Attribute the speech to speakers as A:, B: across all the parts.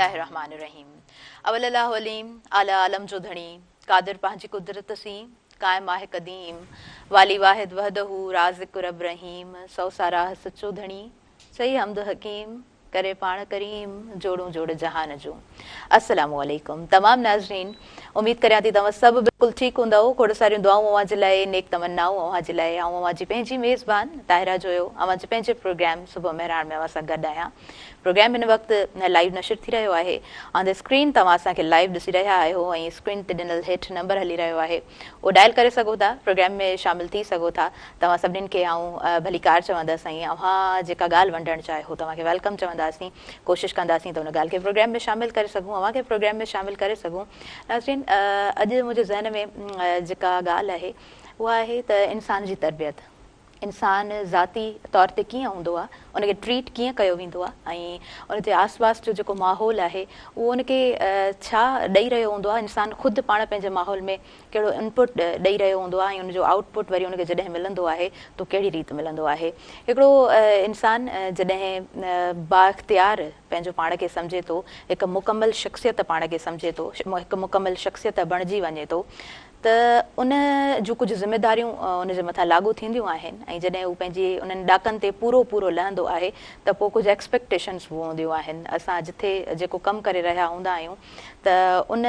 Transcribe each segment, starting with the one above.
A: الله الرحمٰن الرحيم اول الله عليم اعليٰ عالم جو ڌڻي قادر پنهنجي قدرت سين قائم آهي قديم والي واحد وحده رازق رب رحيم سو ساراهه سچو ڌڻي چئي حمد حڪيم ڪري پاڻ ڪريم جوڙون جوڙ جهان جون. السلام عليڪم تمام ناظرين اميد ڪريان ٿي توهان سڀ بلڪل ٺيڪ هوندؤ کوڙ ساريون دعائون اوهان جي لاء نيڪ تمنائون اوهان جي لاء آئون اوهان جي پنهنجي ميزبان طاهره جويو اوهان جي پنهنجي پروگرام صبح مهراڻ ۾ اوهان سان گڏ آهيان پروگرام هن وقت لائيو نشر ٿي رهيو آهي آن the screen توهان اسان کي لائيو ڏسي رهيا آهيو ۽ اسڪرين تي ڏنل هيٺ نمبر هلي رهيو آهي اهو ڊائل ڪري سگهو ٿا پروگرام ۾ شامل ٿي سگهو ٿا توهان سڀنين کي آئون ڀليڪار چوندس ۽ اوهان جيڪا ڳالهه ونڊڻ چاهيو توهان کي welcome چونداسين ڪوشش ڪنداسين ته ان ڳالهه کي پروگرام ۾ شامل ڪري سگهون اوهان کي پروگرام ۾ شامل ڪري سگهون ناظرين اڄ منهنجي ذهن ۾ جيڪا ڳالهه آهي اها آهي ته انسان جي تربيت انسان ذاتي طور تي ڪيئن هوندو آهي ان کي ٽريٽ ڪيئن ڪيو ويندو آهي ۽ ان جي آس پاس جو جيڪو ماحول آهي اهو ان کي ڇا ڏئي رهيو هوندو آهي انسان خود پاڻ پنهنجي ماحول ۾ ڪهڙو انپٽ ڏئي رهيو هوندو آهي ۽ ان جو آئوٽ پٽ وري ان کي جڏهن ملندو آهي ته ڪهڙي ريت ملندو آهي هڪڙو انسان جڏهن بااختيار پنهنجو پاڻ کي سمجهي ٿو هڪ مڪمل شخصيت پاڻ کي سمجهي ٿو هڪ مڪمل شخصيت بڻجي وڃي ٿو ته ان جون ڪجهه ذميداريون ان جي مٿان لاڳو ٿينديون آهن ۽ جڏهن هو پنهنجي انهن ڏاڪن تي پورو پورو لهندو آهي ته پوء ڪجهه ايڪسپيڪٽيشنس به هونديون آهن اسان جٿي جيڪو ڪم ڪري رهيا هوندا آهيون ته ان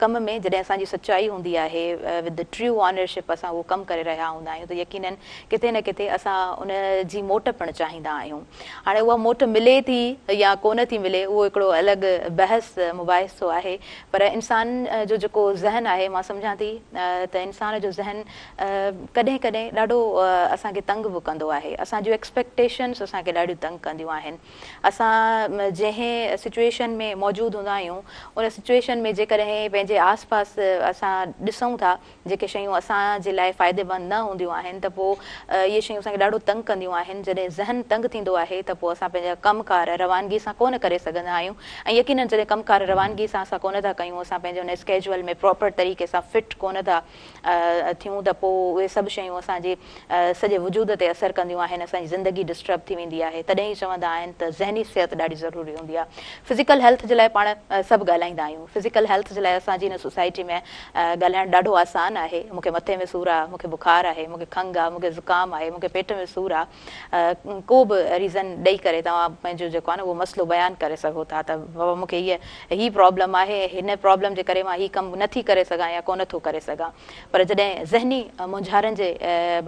A: ڪم ۾ جڏهن اسان جي سچائي هوندي آهي ود ٽريو آنرشپ اسان اهو ڪم ڪري رهيا هوندا آهيون ته يقينن ڪٿي نه ڪٿي اسان ان جي موٽ پڻ چاهيندا آهيون هاڻي اها موٽ ملي ٿي يا ڪونه ٿي ملي اهو هڪڙو الڳ بحث مباحثو آهي پر انسان جو جيڪو ذهن آهي مان سمجهان ٿي ته انسان جو ذهن ڪڏهن ڪڏهن ڏاڍو اسان کي تنگ به ڪندو آهي اسان جون ايڪسپيڪٽيشنس اسان کي ڏاڍيون تنگ ڪنديون آهن اسان جنهن سچويشن ۾ موجود هوندا آهيون ان سچويشن ۾ جيڪڏهن پنهنجي آس پاس اسان ڏسون ٿا جيڪي شيون اسان جي لاء فائديمند نه هونديون آهن ته پوء اهي شيون اسان کي ڏاڍو تنگ ڪنديون آهن. جڏهن ذهن تنگ ٿيندو آهي ته پوء اسان پنهنجا ڪم ڪار روانگي سان ڪونه ڪري سگهندا آهيون ۽ يقينن جڏهن ڪم ڪار روانگي سان اسان ڪونه ٿا ڪيون اسان پنهنجي ان اسڪيجوئل ۾ پراپر طريقي سان فٽ ڪونه ٿا ٿيون ته پوء اهي سڀ شيون اسان جي سڄي وجود تي اثر ڪنديون آهن اسان جي زندگي ڊسٽرب ٿي ويندي آهي تڏهن ئي چوندا آهن ته ذهني صحت ڏاڍي ضروري هوندي آهي فزيڪل هيلٿ جي لاء پاڻ سڀ ڳالهائيندا آهيون فزيڪل هيلٿ جي لاء اسان جي هن سوسائٽي ۾ ڳالهائڻ ڏاڍو آسان آهي مون کي مٿي ۾ سور آهي مون کي بخار آهي مون کي کنگهه آهي مون کي زڪام آهي مون کي پيٽ ۾ سور آهي ڪو به ريزن ڏئي ڪري توهان پنهنجو جيڪو آهي نه اهو مسئلو بيان ڪري سگهو ٿا ته بابا مون کي هيء هي پرابلم آهي هن پرابلم جي ڪري مان هي ڪم نه ٿي ڪري سگهان يا ڪونه ٿو ڪري سگهان پر جڏهن ذهني مونجهارن جي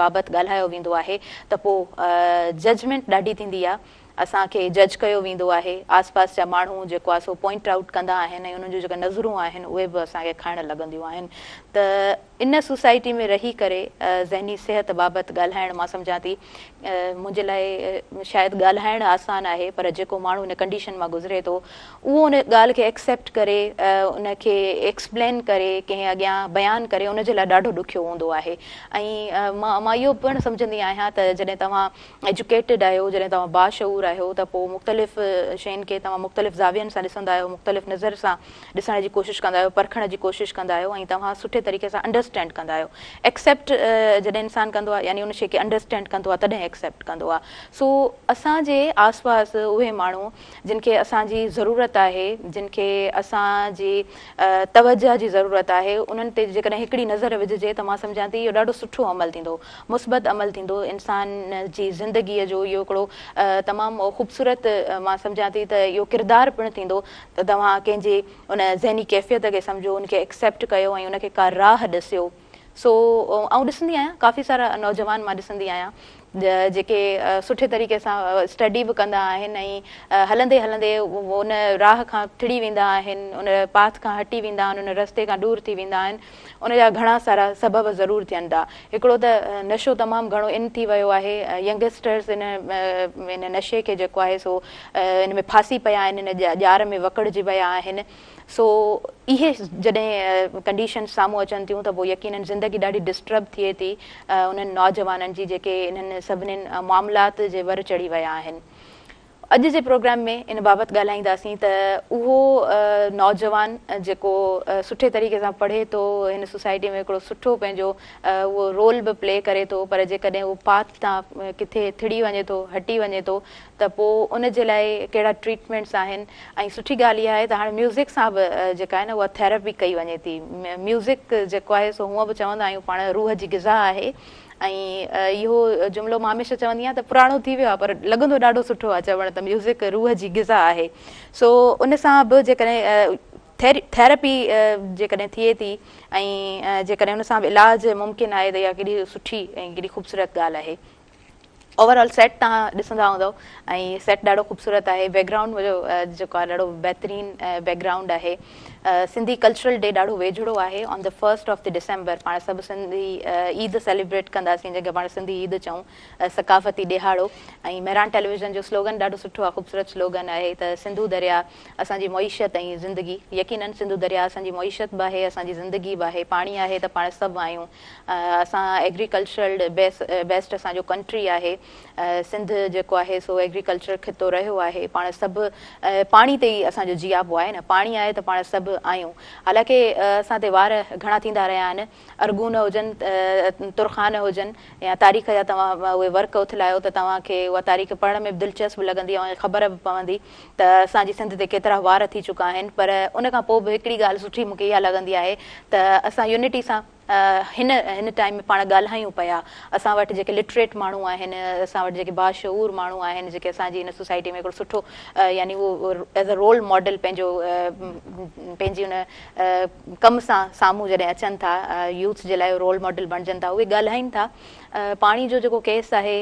A: بابت ڳالهايو ويندو آهي ته پوء ججمينٽ ڏاڍي ٿيندي آهي اسان کي جج ڪيو ويندو آهي، آس پاس جا ماڻهو جيڪو آهي سو پوائنٽ آئوٽ ڪندا آهن ۽ انهن جون جيڪا نظرون آهن اهي به اسان کي کائڻ لڳنديون آهن ته ان سوسائٽي ۾ رهي ڪري ذهني صحت بابت ڳالهائڻ مان سمجهان ٿي منهنجي لاء شايد ڳالهائڻ آسان آهي پر جيڪو ماڻهو ان ڪنڊيشن مان گذري ٿو اهو ان ڳالهه کي ايڪسيپٽ ڪري ان کي ايڪسپلين ڪري ڪنهن اڳيان بيان ڪري ان جي لاء ڏاڍو ڏکيو هوندو آهي ۽ مان اهو پڻ سمجهندي آهيان ته جڏهن توهان ايجوڪيٽيڊ آهيو، جڏهن توهان باشعور آهيو ته پوء مختلف شين کي توهان مختلف زاوين سان ڏسندا آهيو، مختلف نظر سان ڏسڻ جي ڪوشش ڪندا آهيو، پرکڻ جي ڪوشش ڪندا آهيو ۽ توهان سٺي طريقي سان انڊرسٽينڊ ڪندا آهيو. ايڪسيپٽ جڏهن انسان ڪندو آهي يعني ان شي کي انڊرسٽينڊ ڪندو آهي تڏهن ايڪسيپٽ ڪندو آهي. سو اسان جي آس پاس اهي ماڻهو جن کي اسان جي ضرورت آهي، جن کي اسان جي توجهه جي ضرورت آهي، انهن تي جيڪڏهن هڪڙي نظر وجهجي ته مان سمجهان ٿي اهو ڏاڍو سٺو عمل ٿيندو. مثبت عمل ٿيندو انسان جي زندگيء جو اهو هڪڙو تمام خوبصورت مان سمجهان ٿي ته اهو ڪردار پڻ ٿيندو ته توهان ڪنهن جي ان ذهني ڪيفيت کي سمجهو ان کي ايڪسيپٽ ڪيو ۽ ان کي ڪا راهه ڏسيو سو آئون ڏسندي آهيان ڪافي سارا نوجوان مان ڏسندي آهيان جيڪي سٺي طريقي سان اسٽڊي به ڪندا آهن ۽ هلندي هلندي ان راهه کان ٿڙي ويندا آهن ان پاٿ کان هٽي ويندا آهن ان رستي کان ڏور ٿي ويندا آهن ان جا گهڻا سارا سبب ضرور ٿين ٿا. هڪڙو ته نشو تمام گهڻو ان ٿي ويو آهي، ينگسٽرز ان ان نشي کي جيڪو آهي سو ان ۾ ڦاسي پيا آهن، ان ڄار ۾ وڪڙجي ويا آهن، سو اهي جڏهن ڪنڊيشنز سامهون اچن ٿيون ته پوء يقينن زندگي ڏاڍي ڊسٽرب ٿئي ٿي انهن نوجوانن جي جيڪي انهن سڀني معاملات جي ور چڙهي ويا آهن. اڄ جي پروگرام ۾ ان بابت ڳالهائينداسين ته اهو نوجوان جيڪو سٺي طريقي سان پڙهي ٿو، هن سوسائٽي ۾ هڪڙو سٺو پنهنجو اهو رول به پلي ڪري ٿو، پر جيڪڏهن اهو پاٿ تان ڪٿي ٿڙي وڃي ٿو، هٽي وڃي ٿو ته پوء ان جي لاء ڪهڙا ٽريٽمينٽس آهن ۽ سٺي ڳالهه اها آهي ته هاڻي ميوزڪ سان به جيڪا آهي نه اها ٿيراپي ڪئي وڃي ٿي. ميوزڪ جيڪو آهي سو هونء به چوندا آهيون پاڻ روح جي غذا آهي ۽ اهو جملو مان هميشه چوندي آهيان ته پراڻو ٿي ويو آهي پر لڳندو ڏاڍو سٺو آهي چوڻ ته ميوزڪ روح جي غذا آهي سو ان سان به جيڪڏهن ٿيراپي جيڪڏهن ٿئي ٿي ۽ جيڪڏهن ان سان به علاج ممڪن آهي ته اها ڪيڏي سٺي ۽ ڪيڏي خوبصورت ڳالهه آهي. اوور آل سيٽ توهان ڏسندا هوندؤ ۽ سيٽ ڏاڍو خوبصورت آهي بيڪ گرائونڊ منهنجو جيڪو آهي ڏاڍو بهترين بيڪ گرائونڊ آهي سنڌي ڪلچرل ڊي ڏاڍو ويجهڙو آهي on the first of the December پاڻ سڀ سنڌي عيد سيليبريٽ ڪنداسين جنهن کي پاڻ سنڌي عيد چئون ثقافتي ڏيهاڙو ۽ مهراڻ ٽيليويزن جو سلوگن ڏاڍو سٺو آهي خوبصورت سلوگن آهي ته سنڌو دريا اسان جي معيشت ۽ زندگي يقينن سنڌو دريا اسان جي معيشت به آهي اسان جي زندگي به آهي پاڻي آهي ته پاڻ سڀ آهيون اسان ايگريڪلچرل بيسڊ اسان جو ڪنٽري آهي سنڌ جيڪو آهي سو ايگريڪلچر خطو رهيو آهي پاڻ سڀ پاڻي تي ئي اسان جو جياپو آهي نه پاڻي آهي ته پاڻ سڀ آهيون حالانڪه اسان تي وار گهڻا ٿيندا رهيا آهن ارغون هجن ترخان هجن يا تاريخ جا توهان اهي ورق اٿلايو ته توهان کي اها تاريخ پڙهڻ ۾ به دلچسپ لڳندي ۽ خبر به پوندي ته اسان جي سنڌ تي ڪيترا وار ٿي چڪا آهن پر ان کان پوء به هڪڙي ڳالهه سٺي مون کي اها لڳندي آهي ته اسان يونٽي سان هن هن ٽائيم ۾ پاڻ ڳالهايون پيا اسان وٽ جيڪي لٽريٽ ماڻهو آهن اسان وٽ جيڪي باشعور ماڻهو آهن جيڪي اسان جي هن سوسائٽي ۾ هڪڙو سٺو يعني اهو ايز ا رول ماڊل پنهنجو پنهنجي ان ڪم سان سامهون جڏهن اچن ٿا يوٿ جي لاء رول ماڊل بڻجن ٿا اهي ڳالهائين ٿا پاڻي جو جيڪو ڪيس آهي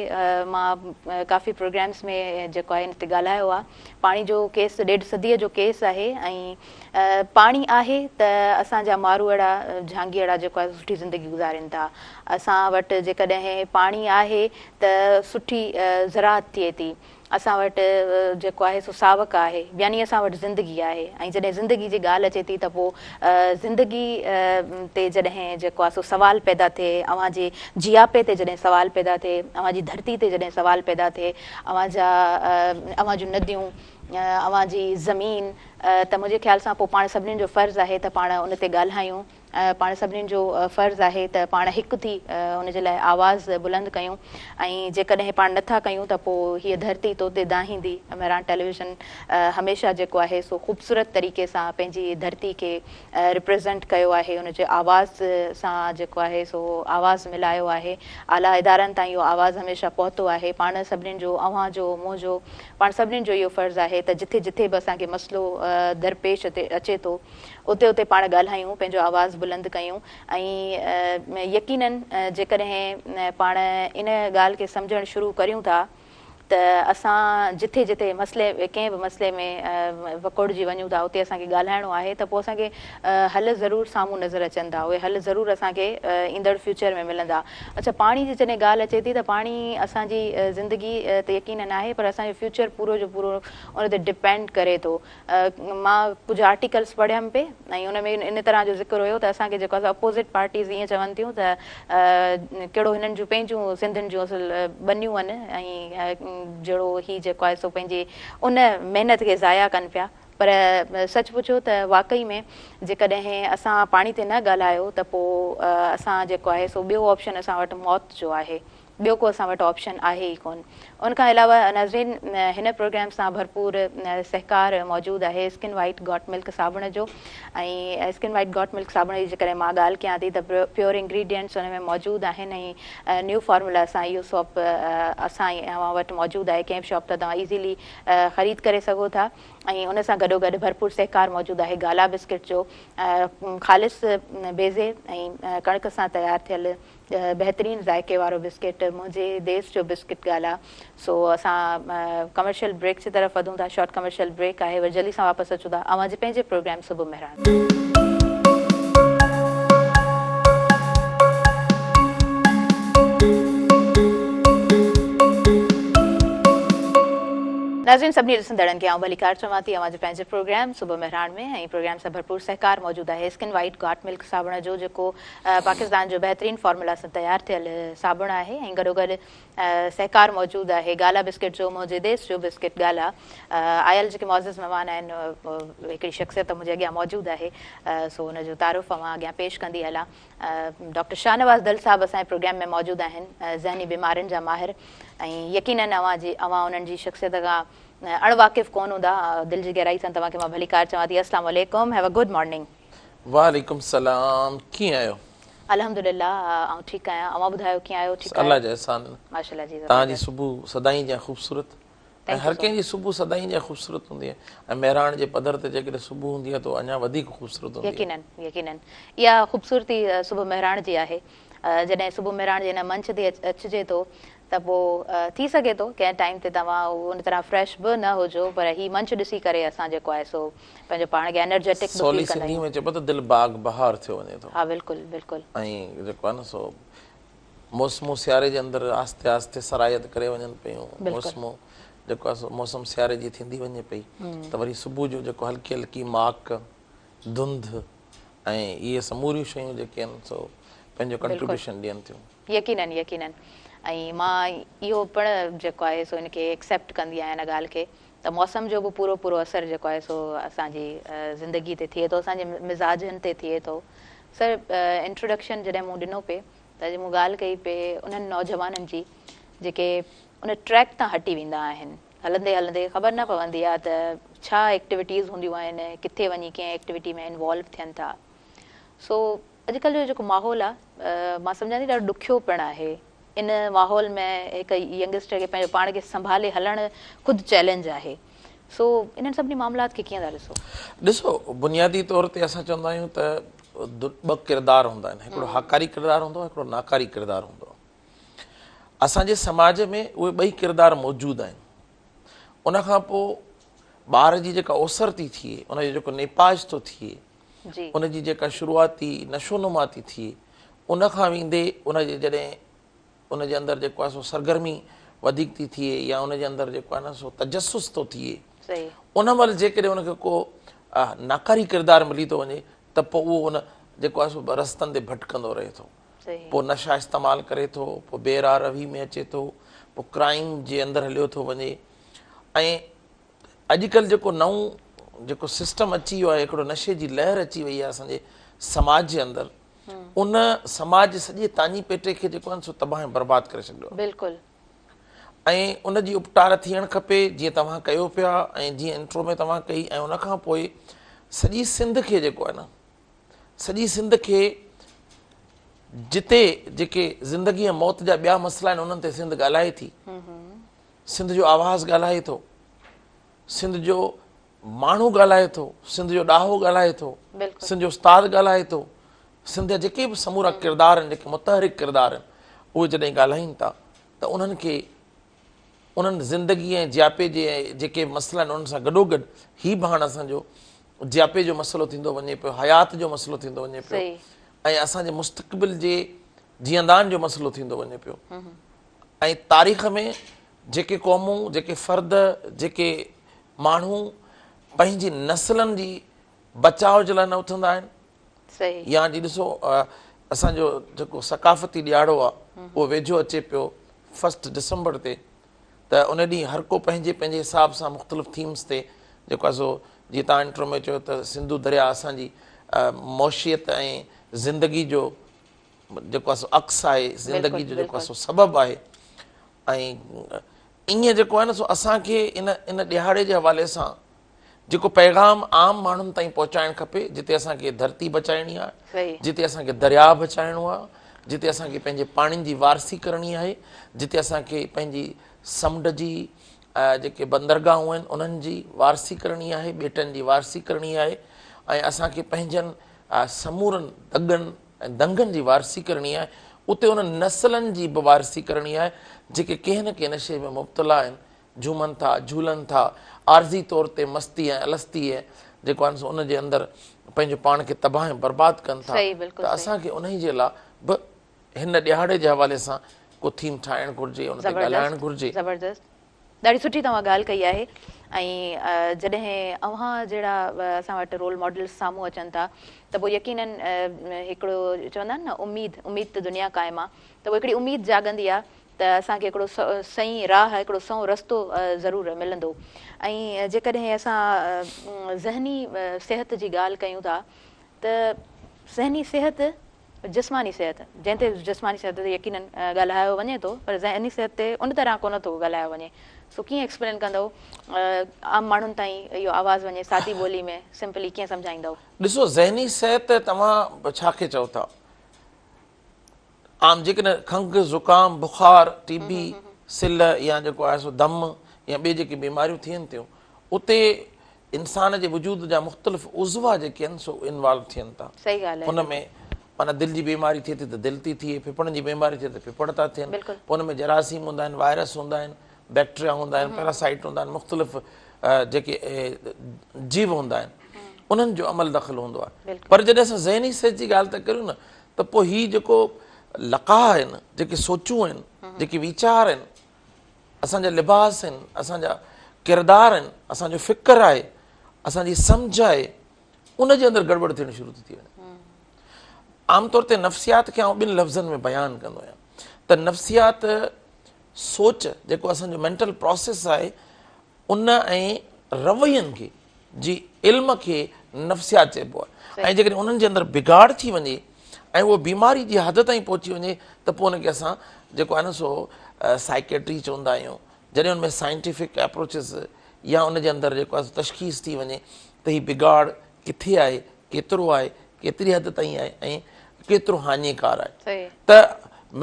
A: مان ڪافي پروگرامس ۾ جيڪو آهي ان تي ڳالهايو آهي پاڻي جو ڪيس ڏيڍ صديء جو ڪيس آهي ۽ پاڻي آهي ته اسان جا ماروئڙا جهانگيئڙا جيڪو آهي سٺي زندگي گذارين ٿا. اسان وٽ جيڪڏهن پاڻي آهي ته سٺي زراعت ٿئي ٿي. اسان وٽ جيڪو آهي سو ساوڪ آهي يعني اسان وٽ زندگي آهي ۽ جڏهن زندگي جي ڳالهه اچي ٿي ته پوء زندگي تي جڏهن جيڪو آهي سو سوال پيدا ٿئي اوهان جي جياپي تي جڏهن سوال پيدا ٿئي اوهان جي ڌرتي تي جڏهن سوال پيدا ٿئي اوهان جا اوهان جون نديون اوهان جي زمين ته منهنجي خيال سان پوء پاڻ سڀنين جو فرض آهي ته پاڻ ان تي ڳالهايون، پاڻ سڀنين جو فرض آهي ته پاڻ هڪ ٿي ان جي لاء آواز بلند ڪيون ۽ جيڪڏهن پاڻ نه ٿا ڪيون ته پوء هيء ڌرتي تو تي دانهيندي. مهراڻ ٽيليويزن هميشه جيڪو آهي سو خوبصورت طريقي سان پنهنجي ڌرتي کي ريپريزنٽ ڪيو آهي، ان جي آواز سان جيڪو آهي سو آواز ملايو آهي، اعليٰ ادارن تائين اهو آواز هميشه پهتو آهي، پاڻ سڀنين جو، اوهان جو، منهنجو، پاڻ سڀني جو اهو فرض آهي ته جٿي جٿي به اسان کي مسئلو درپيش اچي ٿو اتي اتي پاڻ ڳالهايون پنهنجو آواز بلند ڪيون ۽ يقينن جيڪڏهن پاڻ ان ڳالهه کي سمجهڻ شروع ڪريون ٿا ته اسان جٿي جٿي مسئلي ڪنهن به مسئلي ۾ وڪوڙجي وڃون ٿا اتي اسان کي ڳالهائڻو آهي ته پوء اسان کي حل ضرور سامهون نظر اچن ٿا اهي حل ضرور اسان کي ايندڙ فيوچر ۾ ملندا. اڇا پاڻي جي جڏهن ڳالهه اچي ٿي ته پاڻي اسان جي زندگي ته يقينن آهي پر اسان جو فيوچر پورو جو پورو ان تي ڊپينڊ ڪري ٿو. مان ڪجهه آرٽيڪلس پڙهيم پئي ۽ ان ۾ ان طرح جو ذڪر هيو ته اسان کي جيڪو آهي اپوزٽ پارٽيز ائين چون ٿيون ته ڪهڙو هنن جون پنهنجون سنڌين جون اصل ٻنيون آهن ۽ جهڙو هي جيڪو آهي سو پنهنجي ان محنت کي ضايع ڪن پيا. پر سچ پڇو ته واقعي ۾ جيڪڏهن اسان پاڻي تي نه ڳالهايو ته پوء اسان جيڪو آهي سو ٻيو آپشن اسان وٽ موت جو آهي ٻيو ڪو اسان وٽ آپشن آهي ئي ڪون. ان کان علاوه ناظرين هن پروگرام سان ڀرپور سهڪار موجود آهي اسڪن وائيٽ گاٽ ملڪ صابڻ جو ۽ اسڪن وائيٽ گاٽ ملڪ صابڻ جي جيڪڏهن مان ڳالهه ڪيان ٿي ته پيور انگريڊينٽس ان ۾ موجود آهن ۽ نيو فارمولا سان اهو سوپ اسان اوهان وٽ موجود آهي ڪنهن به شاپ تان توهان ايزيلي خريد ڪري سگهو ٿا. ۽ ان سان گڏوگڏ ڀرپور سهڪار موجود آهي گالا بسڪٽ جو خالص بيضي ۽ ڪڻڪ سان تيار ٿيل بهترين ذائقي وارو بسڪٽ منهنجي ديس جو بسڪٽ گالا سو اسان ڪمرشل بريڪ جي طرف وڌون ٿا شارٽ ڪمرشل بريڪ آهي وري جلدي سان واپس اچون ٿا اوهان جي پنهنجي پروگرام صبح مهراڻ ۾. ناظرين سڀني ڏسندڙن کي آئون ڀليڪار چوان ٿي اوهان جي پنهنجي پروگرام صبح مهراڻ ۾ ۽ پروگرام سان ڀرپور سهڪار موجود آهي اسڪن وائيٽ گاٽ ملڪ صابڻ جو جيڪو پاڪستان جو بهترين فارمولا سان تيار ٿيل صابڻ آهي ۽ گڏوگڏ سهڪار موجود آهي گالا بسڪٽ جو منهنجي ديس جو بسڪٽ گالا آيل جيڪي معزز مهمان آهن هڪڙي شخصيت منهنجي اڳيان موجود آهي سو ان جو تعارف اوهان اڳيان پيش ڪندي هلان ڊاڪٽر شاهنواز دل صاحب اسان جي پروگرام ۾ موجود آهن ذهني بيمارين جا ماهر ۽ يقينن اوهان جي اوهان انهن جي شخصيت کان اڻ واقف ڪون هوندا دل جي گهرائي سان توهان کي مان ڀليڪار چوان ٿي السلام عليڪم هيو ا گڊ مارننگ.
B: وعليڪم السلام ڪيئن آهيو؟
A: الحمدلله آئون ٺيڪ آهيان اوهان ٻڌايو ڪيئن آهيو ٺيڪ آهيو؟
B: الله جا احسان
A: ماشاءالله جي
B: توهان جي صبح سدائين جيان خوبصورت ۽ هر ڪنهن جي صبح سدائين جيان خوبصورت هوندي آهي ۽ مهراڻ جي پڌر تي جيڪڏهن صبح هوندي آهي ته اڃا وڌيڪ خوبصورت هوندي آهي.
A: يقينن يقينن اها خوبصورتي صبح مهراڻ جي آهي جڏهن صبح مهراڻ جي هن منچ تي اچجي ٿو ته پوء ٿي سگهي ٿو ڪنهن ٽائيم تي توهان ان طرح فريش به نه هجو پر هي منچ ڏسي ڪري اسان جيڪو آهي سو پنهنجو پاڻ کي انرجيٽڪ به
B: سولي
A: فيل ڪندا
B: سنڌي
A: آهيون.
B: ۾ چئبو ته دل باغ بهار ٿيو وڃي ٿو.
A: ها بلڪل بلڪل.
B: ۽ جيڪو آهي نه سو موسمون سياري جي اندر آهستي آهستي سرايت ڪري وڃن پيون موسمون جيڪو آهي سو موسم سياري جي ٿيندي وڃي پئي ته وري صبح جو جيڪو هلڪي هلڪي ماڪ ڌنڌ ۽ اهي سموريون شيون جيڪي آهن سو پنهنجو ڪنٽريبيوشن ڏين ٿيون.
A: يقينن يقينن ۽ مان اهو پڻ جيڪو آهي سو ان کي ايڪسيپٽ ڪندي آهيان ان ڳالهه کي ته موسم جو به پورو پورو اثر جيڪو آهي سو اسان جي زندگي تي ٿئي ٿو اسان جي مزاجن تي ٿئي ٿو سر انٽروڊڪشن جڏهن مون ڏنو پئي ته اڄ مون ڳالهه ڪئي پئي انهن نوجوانن جي جيڪي ان ٽريڪ تان هٽي ويندا آهن هلندي هلندي خبر نه پوندي آهي ته ڇا ايڪٽيوٽيز هونديون آهن ڪٿي وڃي ڪنهن ايڪٽيوٽي ۾ انوالو ٿين ٿا سو اڄڪلهه جو جيڪو ماحول آهي مان سمجهان ٿي ڏاڍو ڏکيو پڻ آهي ان ماحول ۾ هڪ ينگسٽر کي پنهنجو پاڻ کي سنڀالي هلڻ خود چئلينج آهي سو انهن سڀني معاملات کي ڪيئن ٿا ڏسو؟
B: ڏسو بنيادي طور تي اسان چوندا آهيون ته ٻه ڪردار هوندا آهن هڪڙو هاڪاري ڪردار هوندو آهي هڪڙو ناڪاري ڪردار هوندو آهي اسان جي سماج ۾ اهي ٻئي ڪردار موجود آهن ان کان پوء ٻار جي جيڪا اوسر ٿي ٿئي ان جو جيڪو نيپاج ٿو ٿئي ان جي جيڪا شروعاتي نشو نما ٿي ٿئي ان کان ويندي ان جي جڏهن ان جي اندر جيڪو آهي سو سرگرمي وڌيڪ ٿي ٿئي يا ان جي اندر جيڪو آهي نه سو تجسس ٿو ٿئي ان مهل جيڪڏهن ان کي ڪو ناڪاري ڪردار ملي ٿو وڃي ته پوء اهو ان جيڪو آهي سو رستن تي ڀٽڪندو رهي ٿو پوء نشا استعمال ڪري ٿو پوء بي راهه روي ۾ اچي ٿو پوء ڪرائيم جي اندر هليو ٿو وڃي ۽ اڄڪلهه جيڪو نئون جيڪو سسٽم اچي ويو آهي هڪڙو نشي جي لهر اچي وئي آهي اسان جي سماج جي اندر ان سماج جي سڄي تاڃي پيٽي کي جيڪو آهي سو تباهه ۽ برباد ڪري ڇڏيو آهي.
A: بلڪل.
B: ۽ ان جي اپٽار ٿيڻ کپي جيئن توهان ڪيو پيا ۽ جيئن انٽرو ۾ توهان ڪئي ۽ ان کان پوء سڄي سنڌ کي جيڪو آهي نه سڄي سنڌ کي جتي جيڪي زندگي ۽ موت جا ٻيا مسئلا آهن انهن تي سنڌ ڳالهائي ٿي سنڌ جو آواز ڳالهائي ٿو سنڌ جو ماڻهو ڳالهائي ٿو، سنڌ جو ڏاهو ڳالهائي ٿو، سنڌ جو استاد ڳالهائي ٿو، سنڌ جا جيڪي به سمورا ڪردار آهن، جيڪي متحرڪ ڪردار آهن، اهي جڏهن ڳالهائين ٿا ته انهن کي انهن زندگي ۽ جياپي جي جيڪي مسئلا آهن انهن سان گڏوگڏ هي به هاڻ اسان جو جياپي جو مسئلو ٿيندو وڃي پيو، حيات جو مسئلو ٿيندو وڃي پيو ۽ اسان جي مستقبل جي جيئندان جو مسئلو ٿيندو وڃي پيو ۽ تاريخ ۾ جيڪي قومون، جيڪي فرد، جيڪي ماڻهو پنهنجي نسلن جي بچاء جي لاء نه اٿندا آهن يا جي ڏسو اسان جو جيڪو ثقافتي ڏيهاڙو آهي اهو ويجهو اچي پيو فرسٽ ڊسمبر تي ته ان ڏينهن هر ڪو پنهنجي پنهنجي حساب سان مختلف ٿيمز تي جيڪو آهي سو جيئن توهان انٽرو ۾ چيو ته سنڌو درياء اسان جي معيشت ۽ زندگي جو جيڪو آهي سو عڪس آهي زندگي جو جيڪو آهي سو سبب آهي ۽ ائين جيڪو آهي نه سو اسان کي ان ان ڏهاڙي جي حوالي سان جيڪو پيغام عام ماڻهن تائين پهچائڻ کپي جتي اسان کي ڌرتي بچائڻي آهي جتي اسان کي درياء بچائڻو آهي جتي اسان کي پنهنجي پاڻين جي وارثي ڪرڻي آهي جتي اسان کي پنهنجي سمنڊ جي جيڪي بندرگاهون آهن انهن جي وارثي ڪرڻي آهي ٻيٽن جي وارثي ڪرڻي آهي ۽ اسان کي پنهنجن سمورن دڳن ۽ دنگن جي وارثي ڪرڻي آهي، اتي انهن نسلن جي به وارثي ڪرڻي آهي، جيڪي ڪنهن نه ڪنهن نشي ۾ مبتلا آهن، جهومن ٿا، جهولن ٿا، عارضي طور تي مستي ۽ الستي ۽ جيڪو آهن سو ان جي اندر پنهنجو پاڻ کي تباهه ۽ برباد ڪن ٿا ته اسان کي انهي جي لاء به هن ڏهاڙي جي حوالي سان ڪو ٿيم ٺاهڻ گهرجي، ان تي ڳالهائڻ گهرجي.
A: زبردست. ڏاڍي سٺي توهان ڳالهه ڪئي آهي ۽ جڏهن اوهان جهڙا اسان وٽ رول ماڊلز سامهون اچن ٿا ته پوء يقينن هڪڙو چوندا آهن نه اميد اميد تي دنيا قائم آ ته پوء هڪڙي اميد جاڳندي آ ته اسان کي هڪڙو سئين راهه هڪڙو سنئون رستو ضرور ملندو ۽ جيڪڏهن اسان ذهني صحت جي ڳالهه ڪيون ٿا ته ذهني صحت جسماني صحت جنهن تي جسماني صحت تي يقينن ڳالهايو وڃي ٿو پر ذهني صحت تي ان طرح ڪونه ٿو ڳالهايو وڃي سو ڪيئن ايڪسپلين ڪندؤ عام ماڻهن تائين اهو آواز وڃي سادي ٻولي ۾ سمپلي ڪيئن سمجهائيندؤ؟
B: ڏسو ذهني صحت توهان ڇا کي چئو ٿا؟ عام جيڪڏهن کنگهه، زڪام، بخار، ٽي بي، سلهه يا جيڪو آهي سو دم يا ٻي جيڪي بيماريون ٿين ٿيون اتي انسان جي وجود جا مختلف عضوا جيڪي آهن سو انوالو ٿين ٿا. ان ۾ معنيٰ دل جي بيماري ٿئي ٿي ته دل ٿي ٿئي، ڦڦڙن جي بيماري ٿئي ته ڦڦڙ ٿا ٿين، پوء ان ۾ جراثيم هوندا آهن، وائرس هوندا آهن، بيڪٽريا هوندا آهن، پيراسائيٽ هوندا آهن، مختلف جيڪي جيو هوندا آهن انهن جو عمل دخل هوندو آهي. پر جڏهن اسان ذهني صحت جي ڳالهه ٿا ڪريون نه ته پوء هي جيڪو لقاء آهن، جيڪي سوچون آهن، جيڪي ويچار آهن، اسان جا لباس آهن، اسان جا ڪردار آهن، اسان جو فڪر آهي، اسان جي سمجهه آهي، ان جي اندر گڙٻڙ ٿيڻ شروع ٿي ٿي وڃي. عام طور تي نفسيات کي آئون ٻن لفظن ۾ بيان ڪندو آهيان ته نفسيات سوچ جيڪو اسان جو مينٽل پروسيس آهي ان ۽ روين کي جي علم کي نفسيات چئبو آهي ۽ جيڪڏهن انهن جي اندر بگاڙ ٿي وڃي ۽ اهو بيماري جي حد تائين پهچي وڃي ته پوء ان کي اسان جيڪو آهي نه سو سائيڪيٽري چوندا آهيون جڏهن ان ۾ سائنٽيفڪ اپروچز يا ان جي اندر جيڪو آهي تشخيص ٿي وڃي ته هي بگاڙ ڪٿي آهي ڪيترو آهي ڪيتري حد تائين آهي ۽ ڪيترو هاڃيڪار آهي ته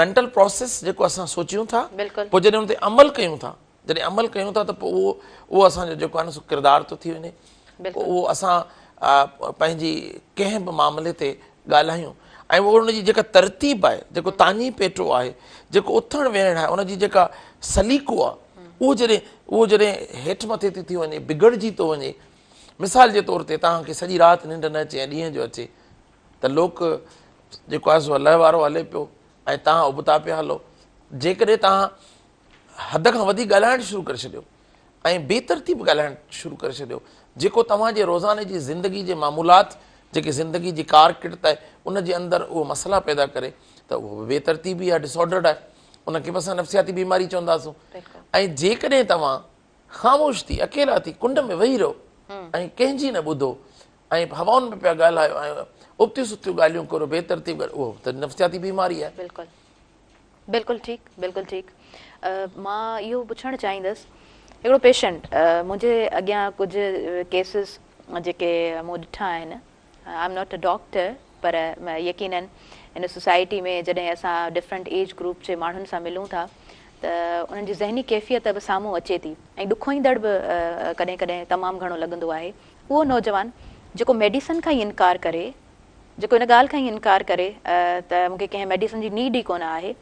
B: مينٽل پروسيس جيڪو اسان سوچيون ٿا پوء جڏهن ان تي عمل ڪيون ٿا جڏهن عمل ڪيون ٿا ته پوء اهو اهو اسان جو جيڪو آهي نه سو ڪردار ٿو ٿي وڃي پوء اهو اسان پنهنجي ڪنهن به معاملي تي ڳالهايون ۽ اهو ان جي جيڪا ترتيب آهي جيڪو تاڃي پيٽو آهي جيڪو اٿڻ ويهڻ آهي ان جي جيڪا سليقو آهي اهو جڏهن اهو جڏهن هيٺ مٿي ٿي ٿي وڃي بگڙجي ٿو وڃي مثال جي طور تي توهان کي سڄي رات ننڊ نه اچي ۽ ڏينهن جو اچي ته لوڪ جيڪو آهي سو الله وارو هلي پيو ۽ توهان ابتا پيا هلو جيڪڏهن توهان حد کان وڌيڪ ڳالهائڻ شروع ڪري ڇڏيو ۽ بي ترتيب ڳالهائڻ شروع ڪري ڇڏيو جيڪو توهان جي روزاني جي زندگي جي معمولات جيڪي زندگي جي ڪارڪرد آهي ان جي اندر اهو مسئلا پيدا ڪري ته اهو به بي ترتيبي آهي ڊسآرڊرڊ آهي ان کي به اسان نفسياتي بيماري چونداسون ۽ جيڪڏهن توهان خاموش ٿي اڪيلا ٿي ڪنڊ ۾ ويهي رهو ۽ ڪنهن جي نه ٻڌو ۽ هوائن ۾ پيا ڳالهايو ۽ ابتيون ستيون ڳالهيون ڪرو بي ترتيب اهو ته نفسياتي بيماري آهي.
A: بلڪل بلڪل ٺيڪ بلڪل ٺيڪ مان اهو پڇڻ چاهيندس هڪڙو پيشنٽ منهنجي اڳيان ڪجهه ڪيسز جيڪي مون ڏٺا آهن I am not a doctor پر يقينن هن سوسائٽي ۾ جڏهن اسان ڊفرنٽ ايج گروپ جي ماڻهن سان ملون ٿا ته انهن جي ذهني ڪيفيت به سامهون اچي ٿي ۽ ڏکوئيندڙ به ڪڏهن ڪڏهن تمام گهڻو لڳندو آهي اهو نوجوان جيڪو ميڊيسن کان ئي انڪار ڪري جيڪو ان ڳالهه کان ئي انڪار ڪري ته مون کي ڪنهن ميڊيسن جي نيڊ ئي ڪونه آهي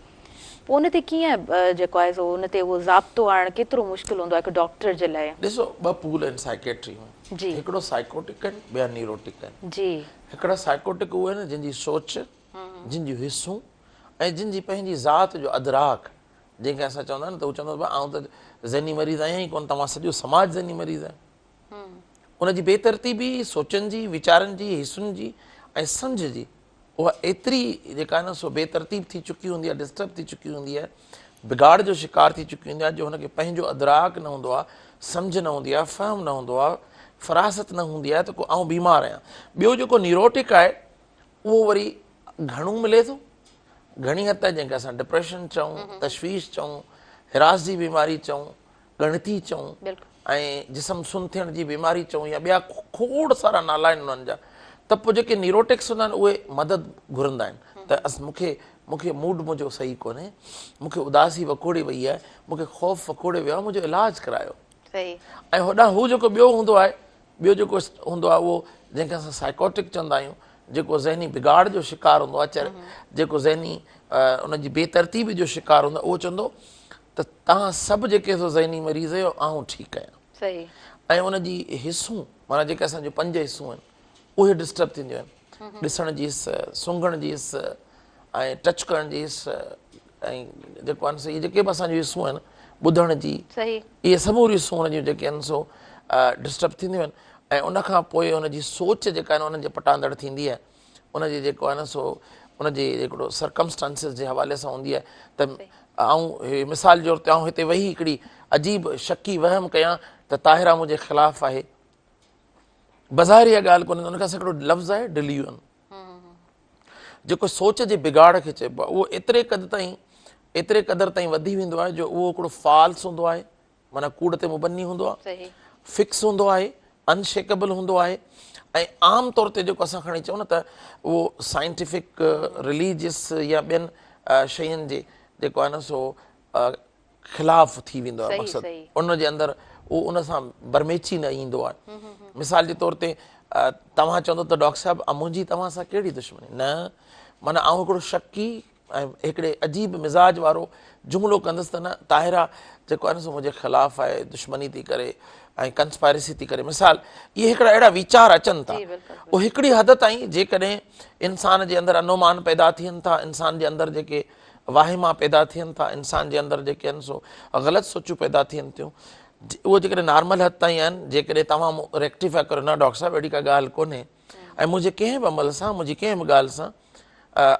A: پوء ان تي ڪيئن جيڪو آهي سو ان تي اهو ضابطو آڻڻ ڪيترو مشڪل هوندو آهي هڪ ڊاڪٽر جي لاء.
B: ڏسو ٻه پول آهن سائيڪيٽري ۾
A: جي.
B: هڪڙو سائيڪوٽڪ آهن ٻيا نيوروٽڪ آهن.
A: جي.
B: هڪڙا سائيڪوٽڪ اهي آهن جن جي سوچ، جن جون حسون ۽ جن جي پنهنجي ذات جو ادراڪ جنهن کي اسان چوندا آهيون نه ته هو چوندو آهي آئون ته ذهني مريض آهيان ئي ڪونه توهان سڄو سماج ذهني مريض آهي. ان جي بي ترتيبي سوچن جي، ويچارن جي، حسن جي ۽ سمجهه جي اها ايتري جيڪا آهي نه سو بي ترتيب ٿي چڪي هوندي آهي، ڊسٽرب ٿي چڪي هوندي آهي، بگاڙ جو شڪار ٿي چڪي هوندي آهي جو هن کي پنهنجو ادراڪ نه هوندو آهي، سمجهه نه هوندي آهي، فهم نه هوندو آهي، فراست نه هوندي آهي ته ڪو آئون بيمار آهيان. ٻيو جيڪو نيوروٽڪ آهي اهو وري گهڻو ملي ٿو، گهڻي حد تائين جنهن کي اسان ڊپريشن چئون، تشويش چئون، هراس جي بيماري چئون، ڳڻتي چئون ۽ جسم سن ٿيڻ جي بيماري چئون يا ٻيا کوڙ سارا نالا آهن انهن جا ته پوء جيڪي نيروٽڪس هوندا آهن اهي مدد گهرندا آهن ته اس مون کي مون کي موڊ منهنجو صحيح ڪونهي مون کي اداسي وڪوڙي وئي آهي مون کي خوف وڪوڙي ويو آهي منهنجو علاج ڪرايو ۽ هوڏانهن هو جيڪو ٻيو هوندو آهي ٻيو جيڪو هوندو آهي اهو جنهن کي اسان سائيڪوٽڪ چوندا آهيون جيڪو ذهني بگاڙ جو شڪار هوندو آهي جيڪو ذهني ان جي بي ترتيبي جو شڪار هوندو آهي اهو چوندو ته توهان سڀ جيڪي سو ذهني مريض آهيو آئون ٺيڪ آهيان.
A: صحيح.
B: ۽ ان جي حسون معنيٰ جيڪي اسان جون پنج حسون آهن اهي ڊسٽرب ٿينديون آهن ڏسڻ جي حس، سونگهڻ جي حس ۽ ٽچ ڪرڻ جي حس ۽ جيڪو آهن سو اهي جيڪي به اسان جون حسون آهن ٻڌڻ جي اهي سموريون حصون ان جون جيڪي آهن سو ڊسٽرب ٿينديون آهن ۽ ان کان پوء ان جي سوچ جيڪا آهي انهن جي پٽاندڙ ٿيندي آهي ان جي جيڪو آهي نه سو ان جي هڪڙو سرڪمسٽانسز جي حوالي سان هوندي آهي ته آئون مثال جي طور تي آئون هتي ويهي هڪڙي عجيب شڪي وهم ڪيان ته طاهره منهنجي خلاف آهي بظاهر اها ڳالهه ڪونهي ان کان هڪڙو لفظ آهي ڊليون جيڪو سوچ جي بگاڙ کي چئبو آهي اهو ايتري قد تائين ايتري قدر تائين وڌي ويندو آهي جو اهو هڪڙو فالس هوندو آهي معنيٰ ڪوڙ تي مبني هوندو آهي فڪس هوندو آهي انشيڪبل هوندو آهي ۽ عام طور تي جيڪو اسان کڻي چئون نه ته اهو سائنٽيفڪ رليجيس يا ٻين شين جي جيڪو آهي نه سو خلاف ٿي ويندو آهي مقصد ان جي اندر اهو ان سان برميچي نه ايندو آهي مثال جي طور تي توهان چوندو ته ڊاڪٽر صاحب منهنجي توهان سان ڪهڙي دشمني نه معنيٰ آئون هڪڙو شڪي ۽ هڪڙي عجيب مزاج وارو جملو ڪندس ته نه طاهره جيڪو آهي نه سو منهنجي خلاف آهي دشمني ٿي ڪري ۽ ڪنسپائرسي ٿي ڪري مثال اهي هڪڙا اهڙا ويچار اچن ٿا اهو هڪڙي حد تائين جيڪڏهن انسان جي اندر انومان پيدا ٿين ٿا انسان جي اندر جيڪي واهما پيدا ٿين ٿا انسان جي اندر جيڪي آهن سو غلط سوچون پيدا ٿين ٿيون اهو جيڪڏهن نارمل حد تائين آهن جيڪڏهن توهان ريڪٽيفائي ڪريو نه ڊاڪٽر صاحب اهڙي ڪا ڳالهه ڪونهي ۽ منهنجي ڪنهن به عمل سان منهنجي ڪنهن به ڳالهه سان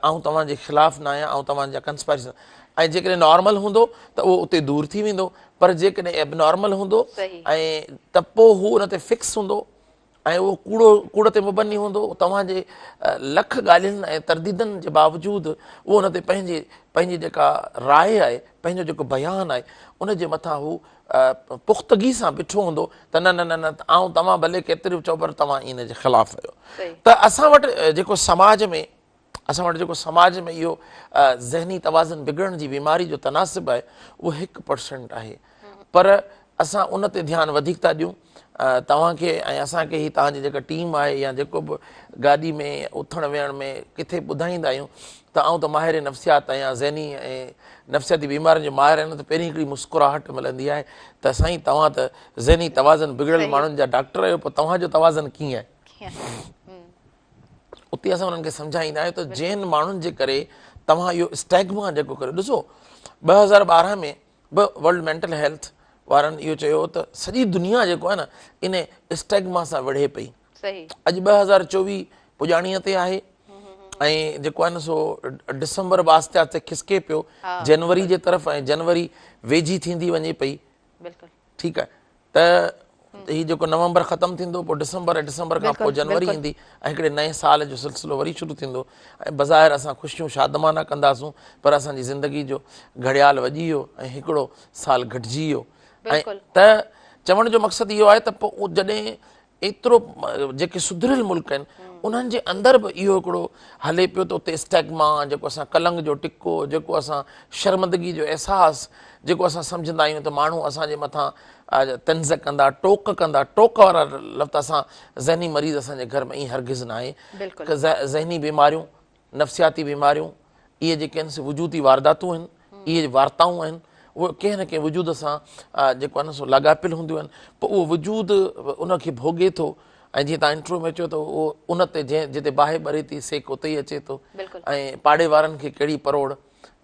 B: آئون توهان جي خلاف نه آهيان آئون توهان جا ڪنسپائرسي ۽ جيڪڏهن نارمل هوندو ته اهو اتي دور ٿي ويندو پر جيڪڏهن ايب نارمل هوندو ۽ ته پوء هو ان تي فڪس هوندو ۽ اهو ڪوڙو ڪوڙ تي مبني هوندو توهان جي لک ڳالهين ۽ ترديدن جي باوجود اهو ان تي پنهنجي پنهنجي جيڪا راء آهي پنهنجو جيڪو بيان آهي ان جي مٿان هو پختگي سان بيٺو هوندو ته نه نه نه نه آئون توهان ڀلي ڪيتري به چئو پر توهان ان جي خلاف آهيو ته اسان وٽ جيڪو سماج ۾ اسان وٽ جيڪو سماج ۾ اهو ذهني توازن بگڙڻ جي بيماري جو تناسب آهي اهو 1% آهي پر اسان ان تي ڌيان وڌيڪ ٿا ڏيون توهان کي ۽ اسان کي هي توهان جي جيڪا ٽيم آهي يا جيڪو به گاڏي ۾ اٿڻ ويهڻ ۾ ڪٿي ٻڌائيندا آهيون ته آئون ته ماهر نفسيات آهيان ذهني ۽ نفسياتي بيمارين جو ماهر آهيان ته پهرين هڪڙي مسڪراهٽ ملندي آهي ته سائين توهان ته ذهني توازن بگڙيل ماڻهن جا ڊاڪٽر آهيو پوء توهان جو توازن ڪيئن آهي؟ اتي اسان انهن کي سمجهائيندا آهيون ته جن ماڻهن جي ڪري توهان اهو اسٽيگما جيڪو ڪريو ڏسو 2012 ۾ به ورلڊ مينٽل هيلٿ وارن اهو چيو ته سڄي دنيا جيڪو آهي نه ان اسٽيگما سان وڙهي پئي اڄ 2024 پڄاڻيء تي آهي ۽ جيڪو آهي نه سو ڊسمبر به آهستي آهستي کسڪي پيو جنوري جي طرف ۽ جنوري ويجهي ٿيندي وڃي پئي ٺيڪ آهي ته هي جيڪو نومبر ختم ٿيندو پوء ڊسمبر ۽ ڊسمبر کان پوء جنوري ايندي ۽ هڪڙي نئين سال جو سلسلو وري شروع ٿيندو ۽ بظاهر اسان خوشيون شادمانا ڪنداسون پر اسان جي زندگي جو گهڙيال وڄي ويو ۽ هڪڙو سال گهٽجي ويو ۽ ته چوڻ جو مقصد اهو آهي ته پوء جڏهن ايترو جيڪي سڌريل ملڪ آهن انهن جي اندر به اهو هڪڙو هلي پيو ته اتي اسٽيگما جيڪو اسان ڪلنگ جو ٽڪو جيڪو اسان شرمندگي جو احساس جيڪو اسان سمجهندا آهيون ته ماڻهو اسان جي مٿان طنز ڪندا ٽوڪ ڪندا ٽوڪ وارا لفظ اسان ذهني مريض اسان جي گهر ۾ ائين هرگز ناهي ذهني بيماريون نفسياتي بيماريون اهي جيڪي آهن سي وجودي وارداتون آهن اهي وارتائون آهن اهي ڪنهن نه ڪنهن وجود سان جيڪو آهي نه سو لاڳاپيل هونديون آهن پوء اهو وجود ان کي ڀوڳي ٿو ۽ جيئن تان انٽرو ۾ چيو ته اهو ان تي جنهن جتي باهه ٻري ٿي سيڪ اتي ئي اچي ٿو ۽ پاڙي وارن کي ڪهڙي پروڙ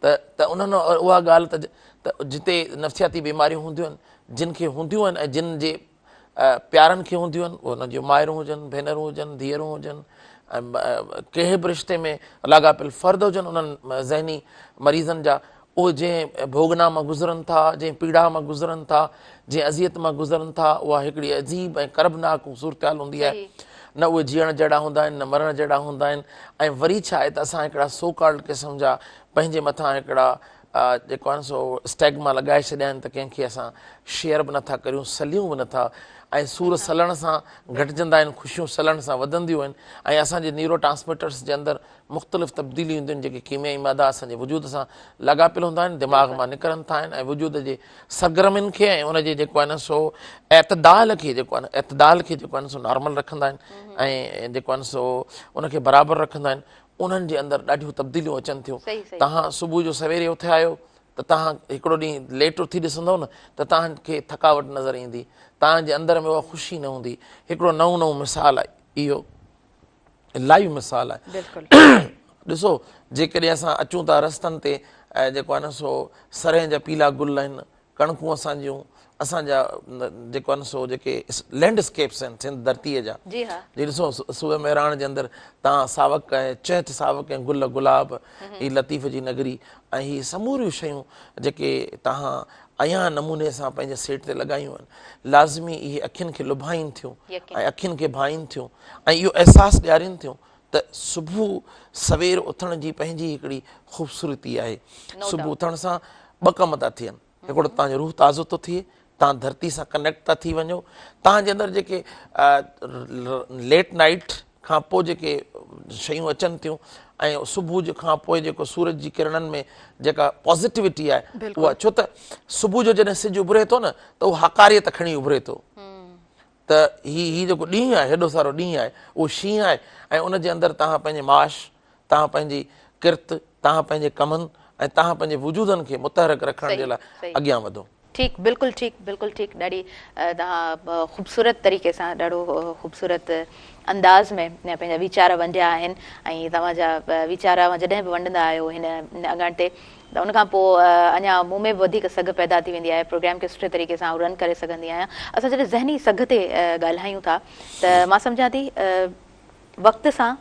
B: ته ته انهن اها ڳالهه ته ته جتي نفسياتي بيماريون هونديون آهن جن کي هونديون آهن ۽ جن جي پيارن کي هونديون آهن اهي انهن جون مائرون هجن ڀينرون هجن ڌيئرون هجن ۽ ڪنهن به رشتي ۾ لاڳاپيل فرد هجن انهن ذهني مريضن جا اهي جنهن ڀوڳنا مان گذرن ٿا جنهن پيڙا مان گذرن ٿا جنهن اذيت مان گذرن ٿا اها هڪڙي عجيب ۽ ڪربناڪ صورتحال هوندي آهي نه اهي جيئڻ جهڙا هوندا آهن نه مرڻ جهڙا هوندا آهن ۽ وري ڇا آهي ته اسان هڪڙا سو ڪالڊ قسم جا پنهنجي مٿان هڪڙا جيڪو آهي نه سو اسٽيگما لڳائي ڇڏيا آهن ته ڪنهن کي اسان شيئر به نٿا ڪريون سليون به نٿا ۽ سور سلڻ سان گهٽجندا آهن خوشيون سلڻ سان وڌنديون آهن ۽ اسان جي نيورو ٽرانسميٽرس جي اندر مختلف تبديليون اينديون آهن جيڪي ڪيميائي مادا اسان جي وجود سان لاڳاپيل هوندا آهن دماغ مان نڪرن ٿا آهن ۽ وجود جي سرگرمين کي ۽ ان جي جيڪو آهي نه سو اعتدال کي جيڪو آهي نه اعتدال کي جيڪو آهي نه سو نارمل رکندا آهن ۽ جيڪو آهي نه سو ان کي برابر رکندا آهن انهن جي اندر ڏاڍيون تبديليون اچن ٿيون. توهان صبح جو سويري اٿيا آهيو ته توهان هڪڙو ڏينهن ليٽ اٿي ڏسندؤ نه ته توهان کي ٿڪاوٽ نظر ايندي. توهان جي اندر ۾ اها خوشي نه هوندي. هڪڙو نئون نئون مثال آهي اهو لائيو مثال آهي. ڏسو جيڪڏهن اسان اچون ٿا رستن تي جيڪو آهي نه سو سرهين جا پيلا گل آهن. ڪڻڪون اسان جون اسان جا جيڪو آهن سو جيڪي لينڊ اسڪيپس آهن سنڌ ڌرتيء جا
A: جي ها
B: جي ڏسو صبح مهراڻ جي اندر تان ساوڪ ۽ چهچ ساوڪ ۽ گل گلاب هي لطيف جي نگري ۽ هي سموريون شيون جيڪي تهان عيان نموني سان پنهنجي سيٽ تي لڳايون آهن لازمي اهي اکين کي لڀائين ٿيون ۽ اکين کي ڀائين ٿيون ۽ اهو احساس ڏيارين ٿيون ته صبح سوير اٿڻ جي پنهنجي هڪڙي خوبصورتي آهي. صبح اٿڻ سان ٻه ڪم ٿا ٿين، هڪڙو ته توهان جو روح تازو ٿو ٿئي، توهان ڌرتي سان ڪنيڪٽ ٿا ٿي وڃو، توهان جي اندر جيڪي ليٽ نائيٽ کان پوء جيڪي شيون اچن ٿيون ۽ صبح جي کان پوء جيڪو سورج جي ڪرڻن ۾ جيڪا پازيٽيوٽي آهي اها ڇو ته صبح جو جڏهن سج اڀري ٿو نه ته اهو هاڪاريت کڻي اڀري ٿو. ته هي هي جيڪو ڏينهن آهي هيڏو سارو ڏينهن آهي اهو شينهن آهي ۽ ان جي اندر توهان پنهنجي معاش، توهان پنهنجي ڪرت، توهان پنهنجي ڪمن ۽ توهان پنهنجي وجودن کي متحرڪ رکڻ جي لاء اڳيان وڌو.
A: ٺيڪ بلڪل ٺيڪ بلڪل ٺيڪ ڏاڍي توهان خوبصورت طريقي سان ڏاڍو خوبصورت انداز ۾ پنهنجا ويچار ونڊيا آهن ۽ توهان جا ويچار اوهان جڏهن به ونڊندا آهيو هن اڱڻ تي ته ان کان پوء اڃا مون ۾ به وڌيڪ سگهه پيدا ٿي ويندي آهي پروگرام کي سٺي طريقي سان آئون رن ڪري سگهندي آهيان اسان جڏهن ذهني سگهه تي ڳالهايون ٿا ته مان سمجهان ٿي وقت سان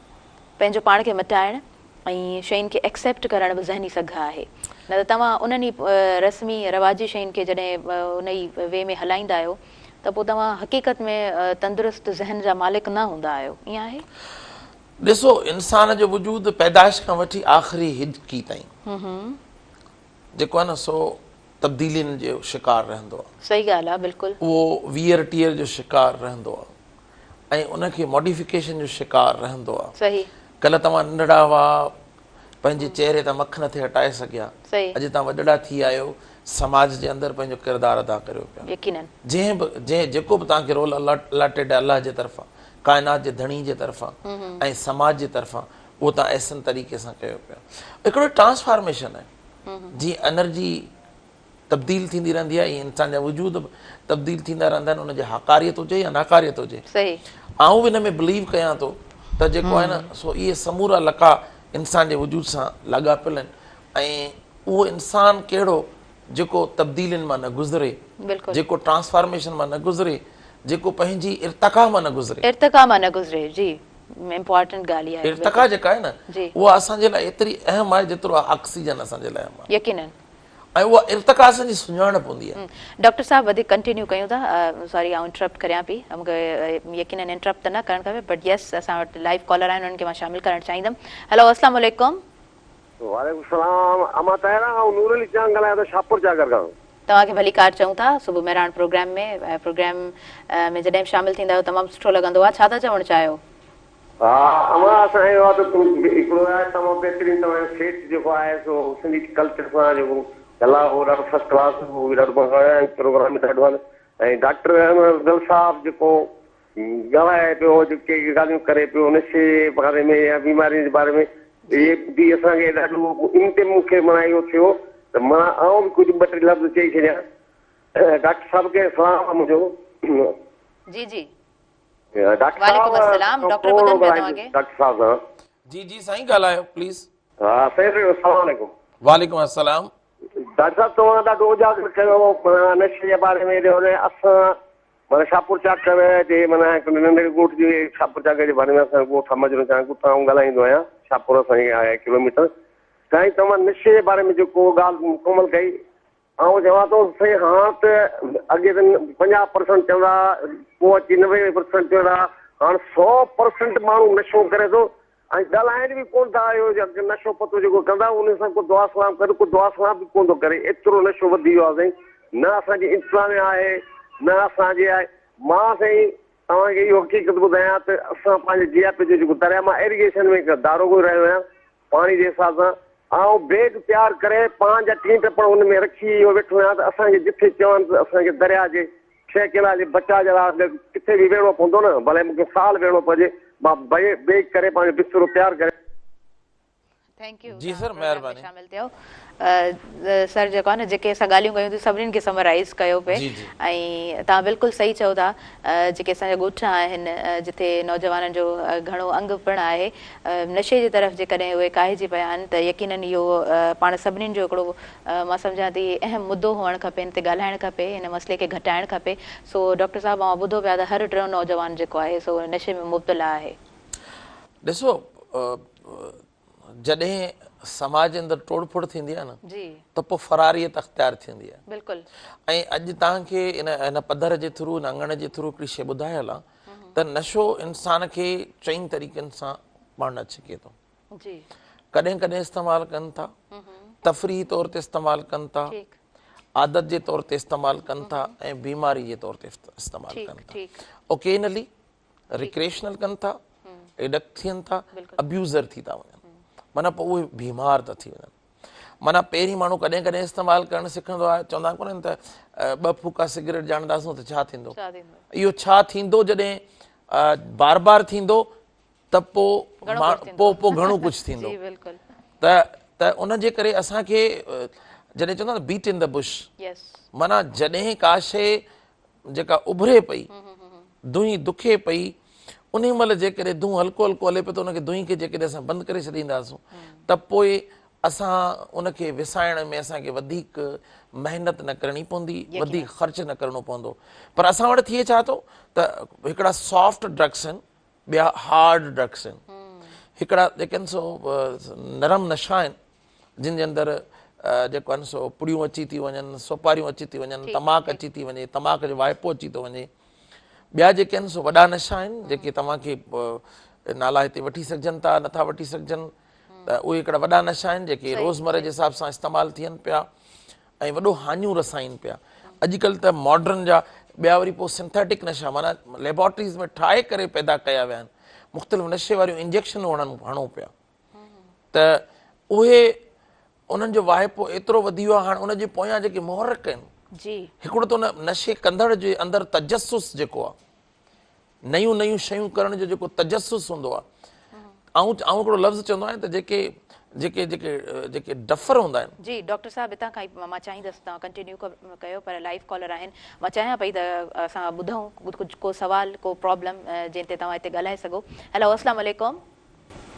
A: پنهنجو پاڻ کي مٽائڻ ۽ شين کي ايڪسيپٽ ڪرڻ به ذهني سگهه آهي نه ته توهان انهن ئي رسمي رواجي شين کي جڏهن ان ئي وي ۾ هلائيندا آهيو ته پوء توهان حقيقت ۾ تندرست ذهن جا مالڪ نه هوندا آهيو ائين آهي؟
B: ڏسو انسان جو وجود پيدائش کان وٺي آخري هڏڪي تائين جيڪو آهي نه سو تبديلين جو شڪار رهندو آهي.
A: صحيح ڳالهه آهي بلڪل.
B: اهو ويئر ٽيئر جو شڪار رهندو آهي ۽ ان کي ماڊيفڪيشن جو شڪار رهندو آهي.
A: صحيح.
B: ڪلهه توهان ننڍڙا هئا پنهنجي چهري تان مک نٿي هٽائي سگهيا.
A: صحيح.
B: اڄ توهان وڏڙا ٿي ويا آهيو سماج جي اندر پنهنجو ڪردار ادا ڪريو پيا.
A: يقينن.
B: جنهن به جنهن جيڪو به توهان کي رول الاٽيڊ آهي الله جي طرفان ڪائنات جي ڌڻي جي طرفان ۽ سماج جي طرفان اهو توهان احسن طريقي سان ڪيو پيا. هڪڙو ٽرانسفارميشن آهي جيئن انرجي تبديل ٿيندي رهندي آهي ائين انسان جا وجود به تبديل ٿيندا رهندا آهن ان جي هاڪاريت هجي يا ناڪاريت هجي. آئون به ان ۾ بليو ڪيان ٿو ته جيڪو آهي نه سو اهي سمورا لقاء انسان جي وجود سان لاڳاپيل آهن ۽ اهو انسان ڪهڙو جيڪو تبديلين مان نه گذري، جيڪو ٽرانسفارميشن مان نه گذري، جيڪو پنهنجي ارتقا مان نه گذري.
A: ارتقا مان نه گذري جي امپارٽنٽ ڳالهه اها آهي.
B: ارتقا جيڪا آهي نه اها اسان جي لاء ايتري اهم آهي جيترو آڪسيجن اسان جي لاء اهم آهي.
A: يقينن.
B: ۽ اها ارتقا اسان جي سڃاڻپ هوندي آهي.
A: ڊاڪٽر صاحب وڌيڪ ڪنٽينيو ڪيون ٿا سوري آئون انٽرپٽ ڪريان پئي مون کي يقينن انٽرپٽ ته نه ڪرڻ کپي بٽ يس اسان وٽ لائيو ڪالر آهن انهن کي مان شامل ڪرڻ چاهيندم هيلو اسلام عليڪم.
C: وعليڪم السلام امان طاهره آئون نور علي چانگ ڳالهايان ٿو شاهپور چاڪر کان.
A: توهان کي ڀليڪار چئون ٿا صبح مهراڻ پروگرام ۾ پروگرام ۾ جڏهن به شامل ٿيندا آهيو تمام سٺو لڳندو آهي ڇا ٿا چوڻ چاهيو.
C: ها امان اسان اهو آ ته هڪڙو آهي تمام بهترين توهان جو سيٽ جيڪو آهي سو سنڌي ڪلچر سان جيڪو ڪلا هو ڏاڍو فرسٽ ڪلاس هو ڏاڍو مزو آيو ۽ پروگرام به ڏاڍو ۽ ڊاڪٽر احمد افضل صاحب جيڪو ڳالهائي پيو جيڪي ڳالهيون ڪري پيو نشي جي باري ۾ يا بيمارين جي باري ۾ اهي ٻڌي اسان کي ڏاڍو ان تي مون کي معنيٰ اهو ٿيو ته معنيٰ آئون به ڪجهه ٻه ٽي لفظ چئي ڇڏيان ڊاڪٽر صاحب کي سلام آ منهنجو.
A: جي جي
C: ڊاڪٽر
A: وعليڪم السلام
C: صاحب
A: ڊاڪٽر
C: ٿورو
A: ٻڌن پيا
C: ڳالهائيندس
A: توهان کي.
C: ڊاڪٽر صاحب سان.
B: جي جي سائين ڳالهايو پليز.
C: ها سائين السلام عليڪم.
B: وعليڪم السلام.
C: ڊاڪٽر صاحب توهان ڏاڍو اجاگر ڪيو نشي جي باري ۾ اسان معنيٰ شاهپور چاڪر جي معنيٰ هڪ ننڍڙي ڳوٺ جي شاهپور چاڪر جي ڀر ۾ اسان جو ڳوٺ آهي مجنون چانگ اتان آئون ڳالهائيندو آهيان شاهپور اسان کي آهي ڪلوميٽر سائين توهان نشي جي باري ۾ جيڪو ڳالهه مڪمل ڪئي آئون چوان ٿو سائين هاڻ ته اڳي ته 50 پرسنٽ چوندا پوء اچي 90 پرسنٽ چوندا هاڻ 100 پرسنٽ ماڻهو نشو ڪري ٿو ۽ ڳالهائين به ڪونه ٿا اهو نشو پتو جيڪو ڪندا ان سان ڪو دعا سلام ڪري ڪو دعا سلام به ڪونه ٿو ڪري ايترو نشو وڌي ويو آهي سائين نه اسان جي انتظاميا آهي نه اسان جي آهي مان سائين توهان کي اهو حقيقت ٻڌايان ته اسان پنهنجي جياپي جو جيڪو دريا مان ايريگيشن ۾ هڪ داروغو رهيو آهيان پاڻي جي حساب سان آئون بيگ تيار ڪري پان جا ٽين ٽپڙ ان ۾ رکي اهو ويٺو آهيان ته اسان کي جٿي چون ته اسان کي دريا جي ڇهه ڪينال جي بچاء جي لاء ڪٿي به ويهڻو پوندو نه، ڀلي مون کي سال ويهڻو پوجي، مان بيگ ڪري پنهنجو بسترو تيار ڪري.
A: Thank you
B: جي سر مهرباني.
A: شامل ٿيو سر جيڪو آهي نه جيڪي اسان ڳالهيون ڪيون ٿي سڀني کي سمرائز ڪيو پئي ۽ توهان بلڪل صحيح چئو ٿا جيڪي اسان جا ڳوٺ آهن جتي نوجوانن جو گهڻو انگ پڻ آهي نشي جي طرف جيڪڏهن اهي ڪاهجي پيا آهن ته يقينن اهو پاڻ سڀني جو هڪڙو مان سمجهان ٿي اهم مدو هئڻ کپي هن تي ڳالهائڻ کپي هن مسئلي کي گهٽائڻ کپي سو ڊاڪٽر صاحب اوهان ٻڌو پيا ته هر ٽيون نوجوان جيڪو آهي سو نشي ۾ مبتلا آهي.
B: ڏسو جڏهن سماج جي اندر ٽوڙ ڦوڙ ٿيندي آهي نه ته پوء فراريت اختيار ٿيندي آهي.
A: بلڪل.
B: ۽ اڄ توهان کي ان هن پڌر جي ٿرو هن اڱڻ جي ٿرو هڪڙي شيء ٻڌائي هلان ته نشو انسان کي چئن طريقن سان پاڻ ڏانهن ڇڪي ٿو.
A: جي.
B: ڪڏهن ڪڏهن استعمال ڪن ٿا، تفريحي طور تي استعمال ڪن ٿا، عادت جي طور تي استعمال ڪن ٿا ۽ بيماري جي طور تي استعمال ڪن ٿا. اوڪينلي ريڪريشنل ڪن ٿا، ايڊڪٽ ٿين ٿا، ابيوزر ٿي ٿا وڃن، معنيٰ پوء اهي بيمار ٿا ٿي وڃن. معنيٰ پهرين ماڻهو ڪڏهن ڪڏهن استعمال ڪرڻ سکندو آهي، چوندا ڪونهن ته ٻه ڦوڪا سگريٽ ڄاڻنداسون ته ڇا ٿيندو، اهو ڇا ٿيندو جڏهن بار بار ٿيندو ته پوء پوء پوء گهڻو ڪجهه ٿيندو. ته ته ان جي ڪري اسان کي جڏهن چوندا آهن بيٽ ان دا بش، معنيٰ جڏهن ڪا شيء جيڪا اڀري پئي، دونهين دکي پئي، انهي مهل جيڪڏهن دونهون هلڪو هلڪو هلي پيو ته ان کي دونهين کي جيڪڏهن اسان بند ڪري ڇڏينداسون ته پوء اسان ان کي وسائڻ ۾ اسان کي وڌيڪ محنت نه ڪرڻي پوندي، وڌيڪ خرچ نه ڪرڻو پوندو. پر اسان وٽ ٿئي ڇا ٿو ته هڪڙا سافٽ ڊرگس آهن، ٻيا هارڊ ڊرگس آهن. هڪڙا جيڪي آهن سو نرم نشا آهن، جن جي اندر جيڪو آهن سو پڙيون اچي ٿي وڃن، سوپاريون اچي ٿي وڃن، تماڪ اچي ٿي وڃي، تماڪ جو واهپو اچي ٿو وڃي. ٻيا جيڪي آهن سو وڏا نشا آهن، جيڪي توهان کي نالا هتي وٺي سگهجن ٿا، نٿا وٺي سگهجن، ته اهي هڪڙا وڏا نشا آهن جيڪي روزمره جي حساب سان استعمال ٿين پيا ۽ وڏو هاڃيون رسائين پيا. اڄڪلهه ته ماڊرن جا ٻيا وري پوء سنٿيٽڪ نشا معنيٰ ليبارٽريز ۾ ٺاهي ڪري پيدا ڪيا ويا آهن، مختلف نشي واريون انجيڪشنون هڻون پيا ته اهي انهن جو واهپو ايترو وڌي ويو آهي، هاڻ ان جي پويان جيڪي محرڪ آهن، هڪڙو ته ان نشي ڪندڙ جي اندر تجسس جيڪو آهي، نيون نيون شيون ڪرڻ جو جيڪو تجسس هوندو آهي، آئون آئون هڪڙو لفظ چوندو آهيان ته جيڪي جيڪي جيڪي جيڪي ڊفر هوندا آهن.
A: جي ڊاڪٽر صاحب هتان کان ئي مان چاهيندس توهان ڪنٽينيو ڪيو پر لائيو ڪالر آهن مان چاهيان پئي ته اسان ٻڌون ڪجهه ڪو سوال ڪو پرابلم جنهن تي توهان هتي ڳالهائي سگهو. هيلو اسلام عليڪم.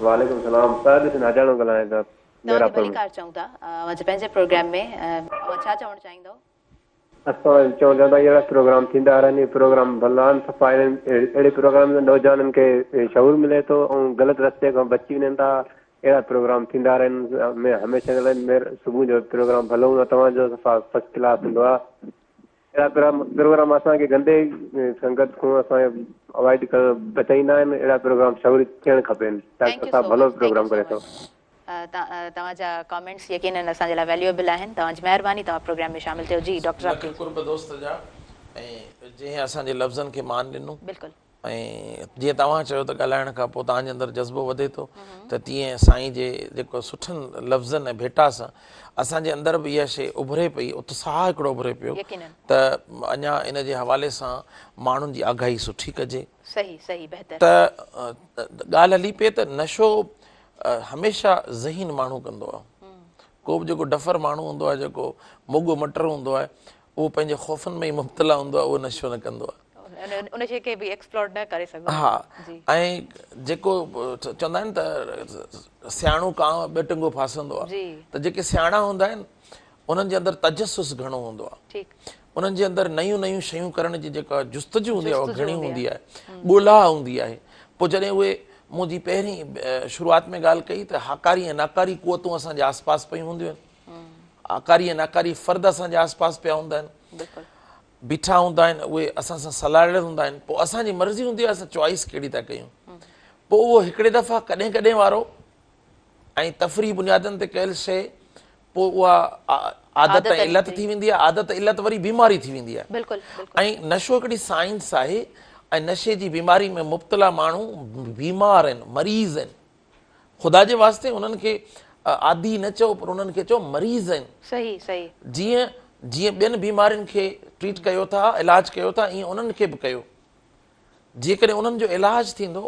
D: وعليڪم السلام سر ڏسن هاجاڻو ڳالهايان ٿا
A: توهان کي
D: ميرانپور ۾
A: ڀليڪار چئون ٿا اوهان جي پنهنجي پروگرام ۾ اوهان ڇا چوڻ چاهيندؤ.
D: اسان چئون ٿا ته اهڙا پروگرام ٿيندا رهن اهي پروگرام ڀلا آهن صفا اهڙن اهڙي پروگرام سان نوجوانن کي شعور ملي ٿو ۽ غلط رستي کان بچي وڃن ٿا اهڙا پروگرام ٿيندا رهن هميشه لاء مير صبح جو پروگرام ڀلو هوندو آهي توهان جو صفا فرسٽ ڪلاس هوندو آهي اهڙا پروگرام اسان کي گندي سنگت کان اسان کي اوائڊ ڪرڻ بچائيندا آهن اهڙا پروگرام شعوري ٿيڻ کپن
A: thank
D: doctor
A: you
D: صاحب
A: سو
D: ڀلو
A: مچ thank you
D: programme
A: سو
D: ڪري ٿو.
A: مچ توهان جا ڪامينٽس يقينن اسان جي لاء ويليوئبل آهن توهان جي مهرباني توهان پروگرام ۾ شامل ٿيو جي ڊاڪٽر صاحب
B: لک
A: پليز.
B: قرب دوست جا ۽ جنهن اسان جي لفظن کي مان ڏنو.
A: بلڪل.
B: ۽ جيئن توهان چيو ته ڳالهائڻ کان پوء توهان جي اندر جذبو وڌي ٿو ته تيئن سائين جي جيڪو سٺن لفظن ۽ ڀيٽا سان اسان جي اندر به اها شيء اڀري پئي، اتساهه هڪڙو اڀري پيو
A: يقينن.
B: ته اڃا ان جي حوالي سان ماڻهن جي آگاهي سٺي ڪجي.
A: صحيح صحيح بهتر.
B: ته ڳالهه هلي پئي ته نشو هميشه ذهين ماڻهو ڪندو آهي. ڪو به جيڪو ڊفر ماڻهو هوندو آهي، جيڪو موڳو مٽر هوندو آهي، اهو پنهنجي خوفن ۾ ئي مبتلا هوندو آهي، اهو نشو نه ڪندو آهي.
A: ان شيء کي به ايڪسپلور نه ڪري سگهندو
B: آهي. ها ۽ جيڪو چوندا آهن ته سياڻو ڪانء ٻه ٽنگو ڦاسندو آهي ته جيڪي سياڻا هوندا آهن انهن جي اندر تجسس گهڻو هوندو آهي. انهن جي اندر نيون نيون شيون ڪرڻ جي جيڪا جستجو هوندي آهي اها گهڻي هوندي آهي، ڳولا هوندي آهي. پوء جڏهن اهي مون جي پهرين شروعات ۾ ڳالهه ڪئي ته هاڪاري ۽ ناڪاري قوتون اسان جي آس پاس پيون هونديون آهن. هاڪاري ۽ ناڪاري فرد اسان جي آس پاس پيا هوندا آهن. بيٺا هوندا آهن، اهي اسان سان سلهاڙيل هوندا آهن. پوء اسان جي مرضي هوندي آهي اسان چوائس ڪهڙي ٿا ڪيون. پوء اهو هڪڙي دفعا ڪڏهن ڪڏهن وارو ۽ تفريحي بنيادن تي ڪيل شيء پوء اها عادت ۽ علت ٿي ويندي آهي، عادت علت وري بيماري ٿي ويندي آهي.
A: بلڪل
B: ۽ نشو هڪڙي سائنس آهي ۽ نشي جي بيماري ۾ مبتلا ماڻهو بيمار آهن، مريض آهن. خدا جي واسطي انهن کي عادي نه چئو پر انهن کي چئو مريض آهن.
A: صحيح صحيح.
B: جيئن جيئن ٻين بيمارين کي ٽريٽ ڪيو ٿا، علاج ڪيو ٿا، ائين انهن کي به ڪيو. جيڪڏهن انهن جو علاج ٿيندو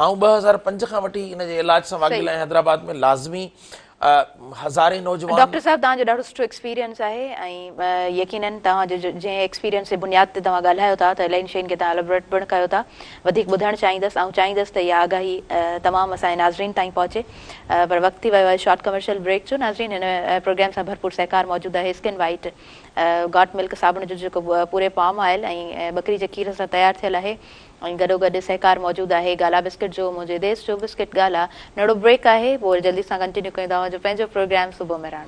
B: آئون 2005 کان وٺي ان جي علاج سان واڳيل آهيان حيدرآباد ۾ لازمي هزارين نوجوان.
A: ڊاڪٽر صاحب توهان جو ڏاڍو سٺو ايڪسپيرينس آهي ۽ يقينن توهان جو جنهن ايڪسپيرينس جي بنياد تي توهان ڳالهايو ٿا ته الاهين شين کي توهان اليبوريٽ پڻ ڪيو ٿا وڌيڪ ٻڌڻ چاهيندس آئون چاهيندس ته اها آگاهي تمام اسان جي ناظرين تائين پهچي پر وقت ٿي ويو آهي شارٽ ڪمرشل بريڪ جو ناظرين هن پروگرام سان ڀرپور سهڪار موجود آهي اسڪن وائيٽ گاٽ ملڪ صابڻ جو جيڪو پوري پام آئل ۽ ٻڪري جي کير سان تيار ٿيل آهي ۽ گڏوگڏ سهڪار موجود آهي گالا بسڪٽ جو منهنجي ديس جو بسڪٽ گالا ننڍڙو بريڪ آهي پوء وري جلدي سان ڪنٽينيو ڪيون ٿا اوهان جو پنهنجو پروگرام صبح مهراڻ.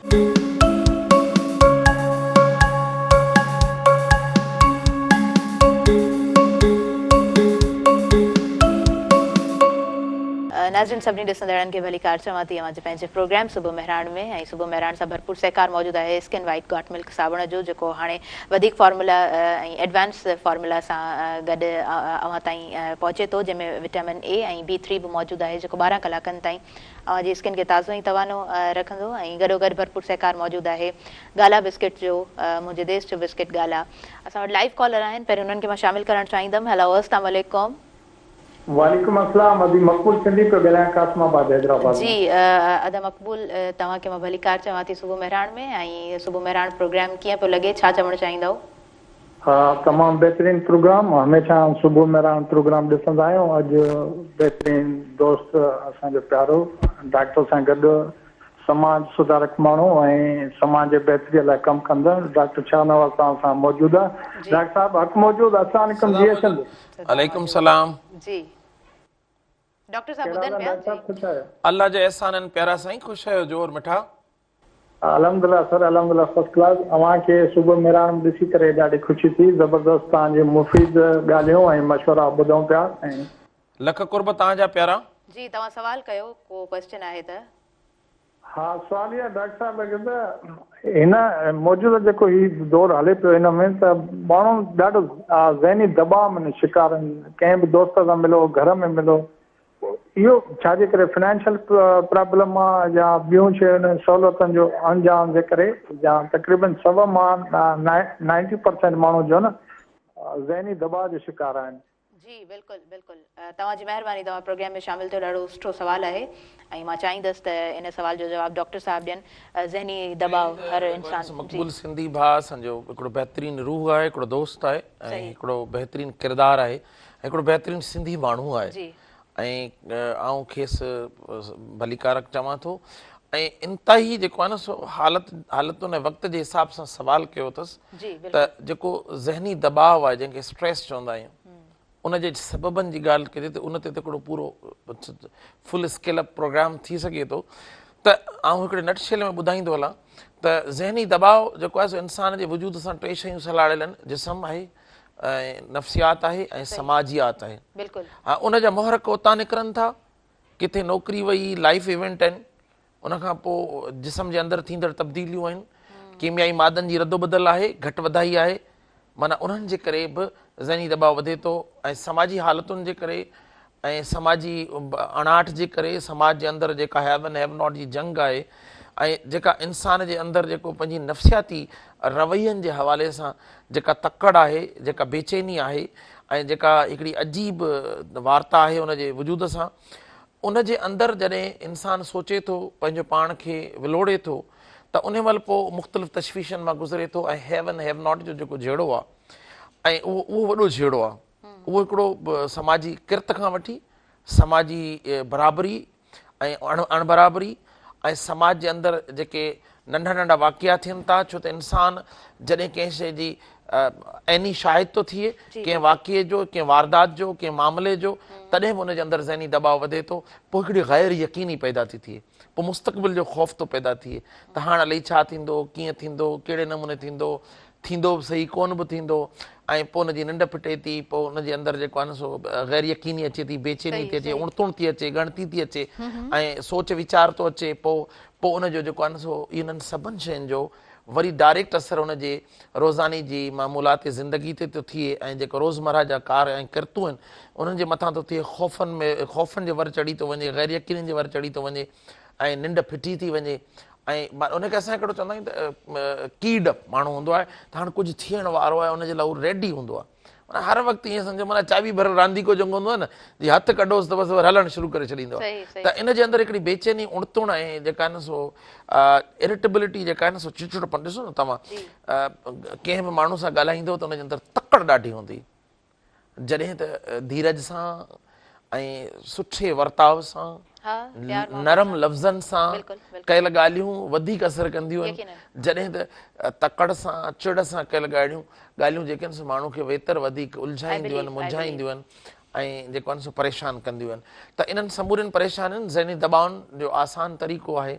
A: ناظرين سڀني ڏسندڙن کي ڀليڪار چوان ٿي اوهان جي پنهنجي پروگرام صبح مهراڻ ۾ ۽ صبح مهراڻ سان ڀرپور سهڪار موجود آهي اسڪن وائيٽ گاٽ ملڪ صابڻ جو جيڪو هاڻي وڌيڪ فارمولا ۽ ايڊوانس فارمولا سان گڏ اوهان تائين پهچي ٿو جنهن ۾ وٽامن اي ۽ بي ٿري به موجود آهي جيڪو 12 ڪلاڪن تائين اوهان جي اسڪن کي تازو ۽ توانو رکندو ۽ گڏوگڏ ڀرپور سهڪار موجود آهي گالا بسڪٽ جو منهنجي ديس جو بسڪٽ گالا اسان وٽ لائيو ڪالر آهن پهرين انهن کي مان شامل ڪرڻ چاهيندم هيلو السلام عليڪم.
E: وعليڪم السلام ادي مقبول سنڌي پيو ڳالهايان قاسم آباد حيدرآباد
A: جي ادا مقبول توهان کي مان ڀليڪار چوان ٿي صبح مهراڻ ۾ ۽ صبح مهراڻ پروگرام ڪيئن پيو لڳي ڇا چوڻ چاهيندؤ.
E: ها تمام بهترين پروگرام هميشه صبح مهراڻ پروگرام ڏسندا آهيون اڄ بهترين دوست اسان جو پيارو ڊاڪٽر سان گڏ سماج سڌارڪ ماڻهو ۽ سماج جي بهتري لاء ڪم ڪندڙ ڊاڪٽر شاهنواز توهان سان موجود آهي ڊاڪٽر صاحب حق موجود السلام عليڪم جي سنڌ.
B: عليڪم سلام.
A: جي ڊاڪٽر صاحب ٻڌن پيا جي.
B: الله جا احسان آهن پيارا سائين خوش آهيو جوڙ مٺا.
E: الحمدلله سر الحمدلله فرسٽ ڪلاس اوهان کي صبح مهراڻ ۾ ڏسي ڪري ڏاڍي خوشي ٿي زبردست توهان جون مفيد ڳالهيون ۽ مشورا ٻڌون پيا ۽.
B: لک قرب توهان جا پيارا.
A: جي توهان سوال ڪيو ڪو ڪوئسچن آهي ته.
E: ها سوال اهو آهي ڊاڪٽر صاحب کي ته هن موجوده جيڪو هي دور هلي پيو هن ۾ ته ماڻهو ڏاڍو ذهني دٻاء ۾ شڪار آهن ڪنهن به دوست سان ملو گهر ۾ ملو اهو ڇا جي ڪري فنانشل پرابلم آ يا ٻيون شيون سهولتن جو اڻڄاڻ جي ڪري يا تقريبن سو مان نائنٽي پرسينٽ ماڻهو جو نه ذهني دٻاء جو شڪار آهن.
A: جي بلڪل بلڪل توهان جي مهرباني توهان پروگرام ۾ شامل ٿيو ڏاڍو سٺو سوال آهي ۽ مان چاهيندس ته ان سوال جو جواب ڊاڪٽر صاحب ڏين ذهني دٻاء هر انسان جي.
B: مقبول سنڌي ڀاء اسان جو هڪڙو بهترين روح آهي هڪڙو دوست آهي ۽ هڪڙو بهترين ڪردار آهي ۽ هڪڙو بهترين سنڌي ماڻهو آهي ۽ آئون کيس ڀليڪار چوان ٿو ۽ انتهائي جيڪو آهي نه سو حالت حالتن ۽ وقت جي حساب سان سوال ڪيو اٿس ته جيڪو ذهني دٻاء آهي جنهن کي اسٽريس چوندا آهيون ان جي سببن جي ڳالهه ڪجي ته ان تي ته هڪڙو پورو فل اسڪيل اپ پروگرام ٿي سگهي ٿو ته آئون هڪڙي نٽ شيل ۾ ٻڌائيندو هلان ته ذهني دٻاء جيڪو آهي سو انسان جي وجود سان ٽي شيون سلهاڙيل آهن جسم آهي ۽ نفسيات آهي ۽ سماجيات آهي
A: بلڪل
B: ها ان جا محرڪ اتان نڪرن ٿا ڪٿي نوڪري وئي لائف ايونٽ آهن ان کان پوء جسم جي اندر ٿيندڙ تبديليون آهن ڪيميائي مادن جي ردوبدل آهي گهٽ وڌائي آهي معنيٰ انهن جي ڪري به ذهني دٻاء وڌي ٿو ۽ سماجي حالتن جي ڪري ۽ سماجي اڻاٺ جي ڪري سماج جي اندر جيڪا هيو اينڊ have not جي جنگ آهي ۽ جيڪا انسان جي اندر جيڪو پنهنجي نفسياتي روين جي حوالي سان جيڪا تڪڙ آهي جيڪا بيچيني آهي ۽ جيڪا هڪڙي عجيب وارتا آهي ان جي وجود سان ان جي اندر جڏهن انسان سوچي ٿو پنهنجو پاڻ کي ولوڙي ٿو ته انهي مهل پوء مختلف تشويشن مان گذري ٿو ۽ هيو اينڊ have not جو جيڪو جهيڙو آهي ۽ اهو اهو وڏو جهيڙو آهي اهو هڪڙو سماجي ڪرت کان وٺي سماجي برابري ۽ اڻ برابري ۽ سماج جي اندر جيڪي ننڍا ننڍا واقعا ٿين ٿا ڇو ته انسان جڏهن ڪنهن شيء جي عيني شاهد ٿو ٿئي ڪنهن واقعي جو ڪنهن واردات جو ڪنهن معاملي جو تڏهن به ان جي اندر ذهني دٻاء وڌي ٿو پوء هڪڙي غير يقيني پيدا ٿي ٿئي پوء مستقبل جو خوف ٿو پيدا ٿئي ته هاڻ الائي ڇا ٿيندو ڪيئن ٿيندو ڪهڙي نموني ٿيندو ٿيندو به سهي ڪونه به ٿيندو ۽ پوء ان جي ننڊ ڦٽي ٿي پوء ان جي اندر جيڪو آهي نه سو غير يقيني اچي ٿي بيچيني ٿي اچي اڻ تڻ ٿي اچي ڳڻتي ٿي اچي ۽ سوچ ويچار ٿو اچي پوء پوء ان جو جيڪو آهي نه سو انهن سڀن شين جو وري ڊائريڪٽ اثر ان جي روزاني جي معمولات زندگي تي ٿو ٿئي ۽ جيڪو روزمره جا ڪار ۽ ڪرتون آهن انهن جي مٿان ٿو ٿئي خوفن ۾ خوفن جي ور چڙهي ٿو وڃي غير يقينين جي ور چڙهي ٿو وڃي ۽ ننڊ ڦٽي ٿي وڃي ۽ ان کي اسان هڪڙو چوندا آهيون ته ڪيڊ اپ ماڻهو هوندو آهي ته هاڻ ڪجهه ٿيڻ وارو آهي ان جي لاء هو ريڊي هوندو آهي. معنيٰ هر وقت ائين سمجهو معنيٰ چاٻي ڀريل رانديڪو جيڪو هوندو آهي نه جي هٿ ڪڍوس ته بس وري هلڻ شروع ڪري ڇڏيندو آهي ته ان جي اندر هڪڙي بيچيني اڻتڻ ۽ جيڪا آهي نه سو ارٽيبلٽي جيڪا آهي نه سو چڙچڙپن ڏسو نه توهان ڪنهن به ماڻهو سان ڳالهائيندو ته ان جي اندر تڪڙ ڏاڍي هوندي جڏهن ته ڌيرج سان ۽ سٺي ورتاء سان نرم لفظن سان ڪيل ڳالهيون وڌيڪ اثر ڪنديون آهن جڏهن ته تڪڙ سان چڙ سان ڪيل ڳالهيون ڳالهيون جيڪي آهن سو ماڻهو کي ويتر وڌيڪ الجهائينديون آهن منجهائينديون آهن ۽ جيڪو آهن سو پريشان ڪنديون آهن ته انهن سمورين پريشانين ذهني دٻائن جو آسان طريقو آهي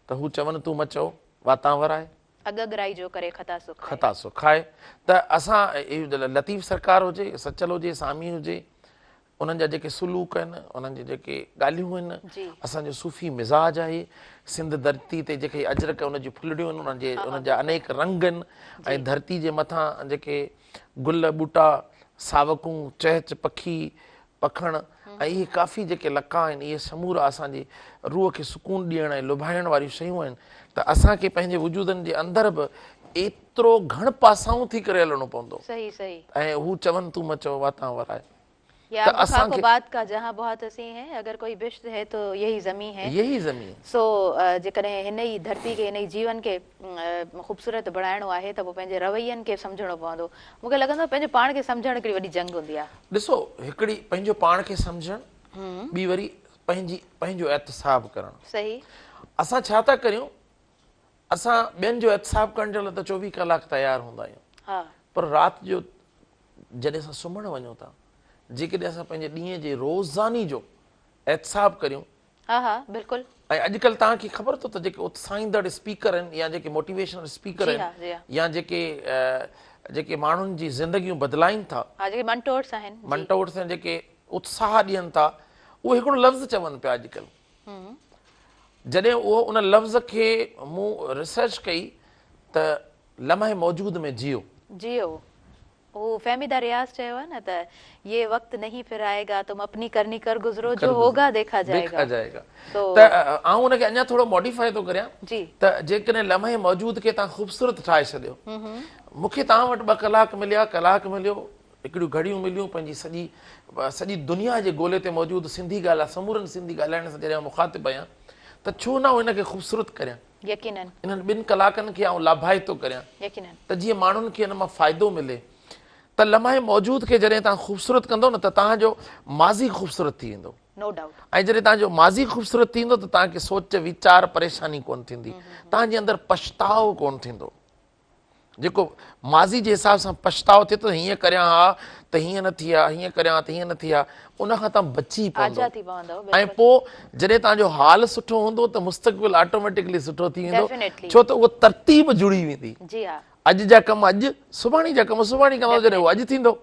B: ته هو چون تون م چئو واتان ورائي
A: اڳ اڳرائي جو ڪري خطا سو کائي.
B: خطا سو کائي ته اسان لطيف سرڪار هجي، سچل هجي، سامي هجي، انهن جا جيڪي سلوڪ آهن، انهن جي جيڪي ڳالهيون آهن، اسان جو صوفي مزاج آهي، سنڌ ڌرتي تي جيڪي اجرڪ ان جون ڦلڙيون آهن، انهن جي انهن جا انيڪ رنگ آهن ۽ ڌرتي جي مٿان جيڪي گل ٻوٽا، ساوڪون، چهچ پکي، پکڻ ۽ اهي ڪافي جيڪي لقاء آهن اهي سمورا اسان جي روح کي سڪون ڏيڻ ۽ لڀائڻ واريون شيون آهن ته اسان کي پنهنجي وجودن جي اندر به ايترو گهڻ پاسائون ٿي ڪري هلڻو پوندو
A: صحيح صحيح
B: ۽ هو چون تون م چئو واتان ورائي
A: يا
B: ته
A: اب
B: اسان
A: خاڪ و
B: کي
A: باد ڪا جهان بهت حسين هي اگر ڪوئي بهشت هي تو يهي زمين هي
B: يهي زمين
A: سو جيڪڏهن هن ئي ڌرتي کي هن ئي جيون کي خوبصورت بڻائڻو آهي ته پوء پنهنجي روين کي سمجهڻو پوندو. مون کي لڳندو آهي پنهنجو پاڻ کي سمجهڻ هڪڙي وڏي جنگ هوندي آهي.
B: ڏسو هڪڙي پنهنجو پاڻ کي سمجهڻ ٻي وري پنهنجي پنهنجو احتساب ڪرڻ.
A: صحيح.
B: اسان ڇا ٿا ڪريون اسان ٻين جو احتساب ڪرڻ جي لاء ته 24 ڪلاڪ تيار هوندا آهيون
A: ها.
B: پر رات جو جڏهن اسان سمهڻ وڃون ٿا جيڪڏهن اسان پنهنجي ڏينهن جي روزاني جو احتساب ڪريون
A: ها ها بلڪل.
B: ۽ اڄڪلهه توهان کي خبر اٿو ته جيڪي اتساهيندڙ اسپيڪر آهن يا جيڪي موٽيويشنل اسپيڪر
A: جي ها
B: آهن
A: جي ها.
B: يا جيڪي جيڪي ماڻهن جي زندگيون بدلائين ٿا.
A: ها جيڪي منٽورس آهن جي.
B: منٽورس آهن جيڪي اتساهه ڏين ٿا اهي هڪڙو لفظ چون پيا اڄڪلهه جڏهن اهو ان لفظ کي مون ريسرچ ڪئي ته لمحي موجود ۾ جيئو.
A: جيئو. هو فهميده رياض چيو آهي نه ته يه وقت نهين ڦر آئي گا تم اپني ڪرني ڪر گذرو جو هوگا ديکا جائي
B: گا. ته آئون ان کي اڃا ٿورو موڊيفائي ٿو ڪريان ته جيڪڏهن لمحي موجود کي توهان خوبصورت ٺاهي ڇڏيو مون کي توهان وٽ ٻه ڪلاڪ مليا ڪلاڪ مليو هڪڙيون گهڙيون مليون پنهنجي سڄي سڄي دنيا جي گولي تي موجود سنڌي ڳالهه سمورن سنڌي ڳالهائڻ سان جڏهن آئون مخاطب آهيان ته ڇو نه آئون ان کي خوبصورت ڪريان
A: يقينن.
B: انهن ٻن ڪلاڪن کي آئون لاڀائتو ڪريان
A: يقينن.
B: ته جيئن ماڻهن کي ان مان فائدو ملي ته لمحي موجود کي جڏهن توهان خوبصورت ڪندو نه ته توهان جو ماضي خوبصورت ٿي ويندو.
A: No doubt.
B: ۽ جڏهن توهان جو ماضي خوبصورت ٿيندو ته توهان کي سوچ ويچار پريشاني ڪونه ٿيندي توهان جي اندر پڇتاء ڪونه ٿيندو. جيڪو ماضي جي حساب سان پڇتاء ٿئي ٿو هيئن ڪريان ها ته هيئن نه ٿئي ها هيئن ڪريان ها ته هيئن نه ٿئي ها ان کان توهان بچي
A: آجا ٿي پوندؤ
B: ۽ پوء جڏهن توهان جو حال سٺو هوندو ته مستقبل آٽوميٽڪلي سٺو ٿي ويندو ڇو ته اهو ترتيب جڙي ويندي
A: جي ها
B: اڄ جا ڪم اڄ سڀاڻي جا ڪم سڀاڻي ڪندو جڏهن اهو اڄ ٿيندو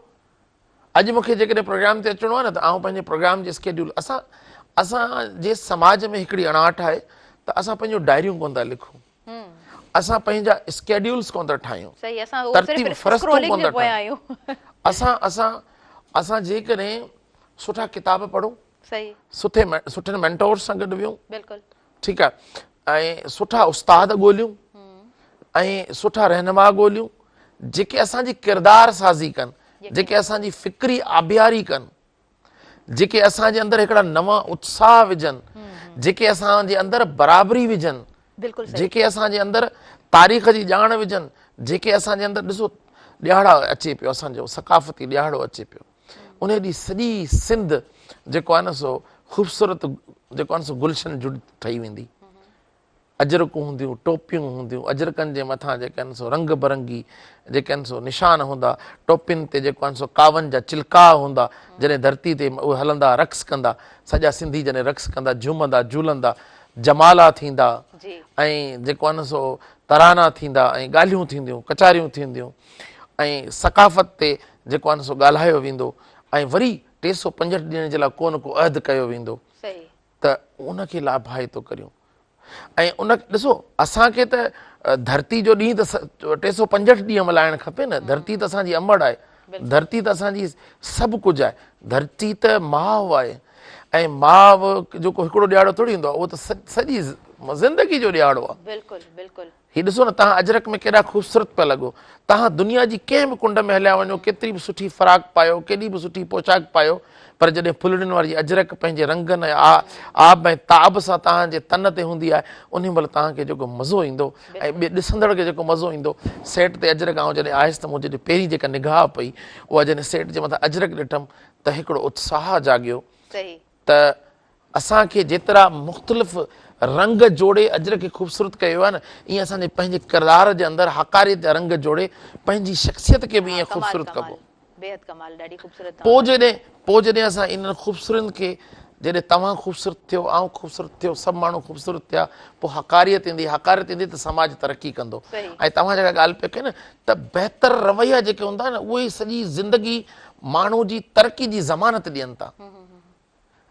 B: اڄ مون کي جيڪڏهن پروگرام تي اچڻو آهي نه ته آئون پنهنجي پروگرام جي اسڪيڊيول اسان اسان جي سماج ۾ هڪڙي اڻاٺ آهي ته اسان پنهنجون ڊائريون ڪونه ٿا لکون اسان پنهنجا اسڪيڊيولز ڪونه ٿا ٺاهيون
A: صحيح اسان اهو صرف اسڪرولنگ جي پويان آهيون
B: اسان اسان اسان جيڪڏهن سٺا ڪتاب پڙهون
A: صحيح
B: سٺي سٺن مينٽورس سان گڏ ويهون
A: بلڪل
B: ٺيڪ آهي ۽ سٺا استاد ڳوليون ۽ سٺا رهنما ڳوليون جيڪي اسان جي ڪردار سازي ڪن جيڪي اسان جي فڪري آبياري ڪن جيڪي اسان جي اندر هڪڙا نوان اتساهه وجهن جيڪي اسان جي اندر برابري وجهن جيڪي اسان جي اندر تاريخ جي ڄاڻ وجهن جيڪي اسان جي اندر ڏسو ڏهاڙا اچي پيو اسان جو ثقافتي ڏهاڙو اچي پيو ان ڏينهن سڄي سنڌ جيڪو آهي نه سو خوبصورت جيڪو آهي نه سو گلشن جڙ ٺهي ويندي اجرڪون هونديون، ٽوپيون هونديون، اجرڪن جي مٿان جيڪي آهن سو رنگ برنگي جيڪي آهن سو نشان هوندا، ٽوپين تي جيڪو آهن سو ڪاون جا چلڪاء هوندا، جڏهن ڌرتي تي اهي هلندا رقص ڪندا، سڄا سنڌي جڏهن رقص ڪندا، جهومندا، جهولندا، جمالا ٿيندا ۽ جيڪو آهن سو ترانا ٿيندا ۽ ڳالهيون ٿينديون، ڪچهريون ٿينديون ۽ ثقافت تي جيڪو آهن سو ڳالهايو ويندو ۽ وري 365 ڏينهن جي لاء ڪو نه ڪو عهد ڪيو ويندو. ته ان کي لاڀائتو ڪريون ۽ ان ڏسو اسان کي ته ڌرتي جو ڏينهن ته 365 ڏينهن ملهائڻ کپي نه ڌرتي ته اسان جي امڙ آهي ڌرتي ته اسان جي سڀ ڪجهه آهي ڌرتي ته ماء آهي ۽ ماء جيڪو هڪڙو ڏيهاڙو ٿوري هوندو آهي اهو ته سڄي زندگي جو ڏهاڙو آ.
A: بلڪل بلڪل.
B: هي ڏسو نه توهان اجرڪ ۾ ڪيڏا خوبصورت پيا لڳو. توهان دنيا جي ڪنهن به ڪنڊ ۾ هليا وڃو، ڪيتري به سٺي فراڪ پايو، ڪيڏي به سٺي پوشاڪ پايو، پر جڏهن ڦلڙين واري اجرڪ پنهنجي رنگن ۽ آب ۽ تاب سان توهان جي تن تي هوندي آهي، انهي مهل توهان کي جيڪو مزو ايندو ۽ ٻئي ڏسندڙ کي جيڪو مزو ايندو. سيٽ تي اجرڪ آئون جڏهن آيس ته منهنجي جي پهرين جيڪا نگاهه پئي، اها جڏهن سيٽ جي مٿان اجرڪ ڏٺم ته هڪڙو اتساهه جاڳيو ته اسان کي جيترا مختلف رنگ جوڙي اجرڪ کي خوبصورت ڪيو آهي نه ائين اسان جي پنهنجي ڪردار جي اندر حقاريت جا رنگ جوڙي پنهنجي شخصيت کي به ائين خوبصورت ڪبو. پوء جڏهن پوء جڏهن اسان انهن خوبصورين کي جڏهن توهان خوبصورت ٿيو آئون خوبصورت ٿيو سڀ ماڻهو خوبصورت ٿيا پوء حقاريت ايندي حقاريت ايندي ته سماج ترقي ڪندو ۽ توهان جيڪا ڳالهه پيا ڪيو نه ته بهتر رويا جيڪي هوندا آهن اهي ئي سڄي زندگي ماڻهو جي ترقي جي ضمانت ڏين ٿا.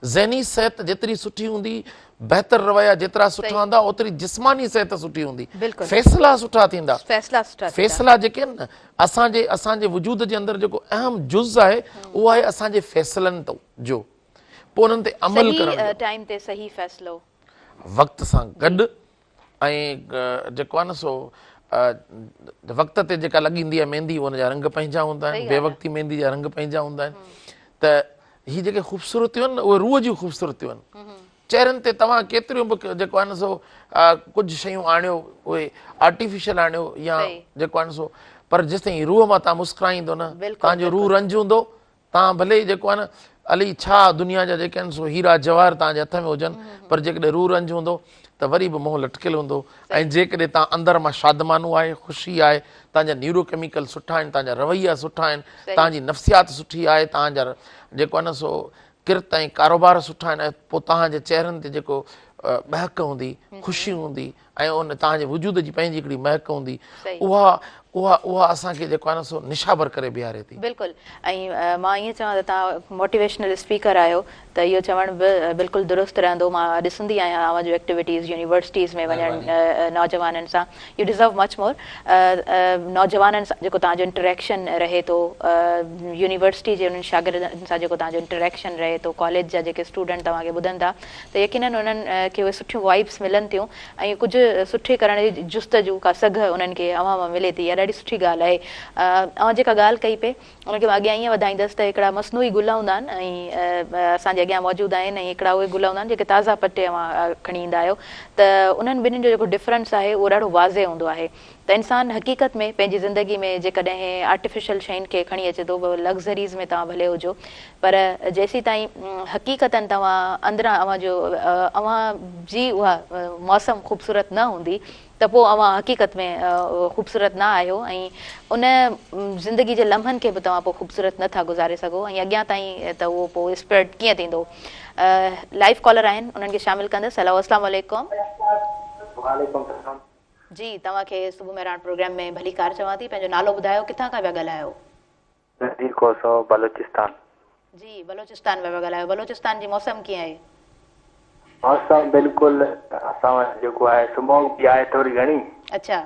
B: ذهني صحت جيتري سٺي هوندي، بهتر رويا جيترا سٺا هوندا، اوتري جسماني صحت سٺي هوندي. فيصلا سٺا ٿيندا. فيصلا جيڪي آهن نه اسان جي اسان جي وجود جي اندر جيڪو اهم جز آهي اهو آهي اسان جي فيصلن جو پوء انهن تي عمل ڪرڻ جو.
A: صحيح ٽائيم تي صحيح فيصلو.
B: وقت سان گڏ ۽ جيڪو آهي نه سو وقت تي جيڪا لڳيندي آهي ميندي ان جا رنگ پنهنجا هوندا آهن بي وقتي ميندي جا رنگ پنهنجا هوندا آهن ته هي جيڪي خوبصورتيون آهن اهي روح جون خوبصورتيون آهن چهرن تي توهان ڪيتريون به جيڪو آهي نه سو ڪجهه شيون آڻيو اهي آرٽيفيشل آڻيو يا جيڪو آهي نه سو پر جيستائين روح مان توهان مسڪرائيندو نه توهان جو روح رنج هوندو توهان ڀلي جيڪو آهي نه الائي ڇا دنيا جا جيڪي آهن سو هيرا جواهر توهان جي هٿ ۾ هجن پر جيڪڏهن روح رنج هوندو ته وري به منهن لٽڪيل هوندو ۽ جيڪڏهن توهان اندر مان شادمانو آهي خوشي آهي توهان جا نيورو ڪيميڪل سٺا آهن توهان جا رويا سٺا آهن توهان جي نفسيات سٺي آهي توهان جا جيڪو آهي نه سو ڪرت ۽ ڪاروبار سٺا آهن ۽ پوء توهان جي چهرن تي جيڪو ٻهڪ هوندي خوشي هوندي ۽ ان توهان جي وجود جي پنهنجي هڪڙي مهڪ هوندي اها اها اها اسان کي جيڪو آهي نه سو نشابر ڪري بيهاري ٿي.
A: بلڪل ۽ مان ائين چوان ته توهان موٽيويشنل اسپيڪر آهيو ته اهو چوڻ به بلڪل درست رهندو مان ڏسندي آهيان اوهان جون ايڪٽيوٽيز يونيورسٽيز ۾ وڃڻ نوجوانن سان يو ڊزرو مچ مور نوجوانن سان جيڪو توهان جو انٽريڪشن رهي ٿو يونيورسٽي جي انهن شاگردن سان جيڪو توهان جو انٽريڪشن رهي ٿو ڪاليج جا جيڪي اسٽوڊنٽ توهان کي ٻڌن ٿا ته يقينن انهن کي اهي سٺيون وائبس ملن ٿيون ۽ ڪجهه سٺي ڪرڻ جي جستجو ڪا سگهه انهن کي اوهان مان ملي ٿي اها ڏاڍي سٺي ڳالهه آهي. اوهان جيڪا ڳالهه ڪئي پئي ان کي مان اڳيان ائين وڌائيندس ته هڪڙا مصنوعي گل هوندا آهن ۽ اسان جي اڳيان موجود آهن ۽ هڪڙا اهي گل هوندا آهن جيڪي تازا پٽي اوهان کڻي ايندا آهيو ته انهن ٻنهين جو جيڪو ڊفرنس آهي اهو ڏاڍو واضح هوندو آهي. ته انسان حقيقت ۾ پنهنجي زندگي ۾ جيڪڏهن آرٽيفيشل شين کي کڻي اچي ٿو لگزريز ۾ توهان ڀلي هجو پر جيسيتائين حقيقتن توهان اندران اوهان جو اوهان جي اها موسم خوبصورت نه هوندي ته پوء اوهان حقيقت ۾ خوبصورت نه آهيو ۽ ان زندگي جي لمحن کي به توهان پوء خوبصورت نه ٿا گذاري سگهو ۽ اڳيان تائين ته اهو پوء اسپريڊ ڪيئن ٿيندو. لائيو ڪالر آهن انهن کي شامل ڪندس. هيلو اسلام عليڪم.
F: وعليڪم السلام.
A: جي توهان کي صبح مهراڻ پروگرام ۾ ڀليڪار چوان ٿي پنهنجو نالو ٻڌايو ڪٿان کان پيا ڳالهايو.
F: نذير کوسو بلوچستان.
A: جي بلوچستان مان پيا ڳالهايو بلوچستان جي موسم ڪيئن آهي.
F: موسم بلڪل اسان وٽ جيڪو آهي سموگ به آهي ٿوري گهڻي.
A: اڇا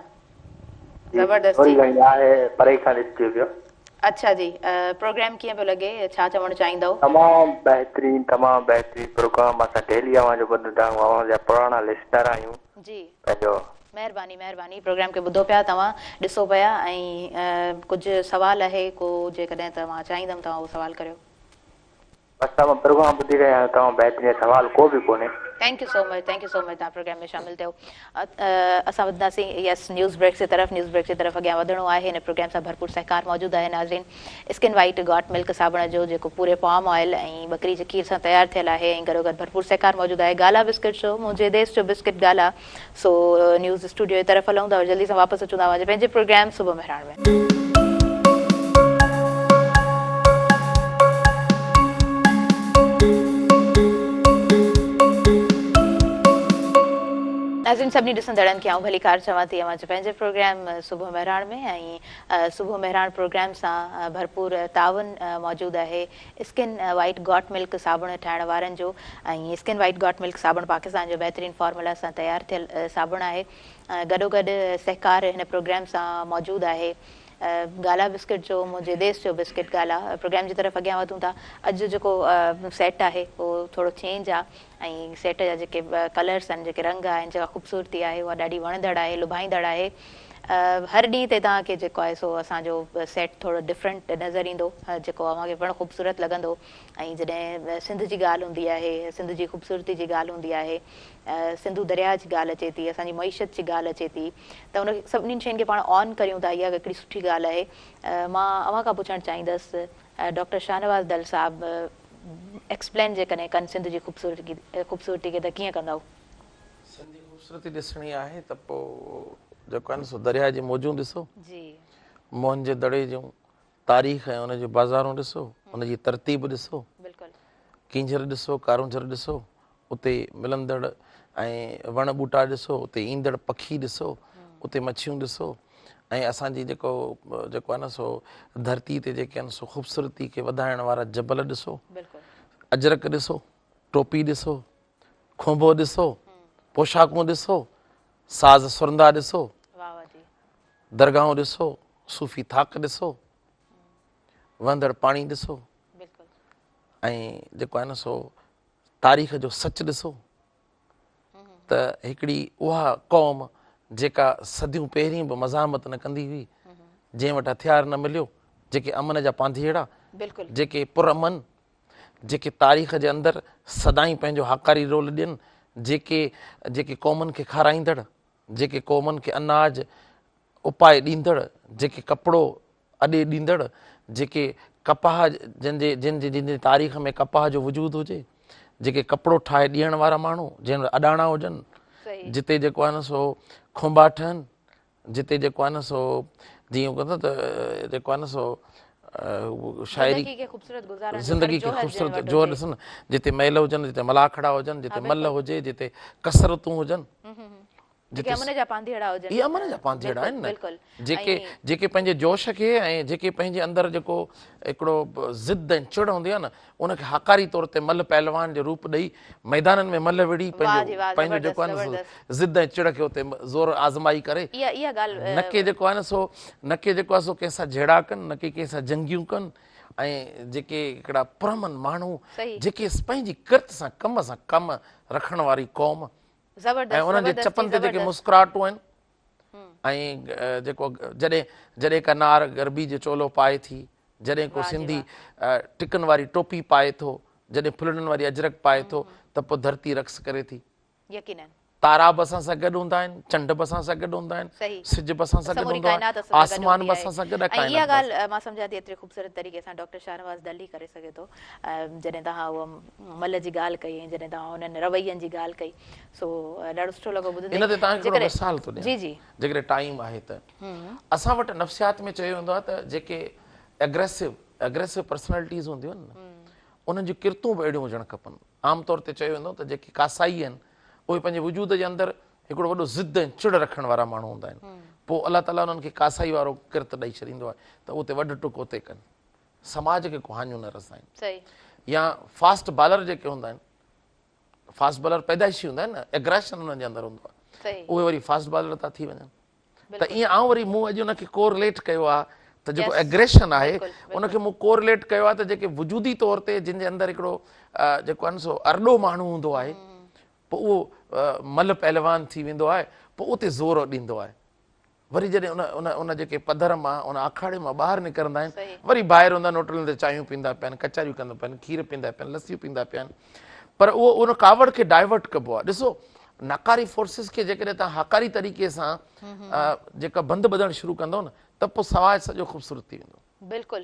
A: زبردست
F: ٿوري گهڻي آهي پري کان ڏسجي پيو.
A: اڇا جي پروگرام ڪيئن پيو لڳي ڇا چوڻ چاهيندؤ.
F: تمام بهترين تمام بهترين پروگرام اسان ڊيلي اوهان جو ٻڌندا آهيون اوهان جا پراڻا لسنر آهيون.
A: جي
F: پنهنجو.
A: مهرباني مهرباني پروگرام کي ٻڌو پيا توهان ڏسو پيا ۽ ڪجهه سوال آهي ڪو جيڪڏهن ته مان چاهيندم توهان اهو سوال ڪريو.
F: بس توهان پروگرام ٻڌي رهيا آهيون تمام بهترين سوال ڪو به ڪونهي.
A: Thank you so much thank you so much توهان پروگرام ۾ شامل ٿيو اسان وڌنداسين يس نيوز بريڪ جي طرف نيوز بريڪ جي طرف اڳيان وڌڻو آهي هن پروگرام سان ڀرپور سهڪار موجود آهي ناظرين اسڪن وائيٽ گاٽ ملڪ صابڻ جو جيڪو پوري پام آئل ۽ ٻڪري جي کير سان تيار ٿيل آهي ۽ گڏوگڏ ڀرپور سهڪار موجود آهي گالا بسڪٽ جو منهنجي ديس جو بسڪٽ گالا سو نيوز اسٽوڊيو جي طرف هلون ٿا وري جلدي سان واپس اچون ٿا اوهان جي پنهنجي پروگرام صبح مهراڻ ۾. ناظرين سڀني ڏسندڙن کي آئون ڀليڪار چوان ٿي اوهان جي پنهنجي پروگرام صبح مهراڻ ۾ ۽ صبح مهراڻ پروگرام سان ڀرپور تعاون موجود آهي اسڪن وائيٽ گاٽ ملڪ صابڻ ٺاهڻ وارن جو ۽ اسڪن وائيٽ گاٽ ملڪ صابڻ پاڪستان جو بهترين فارمولا سان تيار ٿيل صابڻ آهي گڏوگڏ سهڪار هن پروگرام سان موجود آهي گالا بسڪٽ جو منهنجي ديس جو بسڪٽ گالا پروگرام جي طرف اڳيان وڌون ٿا اڄ جو جيڪو سيٽ آهي اهو ٿورو چينج آ ۽ سيٽ جا جيڪي ڪلرس آهن جيڪي رنگ آهن جيڪا خوبصورتي آهي اها ڏاڍي وڻندڙ آهي لڀائيندڙ آهي هر ڏينهن تي توهان کي جيڪو آهي سو اسان جو سيٽ ٿورو ڊفرنٽ نظر ايندو جيڪو اوهان کي پڻ خوبصورت لڳندو ۽ جڏهن سنڌ جي ڳالهه هوندي آهي سنڌ جي خوبصورتي جي ڳالهه هوندي آهي سنڌو درياهه جي ڳالهه اچي ٿي اسان جي معيشت جي ڳالهه اچي ٿي ته ان سڀني شين کي پاڻ آن ڪريون ٿا اها هڪڙي سٺي ڳالهه آهي مان اوهان کان پڇڻ چاهيندس ڊاڪٽر شاهنواز دل صاحب ايڪسپلين جيڪڏهن ڪن سنڌ جي خوبصورتي کي ته ڪيئن ڪندؤ؟
B: سنڌ جي خوبصورتي ڏسڻي آهي ته پوء جيڪو آهي نه سو درياهه جي موجون ڏسو، موهن جي دڙي جون تاريخ ۽ ان جون بازارون ڏسو، ان جي ترتيب ڏسو، ڪينجهر ڏسو، ڪارونجهر ڏسو، اتي ملندڙ ۽ وڻ ٻوٽا ڏسو، اتي ايندڙ پکي ڏسو، اتي مڇيون ڏسو ۽ اسان جي جيڪو جيڪو آهي نه سو ڌرتي تي جيڪي آهن سو خوبصورتي کي وڌائڻ وارا جبل ڏسو، اجرڪ ڏسو، ٽوپي ڏسو، کهنبو ڏسو، پوشاڪون ڏسو، ساز سرندا ڏسو، درگاهون ڏسو، صوفي ٿاڪ ڏسو، وهندڙ پاڻي ڏسو ۽ جيڪو آهي نه سو تاريخ جو سچ ڏسو ته هڪڙي اها قوم جيڪا صديون پهرين به مزاحمت نه ڪندي هئي، جنهن وٽ هٿيار نه مليو، جيڪي امن جا پانڌيئڙا، جيڪي پرامن، جيڪي تاريخ جي اندر سدائين پنهنجو هاڪاري رول ڏين، جيڪي جيڪي قومن کي کارائيندڙ، جيڪي قومن کي اناج اپائي ڏيندڙ، جيڪي ڪپڙو اڏي ڏيندڙ، جيڪي ڪپاهه جن جي جن جي جن جي تاريخ ۾ ڪپاهه جو وجود هجي، جيڪي ڪپڙو ٺاهي ڏيڻ وارا ماڻهو جن وٽ اڏاڻا هجن، جتي جيڪو آهي نه سو کهنبا ٺهن، جتي جيڪو آهي نه سو جيئن ڪندو ته جيڪو آهي نه سو شاعري زندگي کي خوبصورت جوهر ڏسن، جتي ميل هجن، جتي ملاکڙا هجن، جتي ملهه هجي، جتي ڪسرتون هجن.
A: جيڪي امن جا پانڌيئڙا هجن.
B: اهي امن جا پانڌيئڙا آهن نه جيڪي جيڪي پنهنجي جوش کي ۽ جيڪي پنهنجي اندر جيڪو هڪڙو ضد ۽ چڙ هوندي آهي نه ان کي هاڪاري طور تي ملهه پهلوان جو روپ ڏئي ميدانن ۾ ملهه وڙهي پنهنجو پنهنجو جيڪو آهي نه ضد ۽ چڙ کي اتي زور آزمائي ڪري نه ڪي جيڪو آهي نه سو نه ڪي جيڪو آهي سو ڪنهن سان جهيڙا ڪن نه ڪي ڪنهن سان جنگيون ڪن ۽ جيڪي هڪڙا پرامن ماڻهو جيڪي پنهنجي ڪرت سان ڪم سان ڪم رکڻ واري قوم ۽ انهن جي چپن تي جيڪي مسڪراهٽون آهن ۽ جيڪو جڏهن جڏهن ڪا نار گربي جو چولو پائي ٿي جڏهن ڪو سنڌي ٽڪن واري ٽوپي پائي ٿو جڏهن ڦلڙين واري اجرڪ پائي ٿو ته پوء ڌرتي رقص ڪري ٿي.
A: يقينن.
B: تارا به اسان سان گڏ هوندا آهن، چنڊ به اسان سان گڏ هوندا آهن، سج به اسان سان گڏ هوندو آهي، آسمان به اسان سان گڏ آهي،
A: ۽ اها ڳالهه مان سمجهان ٿي ايتري خوبصورت طريقي سان ڊاڪٽر شاهنواز دل ئي ڪري سگهي ٿو. جڏهن توهان اها ملهه جي ڳالهه ڪئي ۽ جڏهن توهان انهن روين جي ڳالهه ڪئي سو ڏاڍو سٺو لڳو ٻڌندي.
B: ان تي توهان کي هڪڙو مثال ٿو ڏيان
A: جي جي.
B: جيڪڏهن ٽائيم آهي ته. اسان وٽ نفسيات ۾ چيو ويندو آهي ته جيڪي اگريسو Aggressive Personalities هونديون آهن نه انهن جون ڪرتون به اهڙيون هجڻ کپن. عام طور تي چيو ويندو آهي ته جيڪي ڪاسائي آهن اهي پنهنجي وجود جي اندر هڪڙو وڏو ضد ۽ چڙ رکڻ وارا ماڻهو هوندا آهن. پوء الله تعاليٰ انهن کي ڪاسائي وارو ڪرت ڏئي ڇڏيندو آهي ته اتي وڍ ٽڪ اتي ڪن. سماج کي ڪو هاڃو نه رسائين. يا فاسٽ بالر جيڪي هوندا آهن فاسٽ بالر پيدائشي هوندا آهن نه اگريشن انهن جي اندر هوندو آهي اهي وري فاسٽ بالر ٿا ٿي وڃن ته ائين آئون وري مون اڄ ان کي ڪورليٽ ڪيو آهي ته جيڪو اگريشن آهي ان کي مون ڪورليٽ ڪيو آهي ته جيڪي وجودي طور تي جن جي اندر هڪڙو جيڪو آهي نه سو ارڏو ماڻهو هوندو آهي پوء اهو ملهه پهلوان ٿي ويندو آهي پوء اتي زور ڏيندو آهي وري جڏهن ان ان ان جيڪي پڌر مان ان آکاڙي مان ٻاهر نڪرندا آهن وري ڀائر هوندا آهن هوٽلن تي چانهيون پيندا پيا آهن ڪچهريون ڪندا پيا آهن کير پيندا پيا آهن لسيون پيندا پيا آهن پر اهو ان ڪاوڙ کي ڊائيورٽ ڪبو آهي ڏسو ناڪاري فورسز کي جيڪڏهن توهان هاڪاري طريقي سان جيڪا بند ٻڌڻ شروع ڪندو نه ته پوء سماج سڄو خوبصورت ٿي ويندو.
A: بلڪل.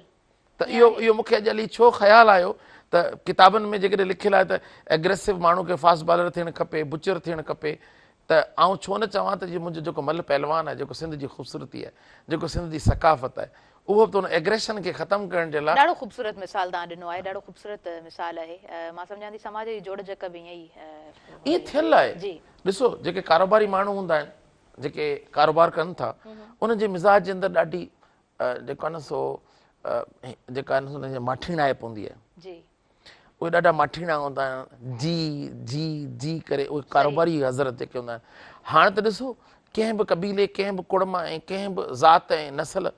B: ته اهو اهو مون کي اڄ الائي ڇو خيال آيو ته ڪتابن ۾ جيڪڏهن لکيل آهي ته اگريسو ماڻهو کي فاسٽ بالر ٿيڻ کپي بچر ٿيڻ کپي ته آئون ڇو نه چوان ته جي منهنجو جيڪو ملهه پهلوان آهي جيڪو سنڌ جي خوبصورتي آهي جيڪو سنڌ جي ثقافت آهي اهو به ته ان اگريشن کي ختم ڪرڻ جي لاء
A: ڏاڍو خوبصورت مثال توهان ڏنو آهي ڏاڍو خوبصورت مثال آهي مان سمجهان ٿي سماج جي جوڙجڪ به ائين ئي
B: ائين ٿيل آهي
A: جي
B: ڏسو جيڪي ڪاروباري ماڻهو هوندا آهن جيڪي ڪاروبار ڪن ٿا انهن جي مزاج جي اندر ڏاڍي جيڪو آهي نه سو جيڪا آهي نه سو انهن جي ماٺيڻائپ هوندي آهي
A: جي
B: اهي ڏاڍا ماٺيڻا هوندا آهن جي جي جي ڪري اهي ڪاروباري حضرت جيڪي هوندا آهن هاڻ ته ڏسو ڪنهن به قبيلي ڪنهن به ڪڙم ۽ ڪنهن به ذات ۽ نسل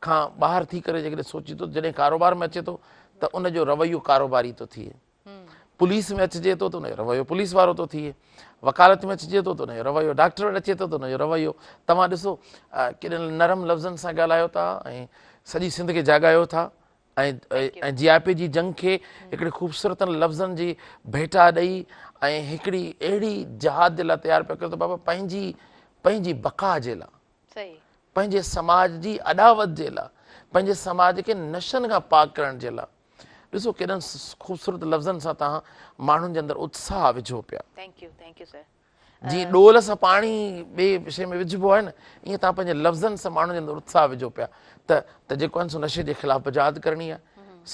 B: کان ٻاهر ٿي ڪري جيڪڏهن سوچي ٿو جڏهن ڪاروبار ۾ اچي ٿو ته ان جو رويو ڪاروباري ٿو ٿئي. پوليس ۾ اچجي ٿو ته ان جو رويو پوليس وارو ٿو ٿئي، وڪالت ۾ اچجي ٿو ته ان جو رويو ڊاڪٽر وٽ اچي ٿو ته ان جو رويو توهان ڏسو ڪيڏن نرم لفظن سان ڳالهايو ٿا ۽ سڄي سنڌ کي جاڳايو ٿا ۽ جياپي جي جنگ کي هڪڙي خوبصورت لفظن جي ڀيٽا ڏئي ۽ هڪڙي اهڙي جهاد جي لاء تيار پيا ڪيو ته بابا پنهنجي پنهنجي بقا جي لاء پنهنجي سماج جي اڏاوت جي لاء پنهنجي سماج کي نشن کان پاڪ ڪرڻ جي لاء ڏسو ڪيڏن خوبصورت لفظن سان توهان ماڻهن جي اندر اتساهه وجهو پيا.
A: Thank you thank you sir.
B: جيئن ڏول سان پاڻي ٻي شيء ۾ وجهبو آهي نه ائين توهان پنهنجي لفظن سان ماڻهن جي اندر اتساهه وجهو پيا ته ته جيڪو آهي سو نشي جي خلاف به جهاد ڪرڻي آهي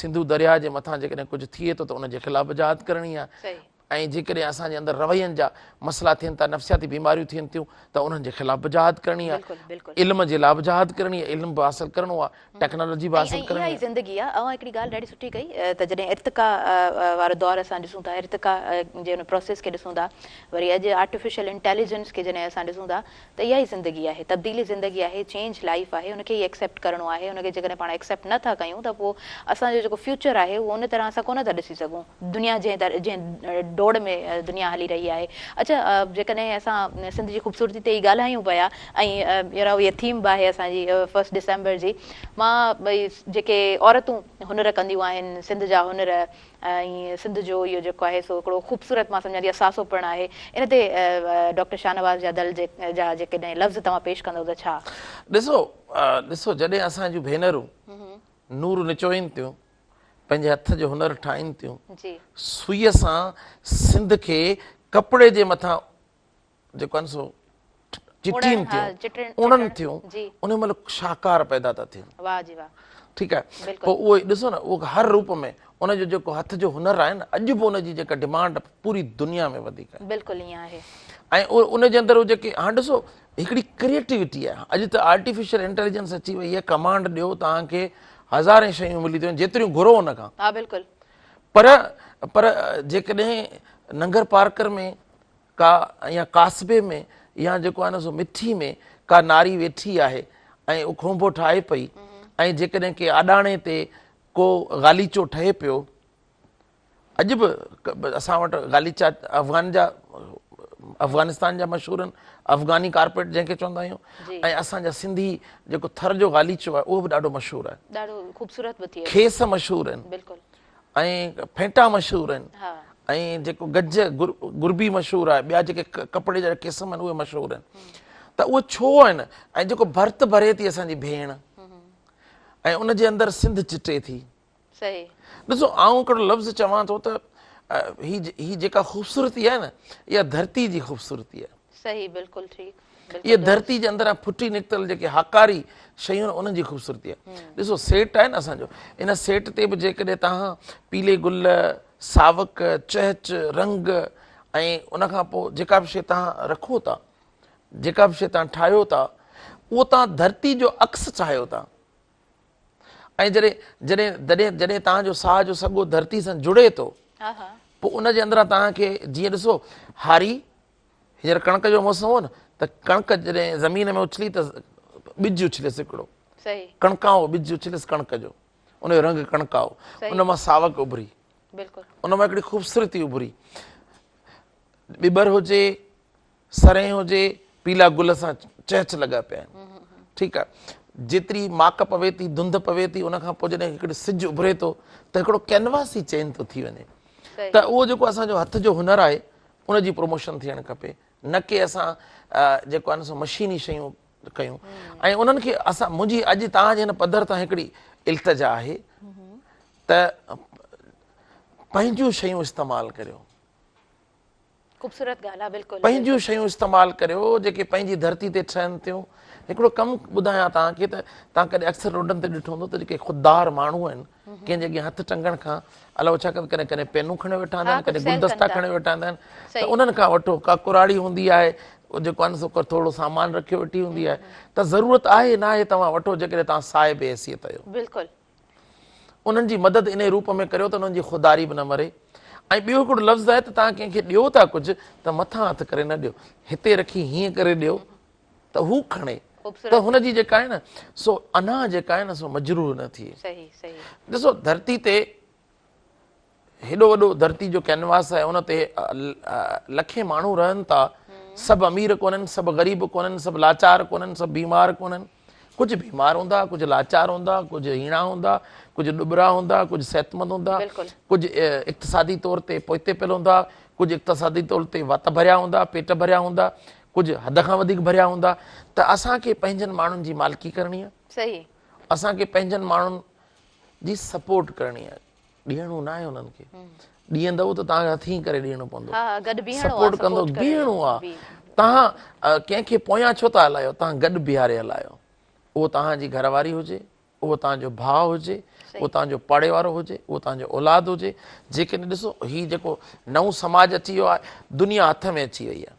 B: سنڌو درياهه جي مٿان جيڪڏهن ڪجهه ٿئي ٿو ته ان جي خلاف به جهاد ڪرڻي آهي ۽ جيڪڏهن اسان جي اندر روين جا مسئلا ٿين ٿا، نفسياتي بيماريون ٿين ٿيون ته انهن جي خلاف به جهاد ڪرڻي آهي، علم جي لاء به جهاد ڪرڻي آهي، علم به حاصل ڪرڻو آهي، ٽيڪنالاجي به حاصل ڪرڻي آهي.
A: اها ئي زندگي آهي. اوهان هڪڙي ڳالهه ڏاڍي سٺي ڪئي ته جڏهن ارتقا وارو دور اسان ڏسون ٿا، ارتقا جي ان پروسيس کي ڏسون ٿا، وري اڄ آرٽيفيشل انٽيليجنس کي جڏهن اسان ڏسون ٿا ته اها ئي زندگي آهي، تبديلي زندگي آهي، چينج لائيف آهي، ان کي ئي ايڪسيپٽ ڪرڻو آهي، ان کي جيڪڏهن پاڻ ايڪسيپٽ نه ٿا ڪيون ته پوء اسان جو جيڪو فيوچر آهي اهو ان طرح اسان ڪونه ٿا ڏسي سگهون، دنيا جنهن جنهن ڊوڙ ۾ دنيا هلي رهي آهي. اڇا جيڪڏهن اسان سنڌ جي خوبصورتي تي ئي ڳالهايون پيا ۽ يو نو اها ٿيم به آهي اسان جي فرسٽ ڊسمبر جي، مان جيڪي عورتون هنر ڪنديون آهن، سنڌ جا هنر ۽ سنڌ جو اهو جيڪو آهي سو هڪڙو خوبصورت مان سمجهان ٿي اثاثو پڻ آهي. ان تي ڊاڪٽر شاهنواز جا دل جا جيڪڏهن لفظ توهان پيش ڪندؤ ته ڇا؟
B: ڏسو ڏسو جڏهن اسان جون ڀينرون نور نچوئين ٿيون، پنهنجي هٿ جو هنر ٺاهين ٿيون، سوئيء سان سنڌ کي ڪپڙي جي مٿان جيڪو آهن سو چٽين ٿيون اڻن ٿيون ان مهل شاهڪار پيدا ٿا ٿين ٺيڪ آهي پوء اهو ڏسو نه اهو هر روپ ۾ ان جو جيڪو هٿ جو هنر آهي نه اڄ به ان جي جيڪا ڊمانڊ پوري دنيا ۾ وڌيڪ آهي
A: بلڪل ائين آهي
B: ۽ ان جي اندر جيڪي هاڻ ڏسو هڪڙي ڪريئيٽيوٽي آهي اڄ ته آرٽيفيشل انٽيليجنس اچي وئي آهي ڪمانڊ ڏيو توهان کي هزارين شيون ملي ٿيون جيتريون گهرو ان کان
A: ها بلڪل
B: پر پر جيڪڏهن ننگر پارڪر ۾ ڪا يا ڪاسبي ۾ يا جيڪو آهي نه سو مٺي ۾ ڪا ناري ويٺي آهي ۽ اهو کونڀو ٺاهي پئي ۽ جيڪڏهن ڪي آڏاڻي تي ڪو غاليچو ٺهي پيو اڄ به اسان وٽ غاليچا افغان جا افغانستان جا مشهور آهن افغاني ڪارپيٽ جنهن کي چوندا آهيون ۽ اسان جا سنڌي جيڪو ٿر جو غاليچو آهي اهو به ڏاڍو مشهور آهي
A: ڏاڍو خوبصورت به ٿئي
B: کيس مشهور آهن
A: بلڪل
B: ۽ ڦينٽا مشهور آهن ۽ جيڪو گج گربي مشهور آهي ٻيا جيڪي ڪپڙي جا قسم آهن اهي مشهور آهن ته اهي ڇو آهن ۽ جيڪو ڀرت ڀري ٿي اسان جي ڀيڻ ۽ ان جي اندر سنڌ چٽي ٿي ڏسو آئون هڪڙو لفظ چوان ٿو ته هي هي جيڪا خوبصورتي آهي نه اها ڌرتي جي خوبصورتي آهي
A: صحيح بلڪل ٺيڪ
B: اهي ڌرتي جي اندران ڦٽي نڪتل جيڪي هاڪاري شيون آهن انهن جي خوبصورتي آهي. ڏسو سيٽ آهي نه اسان جو ان سيٽ تي به جيڪڏهن توهان پيلي گل، ساوڪ، چهچ، رنگ ۽ ان کان پوء جيڪا به شيء توهان رکو ٿا جيڪا به شيء توهان ٺاهيو ٿا اهو توهان ڌرتي جو عڪس ٺاهيو ٿا ۽ جڏهن جڏهن جڏهن جڏهن توهان جو ساهه جو سڳو ڌرتي سان جڙي ٿو پوء ان جي اندران توهان کي جيئن ڏسو هاري هينئر ڪڻڪ جو موسم هو نه ته ڪڻڪ جڏهن زمين ۾ اڇلي ته ٻج اڇليس هڪڙو ڪڻڪائو ٻج اڇليس ڪڻڪ جو ان جو رنگ ڪڻڪائو ان مان ساوڪ اڀري ان مان هڪڙي خوبصورتي اڀري ٻٻر هجي سرهين هجي پيلا گل سان چهچ لڳا پيا آهن ٺيڪ آهي جيتري ماڪ پوي ٿي ڌنڌ پوي ٿي ان کان پوء جڏهن هڪڙو سج اڀري ٿو ته هڪڙو ڪينواس ئي چينج ٿو ٿي وڃي ته اهو جيڪو اسان جو هٿ جو هنر آهي ان جي پروموشن ٿيڻ کپي نه ڪي اسان جيڪو آهي نه سو مشيني شيون ڪيون ۽ انهن کي اسان منهنجي اڄ توهان جي هن پڌر تان هڪڙي التجا آهي ته پنهنجون شيون استعمال ڪريو
A: خوبصورت ڳالهه آهي بلڪل
B: پنهنجون شيون استعمال ڪريو جيڪي پنهنجي ڌرتي تي ٺهن ٿيون هڪڙو ڪم ٻڌايان توهان کي ته توهان ڪڏهن اڪثر روڊن تي ڏٺو هوندو ته جيڪي خوددار ماڻهو آهن ڪنهن جي اڳيان هٿ ٽنگڻ کان الائي ڇا ڪن ڪڏهن ڪڏهن پينون کڻيو ويٺا هوندا آهن ڪڏهن گلدستا کڻيو ويٺا هوندا آهن ته انهن کان وٺو ڪا ڪراڙي هوندي آهي جيڪو آهي سو ٿورو سامان رکيو ويٺي هوندي آهي ته ضرورت آهي نه آهي توهان وٺو جيڪڏهن توهان صاحب حيثيت آهيو
A: بلڪل
B: انهن جي مدد انهي روپ ۾ ڪريو ته انهن جي خودداري به نه مري ۽ ٻيو هڪڙو لفظ آهي ته توهان ڪنهن کي ڏيو ٿا ڪجهه ته مٿان هٿ ڪري نه ڏيو هتي رکي هيئن ڪري ڏيو ته هو کڻي. ته هن جي جيڪا آهي نه سو انا جيڪا آهي نه سو مجروح نه ٿئي. ڏسو ڌرتي تي هيڏو وڏو ڌرتي جو ڪينواس آهي ان تي لکين ماڻهو رهن ٿا سڀ امير ڪونهن سڀ غريب ڪونهن سڀ لاچار ڪونهن سڀ بيمار ڪونهن ڪجهه بيمار هوندا ڪجهه لاچار هوندا ڪجهه هيڻا هوندا ڪجهه ڏٻرا هوندا ڪجهه صحتمند هوندا ڪجهه اقتصادي طور تي پوئتي پيل هوندا ڪجهه اقتصادي طور تي وات ڀريا هوندا پيٽ ڀريا هوندا ڪجهه حد کان وڌيڪ ڀريا هوندا ته اسان کي پنهنجن ماڻهن جي مالڪي ڪرڻي آهي
A: صحيح
B: اسان کي پنهنجن ماڻهن جي سپورٽ ڪرڻي آهي ڏيڻو ناهي انهن کي ڏيندؤ ته توهان کي هٿين ڪري ڏيڻو پوندو سپورٽ ڪندو بيهڻو آهي توهان ڪنهن کي پويان ڇو ٿا هلايو توهان گڏ بيهاري هلايو اهو توهان جي گهر واري هجي اهو توهان جو ڀاء هجي اهو توهان جو پاڙي وارو هجي اهو توهان جو اولاد هجي جيڪڏهن ڏسو هي جيڪو نئون سماج اچي ويو آهي دنيا هٿ ۾ اچي وئي آهي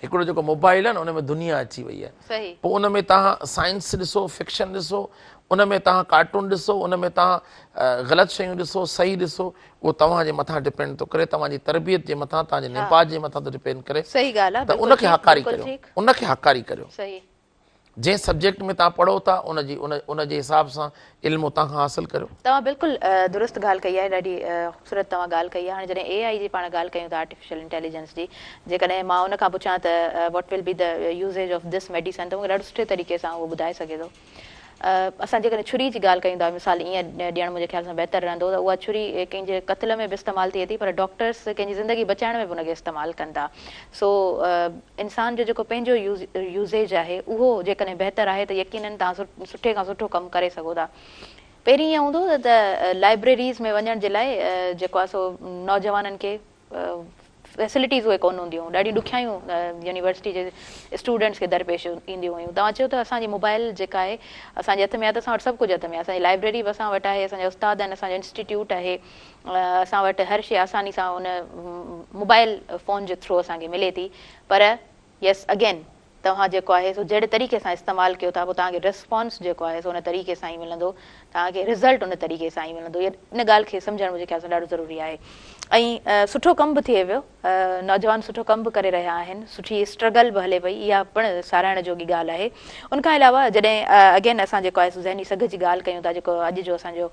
B: هڪڙو جيڪو موبائل آهي نه ان ۾ دنيا اچي وئي آهي پوء ان ۾ توهان سائنس ڏسو فڪشن ڏسو ان ۾ توهان ڪارٽون ڏسو ان ۾ توهان غلط شيون ڏسو صحيح ڏسو اهو توهان جي مٿان ڊپينڊ ٿو ڪري توهان جي تربيت جي مٿان توهان جي نيپاج جي مٿان ٿو ڊپينڊ ڪري
A: ته
B: ان کي هاڪاري ڪريو ان کي هاڪاري ڪريو جنهن سبجيڪٽ ۾ توهان پڙهو ٿا ان جي ان جي حساب سان علم اتان کان حاصل ڪريو.
A: توهان بلڪل درست ڳالهه ڪئي آهي ڏاڍي خوبصورت توهان ڳالهه ڪئي آهي هاڻي جڏهن اي آئي جي پاڻ ڳالهه ڪيون ٿا آرٽيفيشل انٽيليجنس جي جيڪڏهن مان ان کان پڇان ته what will be the usage of this medicine ته مون کي ڏاڍو سٺي طريقي سان اهو ٻڌائي سگهي ٿو اسان جيڪڏهن ڇري جي ڳالهه ڪيون ٿا مثال ائين ڏيڻ منهنجي خيال سان بهتر رهندو ته اها ڇري ڪنهن جي قتل ۾ به استعمال ٿئي ٿي پر ڊاڪٽرس ڪنهن جي زندگي بچائڻ ۾ به ان کي استعمال ڪن ٿا سو انسان جو جيڪو پنهنجو يوزيج آهي اهو جيڪڏهن بهتر آهي ته يقينن توهان سٺي کان سٺو ڪم ڪري سگهو ٿا. پهرين ائين هوندو هو ته لائبريريز ۾ وڃڻ جي لاء جيڪو آهي سو نوجوانن کي فيسلٽيز اهي ڪونه هونديون هيون ڏاڍيون ڏکيائيون يونيورسٽي جي اسٽوڊنٽس کي درپيش اينديون هيون توهان چيو ته اسان جي موبائل جيڪا آهي اسان جي هٿ ۾ آهي ته اسان وٽ سڀ ڪجهه هٿ ۾ آهي اسان جي لائبريري به اسان وٽ آهي اسان جا استاد آهن اسان جو انسٽيٽيوٽ آهي اسان وٽ هر شيء آساني سان ان موبائل فون جي ٿرو اسان کي ملي ٿي پر يس اگين توهان جيڪو آهي سو جهڙي طريقي سان استعمال ڪيو ٿا پوء توهان کي ريسپانس جيڪو آهي سو ان طريقي سان ئي ملندو توهان کي رزلٽ ان طريقي سان ئي ملندو ان ڳالهه کي سمجهڻ منهنجي خيال سان ڏاڍو ضروري آهي ۽ سٺو ڪم به ٿئي پيو نوجوان سٺو ڪم به ڪري رهيا آهن سٺي اسٽرگل به هلي پئي اها پڻ ساراهڻ جوڳي ڳالهه آهي ان کان علاوه جڏهن اگين اسان جيڪو آهي سو ذهني سگهه جي ڳالهه ڪيون ٿا جيڪو اڄ جو اسان جو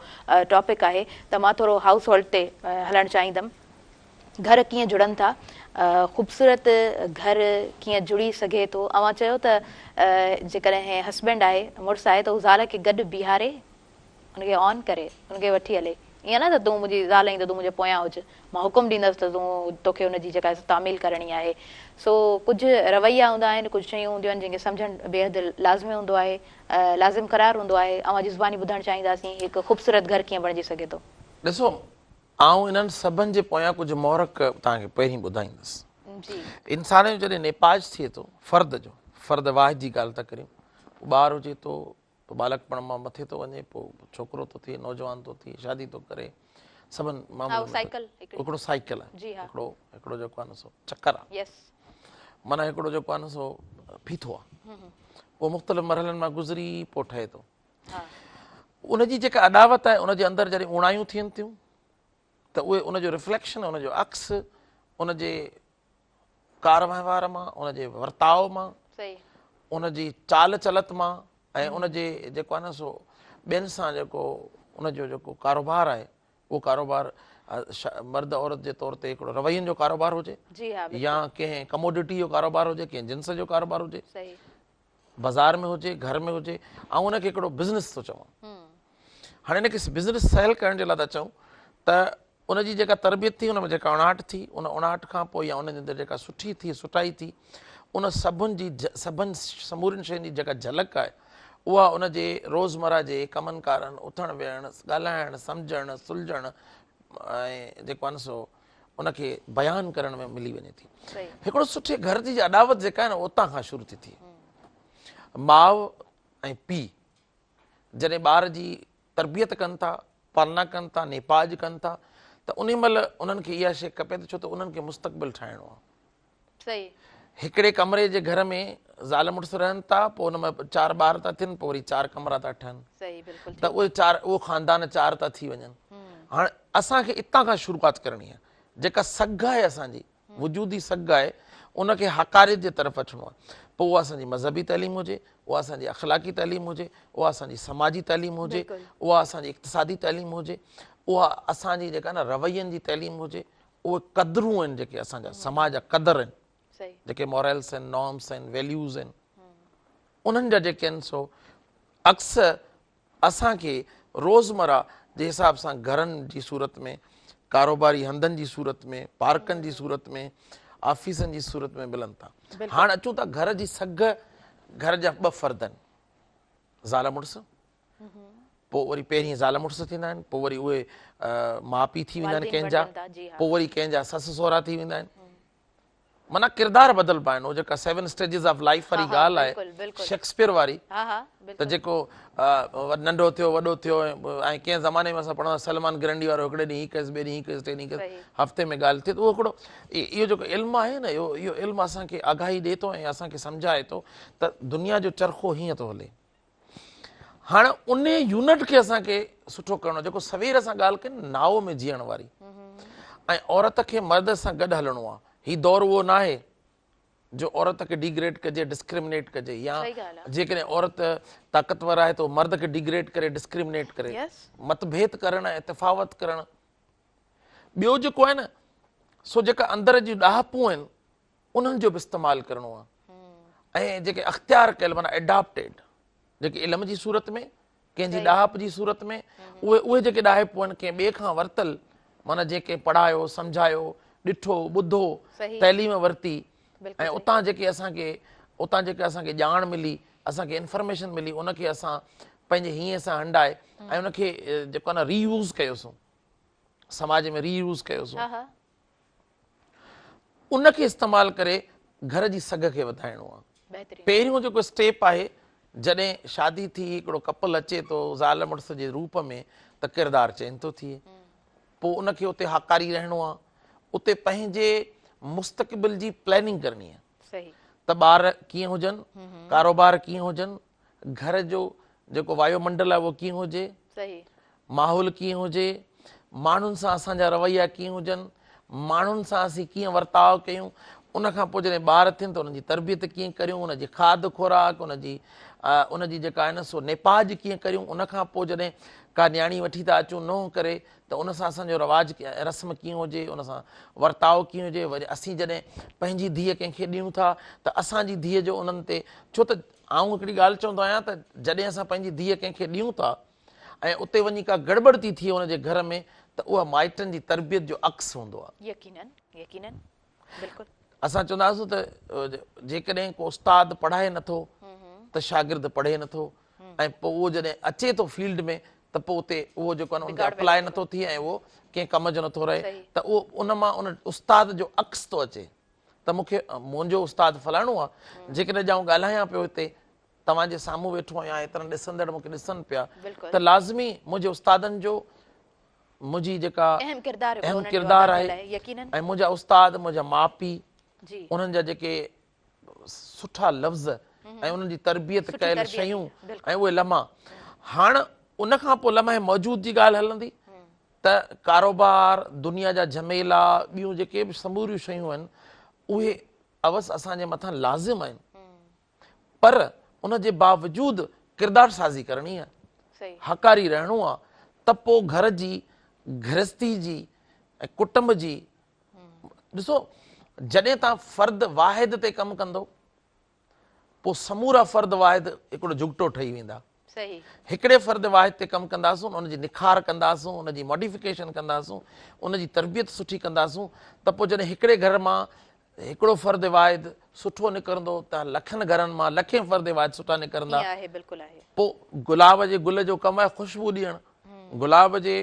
A: ٽاپڪ آهي ته مان ٿورو هائوس هولڊ تي هلڻ چاهيندم گهر ڪيئن جڙن ٿا خوبصورت گهر ڪيئن جڙي سگهي ٿو اوهان چيو ته جيڪڏهن هسبينڊ آهي مڙس آهي ته هو زال کي گڏ بيهاري ان کي آن ڪري ان کي وٺي هلي ائين نه ته تون منهنجي زال آهين ته تون منهنجي پويان هج مان حڪم ڏيندس ته تون توکي ان جي جيڪا تعميل ڪرڻي آهي سو ڪجهه رويا هوندا آهن ڪجهه شيون هونديون آهن جن کي سمجهڻ بيحد لازمي هوندو آهي لازم قرار هوندو آهي اوهان جي زباني ٻڌڻ چاهينداسين هڪ خوبصورت گهر ڪيئن بڻجي سگهي ٿو.
B: ڏسو آئون انهن سڀن جي پويان ڪجهه محرڪ توهان کي پهرين ٻڌائيندس. انسان جو جڏهن نيپاج ٿئي ٿو، فرد جو، فرد واحد جي ڳالهه ٿا ڪريون، پوء ٻار هجي ٿو، پوء ٻالڪپڻ مان مٿي ٿو وڃي، پوء ڇوڪرو ٿو ٿئي، نوجوان ٿو ٿئي، شادي ٿو ڪري، سڀن معاملن ۾ هڪڙو سائيڪل آهي، هڪڙو هڪڙو جيڪو آهي نه سو چڪر آهي، معنيٰ هڪڙو جيڪو آهي نه سو ڦيٿو آهي، اهو مختلف مرحلن مان گذري پوء ٺهي ٿو. ان جي جيڪا اڏاوت آهي ان جي اندر جڏهن اوڻايون ٿين ٿيون ته اهي ان جو رفليڪشن ان جو عڪس ان جي ڪار وهنوار مان ان جي ورتاء مان ان جي چال چلت مان ۽ ان جي جيڪو آهي نه سو ٻين سان جيڪو ان جو جيڪو ڪاروبار آهي اهو ڪاروبار مرد عورت جي طور تي هڪڙو روين جو ڪاروبار هجي يا ڪنهن ڪموڊٽي جو ڪاروبار هجي ڪنهن جنس جو ڪاروبار هجي بازار ۾ هجي گهر ۾ هجي آئون ان کي هڪڙو بزنس ٿو چوان هاڻي ان کي بزنس سهل ڪرڻ جي لاء ٿا چئون ته ان جي جيڪا تربيت ٿي ان ۾ جيڪا اڻاٺ ٿي ان اڻاٺ کان پوء يا ان جي اندر جيڪا سٺي ٿي سٺائي ٿي ان سڀن جي سڀن سمورين شين جي جيڪا جهلڪ آهي اها ان جي روزمره جي ڪمن ڪارن اٿڻ ويهڻ ڳالهائڻ سمجهڻ سلجهڻ ۽ جيڪو آهي نه سو ان کي بيان ڪرڻ ۾ ملي وڃي ٿي. هڪڙو سٺي گهر جي اڏاوت جيڪا آهي نه اتان کان شروع ٿي ٿئي. ماء ۽ پيء جڏهن ٻار جي تربيت ڪن ٿا، پالنا ڪن ٿا، نيپاج ڪن ٿا ته انهي مهل انهن کي اها شيء کپي ته ڇو ته انهن کي مستقبل ٺاهڻو آهي.
A: صحيح.
B: هڪڙي ڪمري جي گهر ۾ زال مڙس رهن ٿا پوء ان ۾ چار ٻار ٿا ٿين پوء وري چار ڪمرا ٿا ٺهن
A: صحيح بلڪل
B: ته اهي چار اهو خاندان چار ٿا ٿي وڃن هاڻ اسان کي اتان کان شروعات ڪرڻي آهي جيڪا سگهه آهي اسان جي وجودي سگهه آهي ان کي هاڪاريت جي طرف اچڻو آهي پوء اها اسان جي مذهبي تعليم هجي، اها اسان جي اخلاقي تعليم هجي، اها اسان جي سماجي تعليم هجي، اها اسان جي اقتصادي تعليم هجي، اها اسان جي جيڪا نه روين جي تعليم هجي، اهي قدرون آهن جيڪي اسان جا سماج جا قدر آهن، جيڪي مورلس آهن، نارمس آهن، ويليوز آهن، انهن جا جيڪي آهن سو عڪس اسان کي روزمره جي حساب سان گهرن جي صورت ۾، ڪاروباري هنڌن جي صورت ۾، پارڪن جي صورت ۾، آفيسن جي صورت ۾ ملن ٿا. هاڻ اچون ٿا گهر جي سگهه، گهر جا ٻه فرد آهن، زال مڙس، پوء وري پهرين زال مڙس ٿيندا آهن، پوء وري اهي ماء پيء ٿي ويندا آهن ڪنهن جا، پوء وري ڪنهن جا سس سهرا ٿي ويندا آهن. معنيٰ ڪردار بدلبا آهن. اهو جيڪا سيون اسٽيجز آف لائيف واري ڳالهه آهي شيڪسپيئر واري ته جيڪو ننڍو ٿيو وڏو ٿيو ۽ ڪنهن زماني ۾ اسان پڙهندا سلمان گرنڊي وارو هڪڙي ڏينهن هي ڪيس ٻئي ڏينهن هي ڪيس ٽئين ڏينهن ڪيس هفتي ۾ ڳالهه ٿئي ته اهو هڪڙو اهو جيڪو علم آهي نه اهو اهو علم اسان کي آگاهي ڏئي ٿو ۽ اسان کي سمجهائي ٿو ته دنيا جو چرخو هيئن ٿو هلي. هاڻ ان يونٽ کي اسان کي سٺو ڪرڻو جيڪو سوير اسان ڳالهه ڪئي نه ناو ۾ جيئڻ واري ۽ عورت کي مرد سان گڏ هلڻو آهي هي دور اهو ناهي جو عورت کي ڊيگريڊ ڪجي ڊسڪرمنيٽ ڪجي يا جيڪڏهن عورت طاقتور آهي ته مرد کي ڊيگريڊ ڪري ڊسڪرمنيٽ ڪري متڀيد ڪرڻ ۽ تفاوت ڪرڻ ٻيو جيڪو آهي نه سو جيڪا اندر جون ڏاهپون آهن انهن جو به استعمال ڪرڻو آهي ۽ جيڪي اختيار ڪيل معنيٰ اڊاپٽيڊ جيڪي علم جي صورت ۾ ڪنهن جي ڏاهپ جي صورت ۾ اهي اهي جيڪي ڏاهپون آهن ڪنهن ٻئي کان ورتل معنيٰ جيڪي پڙهايو سمجهايو ڏٺو ٻڌو تعليم ورتي ۽ اتان جيڪي اسان کي اتان جيڪي اسان کي ڄاڻ ملي اسان کي انفارميشن ملي ان کي اسان پنهنجي هينئين سان هنڊائي ۽ ان کي جيڪو آهي نه ري يوز ڪيوسون سماج ۾ ري يوز ڪيوسون ان کي استعمال ڪري گهر جي سگهه کي وڌائڻو آهي. پهريون جيڪو اسٽيپ آهي جڏهن شادي ٿي هڪڙو ڪپل اچي ٿو زال مڙس جي روپ ۾ ته ڪردار چينج ٿو ٿئي پوء ان کي اتي هاڪاري رهڻو آهي اتي پنهنجي مستقبل جي پلاننگ ڪرڻي آهي ته ٻار ڪيئن هجن ڪاروبار ڪيئن هجن گهر جو جيڪو وايو منڊل آهي اهو ڪيئن هجي، ماحول ڪيئن هجي، ماڻهن سان اسان جا رويا ڪيئن هجن، ماڻهن سان اسين ڪيئن ورتاء ڪيون، ان کان پوء جڏهن ٻار ٿين ته انهن جي تربيت ڪيئن ڪريون، ان جي کاڌ خوراڪ، ان جي ان جي جيڪا آهي نه سو نيپاج ڪيئن ڪريون، ان کان پوء جڏهن ڪا نياڻي وٺي ٿا اچون ننهن ڪري ته ان سان اسان جو رواج رسم ڪيئن هجي، ان سان ورتاء ڪيئن هجي، وري اسين جڏهن پنهنجي ڌيء ڪنهن کي ڏيون ٿا ته اسان جي ڌيء جو انهن تي ڇو ته آئون هڪڙي ڳالهه چوندو آهيان ته جڏهن اسان پنهنجي ڌيء ڪنهن کي ڏيون ٿا ۽ اتي وڃي ڪا گڙٻڙ ٿي ٿئي ان جي گهر ۾ ته اها مائٽن جي تربيت جو عڪس هوندو آهي.
A: يقينن يقينن بلڪل.
B: اسان چوندا هئاسون ته جيڪڏهن ڪو استاد پڙهائي نٿو ته شاگرد پڙهي نٿو ۽ پوء اهو جڏهن اچي ٿو فيلڊ ۾ ته پوء اتي اهو جيڪو آهي ان تي اپلاء نٿو ٿئي ۽ اهو ڪنهن ڪم جو نٿو رهي ته اهو ان مان ان استاد جو عڪس ٿو اچي. ته مون کي منهنجو استاد فلاڻو آ جيڪڏهن اڄ آئون ڳالهايان پيو هتي توهان جي سامهون ويٺو آهيان هيترن ڏسندڙ مون کي ڏسن پيا ته لازمي منهنجي استادن جو منهنجي جيڪا
A: اهم ڪردار
B: اهم ڪردار آهي ۽ منهنجا استاد منهنجا ماء پيء انهن جا جيڪي سٺا لفظ ۽ انهن جي تربيت ڪيل شيون ۽ اهي لمحا هاڻ ان کان پوء لمحه موجود جي ڳالهه هلندي ته ڪاروبار، دنيا جا جهميلا، ٻيون جيڪي به سموريون شيون آهن، اهي اوس اسان جي مٿان لازم آهن، پر ان جي باوجود ڪردار سازي ڪرڻي آهي، هاڪاري رهڻو آهي ته پوء گهر جي گرهستي جي ۽ ڪٽنب جي ڏسو جڏهن توهان فرد واحد تي ڪم ڪندو پوء سمورا فرد واحد هڪڙو جهڳٽو ٺهي ويندا. هڪڙي فرد واحد تي ڪم ڪنداسون، ان جي نکار ڪنداسون، ان جي ماڊيفڪيشن ڪنداسون، ان جي تربيت سٺي ڪنداسون ته پوء جڏهن هڪڙي گهر مان هڪڙو فرد واحد سٺو نڪرندو ته لکن گهرن مان لکين فرد واحد سٺا نڪرندا. پوء گلاب جي گل جو ڪم آهي خوشبو ڏيڻ، گلاب جي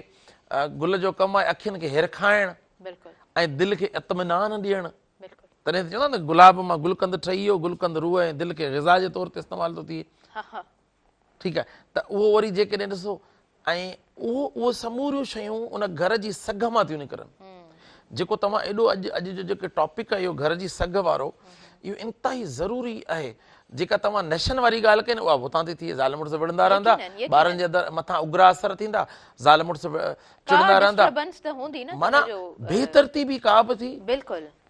B: گل جو ڪم آهي اکين کي هرکائڻ ۽ دل کي اطمينان ڏيڻ. تڏهن ته چوندا آهن ته گلاب مان گلقند ٺهي ويو، گلقند روح ۽ دل کي غذا جي طور تي استعمال ٿو ٿئي. ٺيڪ آهي ته اهو وري جيڪڏهن ڏسو ۽ اهو اهو سموريون شيون ان گهر جي سگهه مان ٿيون نڪرن. جيڪو توهان ايڏو اڄ اڄ جو جيڪو ٽاپڪ آهي اهو گهر جي سگهه وارو اهو انتهائي ضروري آهي. جيڪا توهان نشن واري ڳالهه ڪئي نه اها به اتان ٿي ٿئي زال مڙس وڙهندا رهندا ٻارن جي مٿان اگرا اثر ٿيندا زال مڙس چڙندا رهندا معنيٰ بي ترتيبي ڪا به ٿي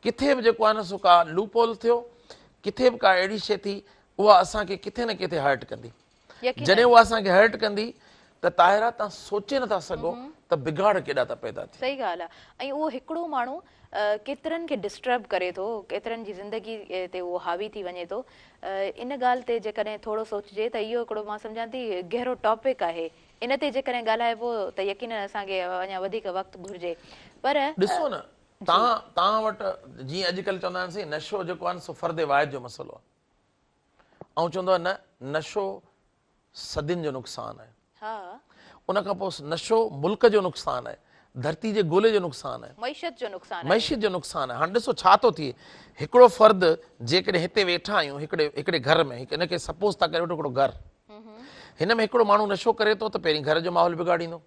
B: ڪٿي به جيڪو آهي نه سو ڪا لوپ هول ٿيو ڪٿي به ڪا اهڙي شيء ٿي اها اسان کي ڪٿي نه ڪٿي هرٽ ڪندي. جڏهن اها اسان کي هرٽ ڪندي ته طاهره توهان سوچي نٿا سگهو ته بگاڙ ڪيڏا ٿا پيدا ٿين.
A: صحيح ڳالهه آهي ۽ اهو هڪڙو ماڻهو ڪيترن کي ڊسٽرب ڪري ٿو، ڪيترن جي زندگي تي اهو حاوي ٿي وڃي ٿو. ان ڳالهه تي جيڪڏهن ٿورو سوچجي ته اهو هڪڙو مان سمجهان ٿي گهرو ٽاپڪ آهي. ان تي جيڪڏهن ڳالهائبو ته يقينن اسان کي اڃا وڌيڪ وقت گهرجي پر.
B: ڏسو نه توهان توهان وٽ جيئن اڄڪلهه چوندا آهن سائين نشو جيڪو آهي نه سو فرد واحد جو مسئلو آهي. آئون چوندو آهيان نه نشو صدين جو نقصان آهي. ان کان پوء نشو ملڪ جو نقصان آهي، ڌرتي جي گولي جو نقصان آهي،
A: معيشت جو نقصان آهي.
B: معيشت جو نقصان آهي. هاڻي ڏسو ڇا ٿو ٿئي، هڪڙو فرد جيڪڏهن هتي ويٺا آهيون هڪڙي هڪڙي گهر ۾ هن کي سپوز ٿا ڪري وٺو هڪڙو گهر، هن ۾ هڪڙو ماڻهو نشو ڪري ٿو ته پهرين گهر جو ماحول بگاڙيندو،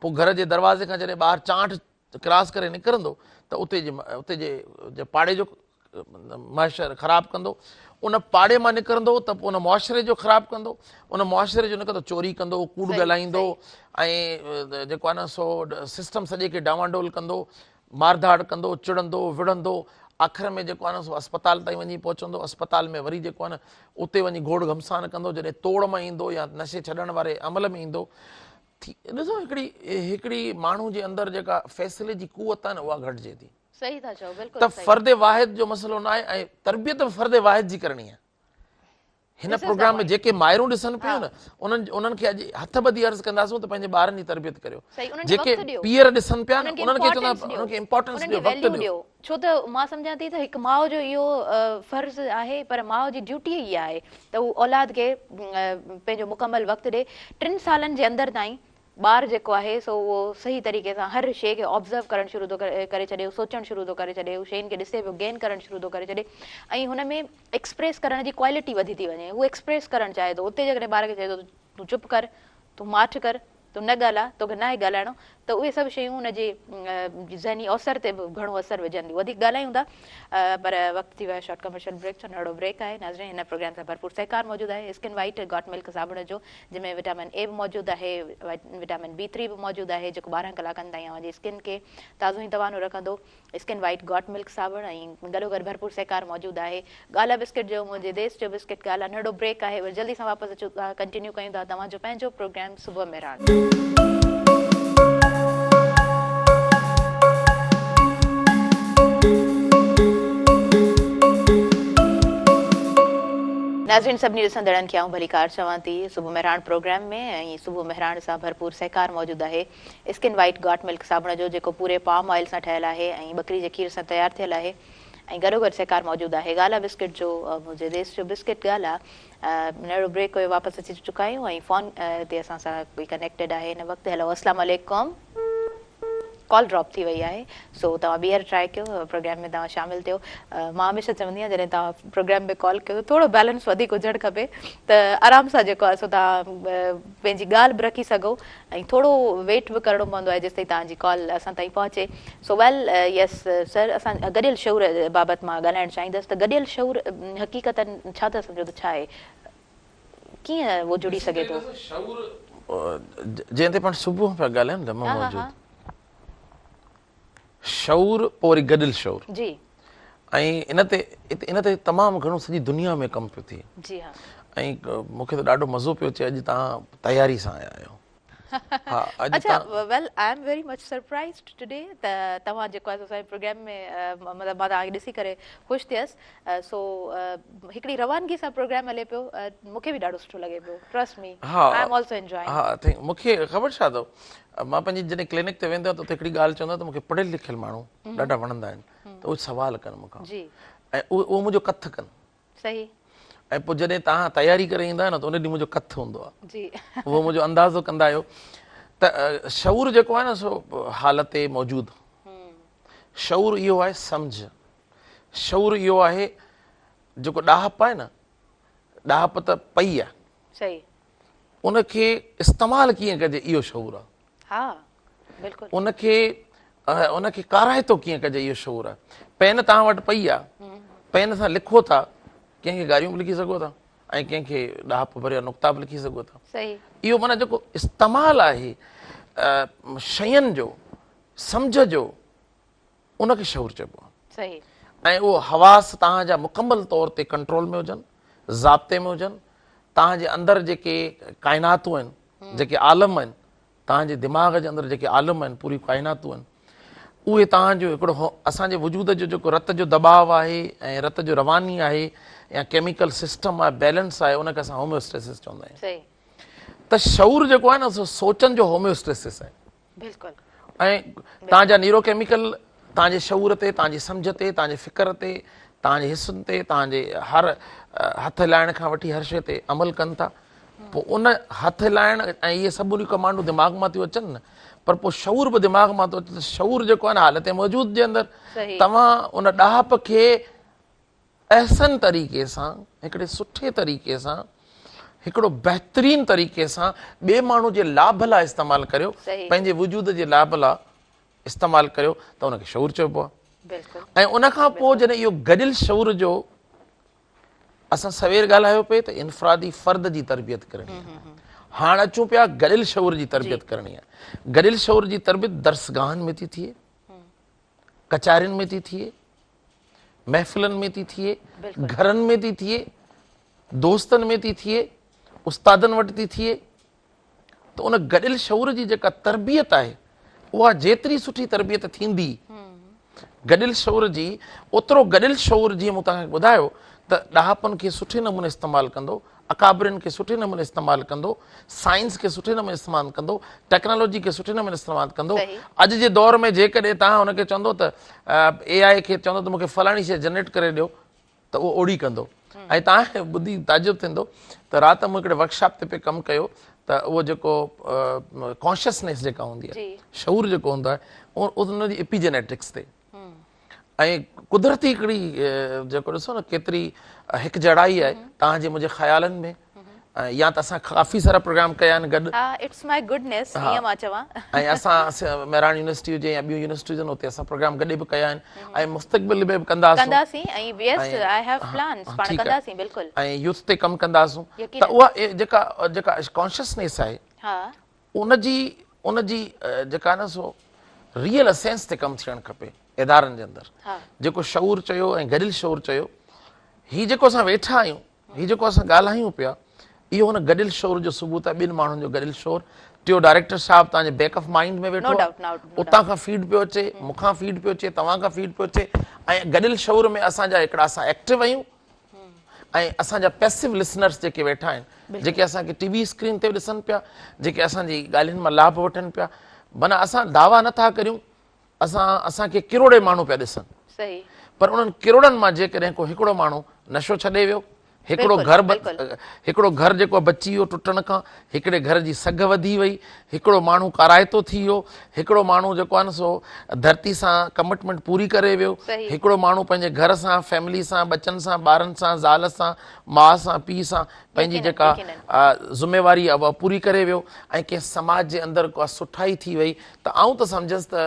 B: پوء گهر جي دروازي کان جڏهن ٻاهر چانٺ ڪراس ڪري نڪرندو ته اتي جي اتي جي پاڙي جو معاشر خراب ڪندو ان پاڙي مان نڪرندو ته پوء ان معاشري جو خراب ڪندو ان معاشري جو نڪرندو چوري ڪندو ڪوڙ ڳالهائيندو ۽ جيڪو آهي نه سو سسٽم سڄي کي ڊانواڊول ڪندو مارڌاڙ ڪندو چڙندو وڙهندو آخر ۾ جيڪو آهي نه سو اسپتال تائين وڃي پهچندو اسپتال ۾ وري جيڪو آهي نه اتي وڃي گوڙ گهمسان ڪندو جڏهن توڙ ۾ ايندو يا نشي ڇڏڻ واري عمل ۾ ايندو ٿي ڏسو هڪڙي هڪڙي ماڻهو جي اندر جيڪا فيصلي جي قوت آهي نه اها گهٽجي ٿي.
A: صحيح ٿا چئو بلڪل
B: ته فرد واحد جو مسئلو نه آهي ۽ تربيت به فرد واحد جي ڪرڻي آهي. هن پروگرام ۾ جيڪي مائرون ڏسن پيون نه انهن انهن کي اڄ هٿ ٻڌي عرض ڪنداسون ته پنهنجي ٻارن جي تربيت ڪريو. جيڪي پيئر ڏسن پيا نه انهن کي چوندا انهن کي امپارٽنس ڏيو وقت ڏيو.
A: ڇو ته مان سمجهان ٿي ته هڪ ماء جو اهو فرض آهي پر ماء جي ڊيوٽي ئي اها آهي ته هو اولاد کي پنهنجو مڪمل وقت ڏي. ٽن سالن جي اندر تائين ٻار جيڪو آهي سو اهو صحيح طريقي سان هر شيء کي آبزرو ڪرڻ شروع ٿو ڪري ڇڏي، هو سوچڻ شروع ٿو ڪري ڇڏي، هو شين کي ڏسي پيو گين ڪرڻ شروع ٿو ڪري ڇڏي ۽ هن ۾ ايڪسپريس ڪرڻ جي ڪوالٽي وڌي ٿي وڃي، هو ايڪسپريس ڪرڻ چاهي ٿو، اتي جيڪڏهن ٻار کي چئجي ٿو تون چپ ڪر، تون ماٺ ڪر، تون نه ڳالهاء، توکي ناهي ڳالهائڻو ته اهي سڀ شيون ان جي ذهني اوسر تي به گهڻو اثر وجهن ٿيون. وڌيڪ ڳالهايون ٿا پر وقت ٿي ويو آهي شارٽ ڪمرشل بريڪ جو ننڍڙو بريڪ آهي. ناظرين هن پروگرام سان ڀرپور سهڪار موجود آهي اسڪن وائيٽ گاٽ ملڪ صابڻ جو جنهن ۾ وٽامن اي به موجود آهي وٽامن بي ٿري به موجود آهي جيڪو 12 ڪلاڪن تائين اوهان جي اسڪن کي تازو ۽ توانو رکندو. اسڪن وائيٽ گاٽ ملڪ صابڻ ۽ گڏوگڏ ڀرپور سهڪار موجود آهي گالا بسڪٽ جو منهنجي ديس جو بسڪٽ گالا ننڍڙو بريڪ آهي وري جلدي سان واپس اچون ٿا ڪنٽينيو ڪيون ٿا توهان جو پنهنجو پروگرام صبح مهراڻ. ناظرين سڀني ڏسندڙن کي آئون ڀليڪار چوان ٿي صبح مهراڻ پروگرام ۾ ۽ صبح مهراڻ سان ڀرپور سهڪار موجود آهي اسڪن وائيٽ گاٽ ملڪ صابڻ جو جيڪو پوري پام آئل سان ٺهيل آهي ۽ ٻڪري جي کير سان تيار ٿيل آهي ۽ گڏوگڏ سهڪار موجود آهي گالا بسڪٽ جو منهنجي ديس جو بسڪٽ گالا ننڍڙو بريڪ هيو واپس اچي چڪا آهيون ۽ فون تي اسان سان ڪوئي ڪنيڪٽيڊ آهي هن وقت هيلو اسلام عليڪم ڪال ڊراپ ٿي وئي آهي سو توهان ٻيهر ٽرائي ڪيو پروگرام ۾ توهان شامل ٿيو مان هميشه چوندي آهيان جڏهن توهان پروگرام ۾ ڪال ڪيو ته ٿورو بيلنس وڌيڪ هجڻ کپي ته آرام سان جيڪو آهي سو توهان پنهنجي ڳالهه به رکي سگهو ۽ ٿورو ويٽ به ڪرڻو پوندو آهي جيستائين توهان جي ڪال اسان تائين پهچي سو ويل يس سر اسان گڏيل شعور بابت مان ڳالهائڻ چاهيندس ته گڏيل شعور حقيقتن ڇا ٿا سمجهو ته ڇا آهي ڪيئن اهو جڙي سگهي ٿو؟
B: شعور جنهن تي پاڻ صبح پيا ڳالهايون نه موجود شعور پوء وري گڏيل شعور
A: جي
B: ۽ ان تي ان تي تمام گهڻو سڄي دنيا ۾ ڪم پيو ٿئي
A: جي ها
B: ۽ مون کي ته ڏاڍو مزو پيو اچي اڄ توهان تياري سان آيا آهيو ها اڄ
A: اڇا well I am very much surprised today ته توهان جيڪو آهي سو اسان جي پروگرام ۾ مطلب مان توهان کي ڏسي ڪري خوش ٿيس سو هڪڙي روانگي سان پروگرام هلي پيو مون کي به ڏاڍو سٺو لڳي پيو trust me I am also enjoying
B: ها thank مون کي خبر ڇا اٿو مان پنهنجي جڏهن ڪلينڪ تي ويندو آهيان ته اتي هڪڙي ڳالهه چوندو آهيان ته مون کي پڙهيل لکيل ماڻهو ڏاڍا وڻندا آهن ته اهي سوال ڪن مون کان
A: جي
B: ۽ اهي اهو منهنجو ڪٿ ڪن
A: صحيح
B: ۽ پوء جڏهن توهان تياري ڪري ايندا آهيو نه ته ان ڏينهن منهنجو ڪٿ هوندو آهي
A: جي
B: اهو منهنجو اندازو ڪندا آهيو ته شعور جيڪو آهي نه سو حالت موجود شعور اهو آهي سمجهه شعور اهو آهي جيڪو ڏاهپ آهي نه ڏاهپ ته پئي آهي
A: صحيح
B: ان کي استعمال ڪيئن ڪجي اهو شعور آهي
A: ها بلڪل
B: ان کي ان کي ڪارائتو ڪيئن ڪجي اهو شعور آهي پين توهان وٽ پئي آهي پين سان لکو ٿا ڪنهن کي گاريون به لکي سگهو ٿا ۽ ڪنهن کي ڏاهپ ڀريا نقطا به لکي سگهو ٿا
A: صحيح
B: اهو معنيٰ جيڪو استعمال آهي شين جو سمجهه جو ان کي شعور چئبو آهي
A: صحيح.
B: ۽ اهو حواس توهان جا مڪمل طور تي ڪنٽرول ۾ هجن، ضابطي ۾ هجن، توهان جي اندر جيڪي ڪائناتون آهن، جيڪي عالم آهن، توهان جي دماغ جي اندر جيڪي عالم آهن، پوريون ڪائناتون آهن، اهي توهان جو هڪڙو اسان جي وجود جو جيڪو رت جو دٻاء آهي ۽ رت جو رواني آهي يا ڪيميڪل سسٽم آهي، بيلنس آهي، ان کي اسان هوميوسٽيسس چوندا آهيون. ته شعور جيڪو آهي نه سو سوچن جو هوميوسٽيسس آهي.
A: بلڪل.
B: ۽ توهان جا نيورو ڪيميڪل توهان جي شعور تي، توهان جي سمجهه تي، توهان جي فڪر تي، توهان جي حسن تي، توهان جي هر هٿ هلائڻ کان وٺي هر شيء تي عمل ڪن ٿا. پوء ان هٿ هلائڻ ۽ اهي سموريون ڪمانڊون دماغ مان ٿيون اچن نه، پر پوء شعور به دماغ مان ٿو اچي ته شعور جيڪو آهي نه حالت موجود جي اندر توهان ان ڏاهپ کي احسن طريقي سان، هڪڙي سٺي طريقي سان، هڪڙو بهترين طريقي سان ٻئي ماڻهو جي لاڀ لاء استعمال ڪريو، پنهنجي وجود جي لاڀ لاء استعمال ڪريو ته ان کي شعور چئبو آهي. ۽ ان کان پوء جڏهن اهو گڏيل شعور جو اسان سوير ڳالهايو پئي ته انفرادي فرد جي تربيت ڪرڻي آهي، هاڻ اچون پيا گڏيل شعور جي تربيت ڪرڻي آهي. گڏيل شعور جي تربيت درسگاهن ۾ ٿي ٿئي، ڪچهرين ۾ ٿي ٿئي، محفلن ۾ ٿي ٿئي، گهرن ۾ ٿي ٿئي، دوستن ۾ ٿي ٿئي، استادن وٽ ٿي ٿئي ته ان گڏيل شعور جي جيڪا تربيت آهي اها جيتري سٺي تربيت ٿيندي گڏيل شعور جي اوترو گڏيل شعور جيئن مون توهان کي ٻڌايو ته ڏاهپن کي سٺي نموني استعمال ڪندو اڪابرين کي سٺي نموني استعمال ڪندو، سائنس کي سٺي نموني استعمال ڪندو، ٽيڪنالاجي کي سٺي نموني استعمال ڪندو. اڄ جي دور ۾ جيڪڏهن توهان ان کي چوندو ته اي آء کي چوندو ته مون کي فلاڻي شيء جنريٽ ڪري ڏيو ته اهو اوڙي ڪندو ۽ توهان کي ٻڌي تعجب ٿيندو ته رات مون هڪڙي ورڪشاپ تي پئي ڪم ڪيو ته اهو جيڪو ڪانشسنيس جيڪا هوندي آهي شعور جيڪو هوندو آهي ان جي ايپيجينيٽڪس تي ۽ قدرتي هڪڙي جيڪو ڏسو نه ڪيتري هڪجهڙائي آهي توهان جي منهنجي خيالن ۾ يا ته اسان ڪافي سارا پروگرام ڪيا آهن گڏ.
A: ها it's my goodness ائين مان چوان.
B: ۽ اسان مهراڻ يونيورسٽي هجي يا ٻيون يونيورسٽيون هجن اتي اسان پروگرام گڏ به ڪيا آهن ۽ مستقبل ۾ به ڪنداسون.
A: ڪنداسين ۽ يس I have plans پاڻ ڪنداسين بلڪل.
B: ۽ يوٿ تي ڪم ڪنداسون ته اها جيڪا جيڪا ڪانشسنيس آهي ان جي ان جي جيڪا نه سو ريئل اسينس تي ڪم ٿيڻ کپي ادارن جي اندر جيڪو شعور چيو ۽ گڏيل شعور چيو هي جيڪو اسان ويٺا آهيون هي جيڪو اسان ڳالهايون پيا اهو هن گڏيل شعور جو ثبوت آهي ٻن ماڻهن جو گڏيل شعور ٽيو ڊائريڪٽر صاحب توهان جي بيڪ آف مائنڊ ۾ ويٺو آهي اتان کان فيڊ پيو اچي مون کان فيڊ پيو اچي توهان کان فيڊ پيو اچي ۽ گڏيل شعور ۾ اسان جا هڪڙا اسان ايڪٽو آهيون ۽ اسان جا پيسو لسنرس جيڪي ويٺا آهن جيڪي اسان کي ٽي وي اسڪرين تي به ڏسن پيا جيڪي اسان جي ڳالهين مان لاڀ وٺن پيا معنيٰ اسان دعويٰ نٿا ڪريون اسان اسان کي ڪروڙين ماڻهو پيا ڏسن پر انهن ڪروڙن مان جيڪڏهن ڪو هڪڙو ماڻهو نشو ڇڏي ويو هڪڙو گهر هڪڙو گهر جيڪو بچي ويو ٽٽڻ کان هڪڙي گهر جي سگهه وڌي وئي هڪڙو ماڻهو ڪارائتو ٿي ويو هڪڙو ماڻهو جيڪو آهي نه سو ڌرتي سان ڪمٽمينٽ پوري ڪري ويو هڪڙو ماڻهو پنهنجي گهر سان فيملي سان ٻچن سان ٻارن سان زال سان ماء سان پيء سان پنهنجي جيڪا ذميواري آهي اها پوري ڪري ويو ۽ ڪنهن سماج جي اندر ڪا سٺائي ٿي وئي ته آئون ته سمجهس ته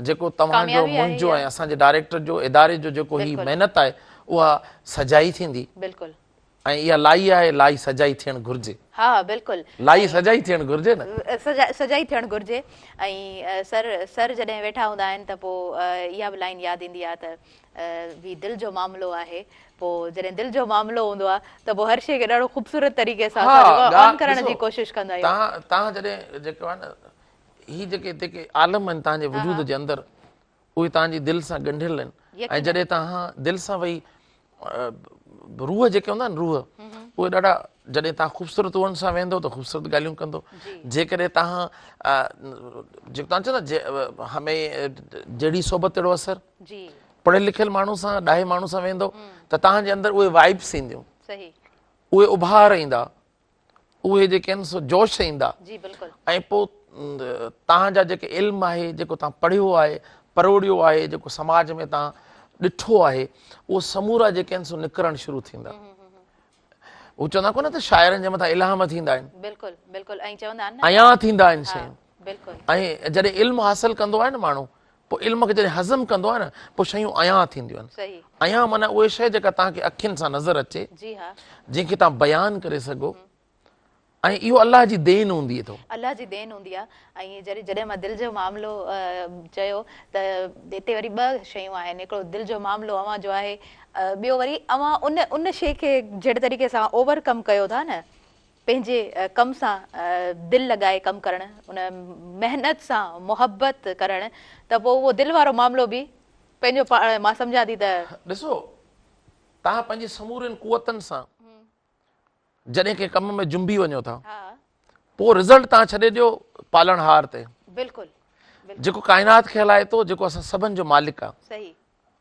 B: جيڪو توهان جو منهنجو ۽ اسان جي ڊائريڪٽر جو اداري جو جيڪو هي محنت آهي اها سجائي ٿيندي
A: بلڪل
B: ۽ اها لائي آهي لائي سجائي ٿيڻ گهرجي.
A: ها بلڪل.
B: لائي سجائي ٿيڻ گهرجي نه.
A: سجائي ٿيڻ گهرجي ۽ سر سر جڏهن ويٺا هوندا آهن ته پوء اها به لائين ياد ايندي آهي ته هي دل جو معاملو آهي پوء جڏهن دل جو معاملو هوندو آهي ته پوء هر شيء کي ڏاڍو خوبصورت طريقي سان اسان آن ڪرڻ جي ڪوشش ڪندا آهيون.
B: توهان توهان جڏهن جيڪو آهي نه هي جيڪي جيڪي عالم آهن توهان جي وجود جي اندر اهي توهان جي دل سان ڳنڍيل آهن ۽ جڏهن توهان دل سان وئي روح جيڪي هوندا آهن روح اهي ڏاڍا جڏهن توهان خوبصورت روحن سان ويهندو ته خوبصورت ڳالهيون ڪندو جيڪڏهن توهان جيڪو توهان چوندا همي جهڙي صحبت تهڙو اثر پڙهيل لکيل ماڻهو سان ڏاهي ماڻهو سان ويهندو ته توهان جي اندر اهي وائبس اينديون اهي اڀار ايندا اهي جيڪي آهن سو جوش ايندا ۽ پوء توهان جا جيڪي علم آهي جيڪو توهان پڙهيو آهي پروڙيو آهي جيڪو سماج ۾ توهان ڏٺو آهي اهو سمورا جيڪي آهن سو نڪرڻ شروع ٿيندا هو چوندا ڪونه ته شاعرن جي مٿان الهام ٿيندا آهن
A: بلڪل بلڪل ۽ چوندا آهن
B: عيان ٿيندا آهن شيون
A: بلڪل
B: ۽ جڏهن علم حاصل ڪندو آهي نه ماڻهو پوء علم کي جڏهن هضم ڪندو آهي نه پوء شيون عيان ٿينديون آهن. عيان معنيٰ اهي شيء جيڪا توهان کي اکين سان نظر اچي، جنهن کي توهان بيان ڪري سگهو. ۽ اهو الله جي دين هوندي اٿو.
A: الله جي دين هوندي آ ۽ جڏهن جڏهن مان دل جو معاملو چيو ته هتي وري ٻه شيون آهن هڪڙو دل جو معاملو اوهان جو آهي ٻيو وري اوهان ان ان شي کي جهڙي طريقي سان اوور ڪم ڪيو ٿا نه پنهنجي ڪم سان دل لڳائي ڪم ڪرڻ ان محنت سان محبت ڪرڻ ته پوء اهو دل وارو معاملو به پنهنجو پاڻ مان سمجهان ٿي ته.
B: ڏسو توهان پنهنجي سمورين قوتن سان جڏهن ڪنهن ڪم ۾ جنبي وڃو ٿا پوء رزلٽ توهان ڇڏي ڏيو پالڻهار تي.
A: بلڪل
B: جيڪو ڪائنات کي هلائي ٿو جيڪو اسان سڀن جو مالڪ آ.
A: صحيح.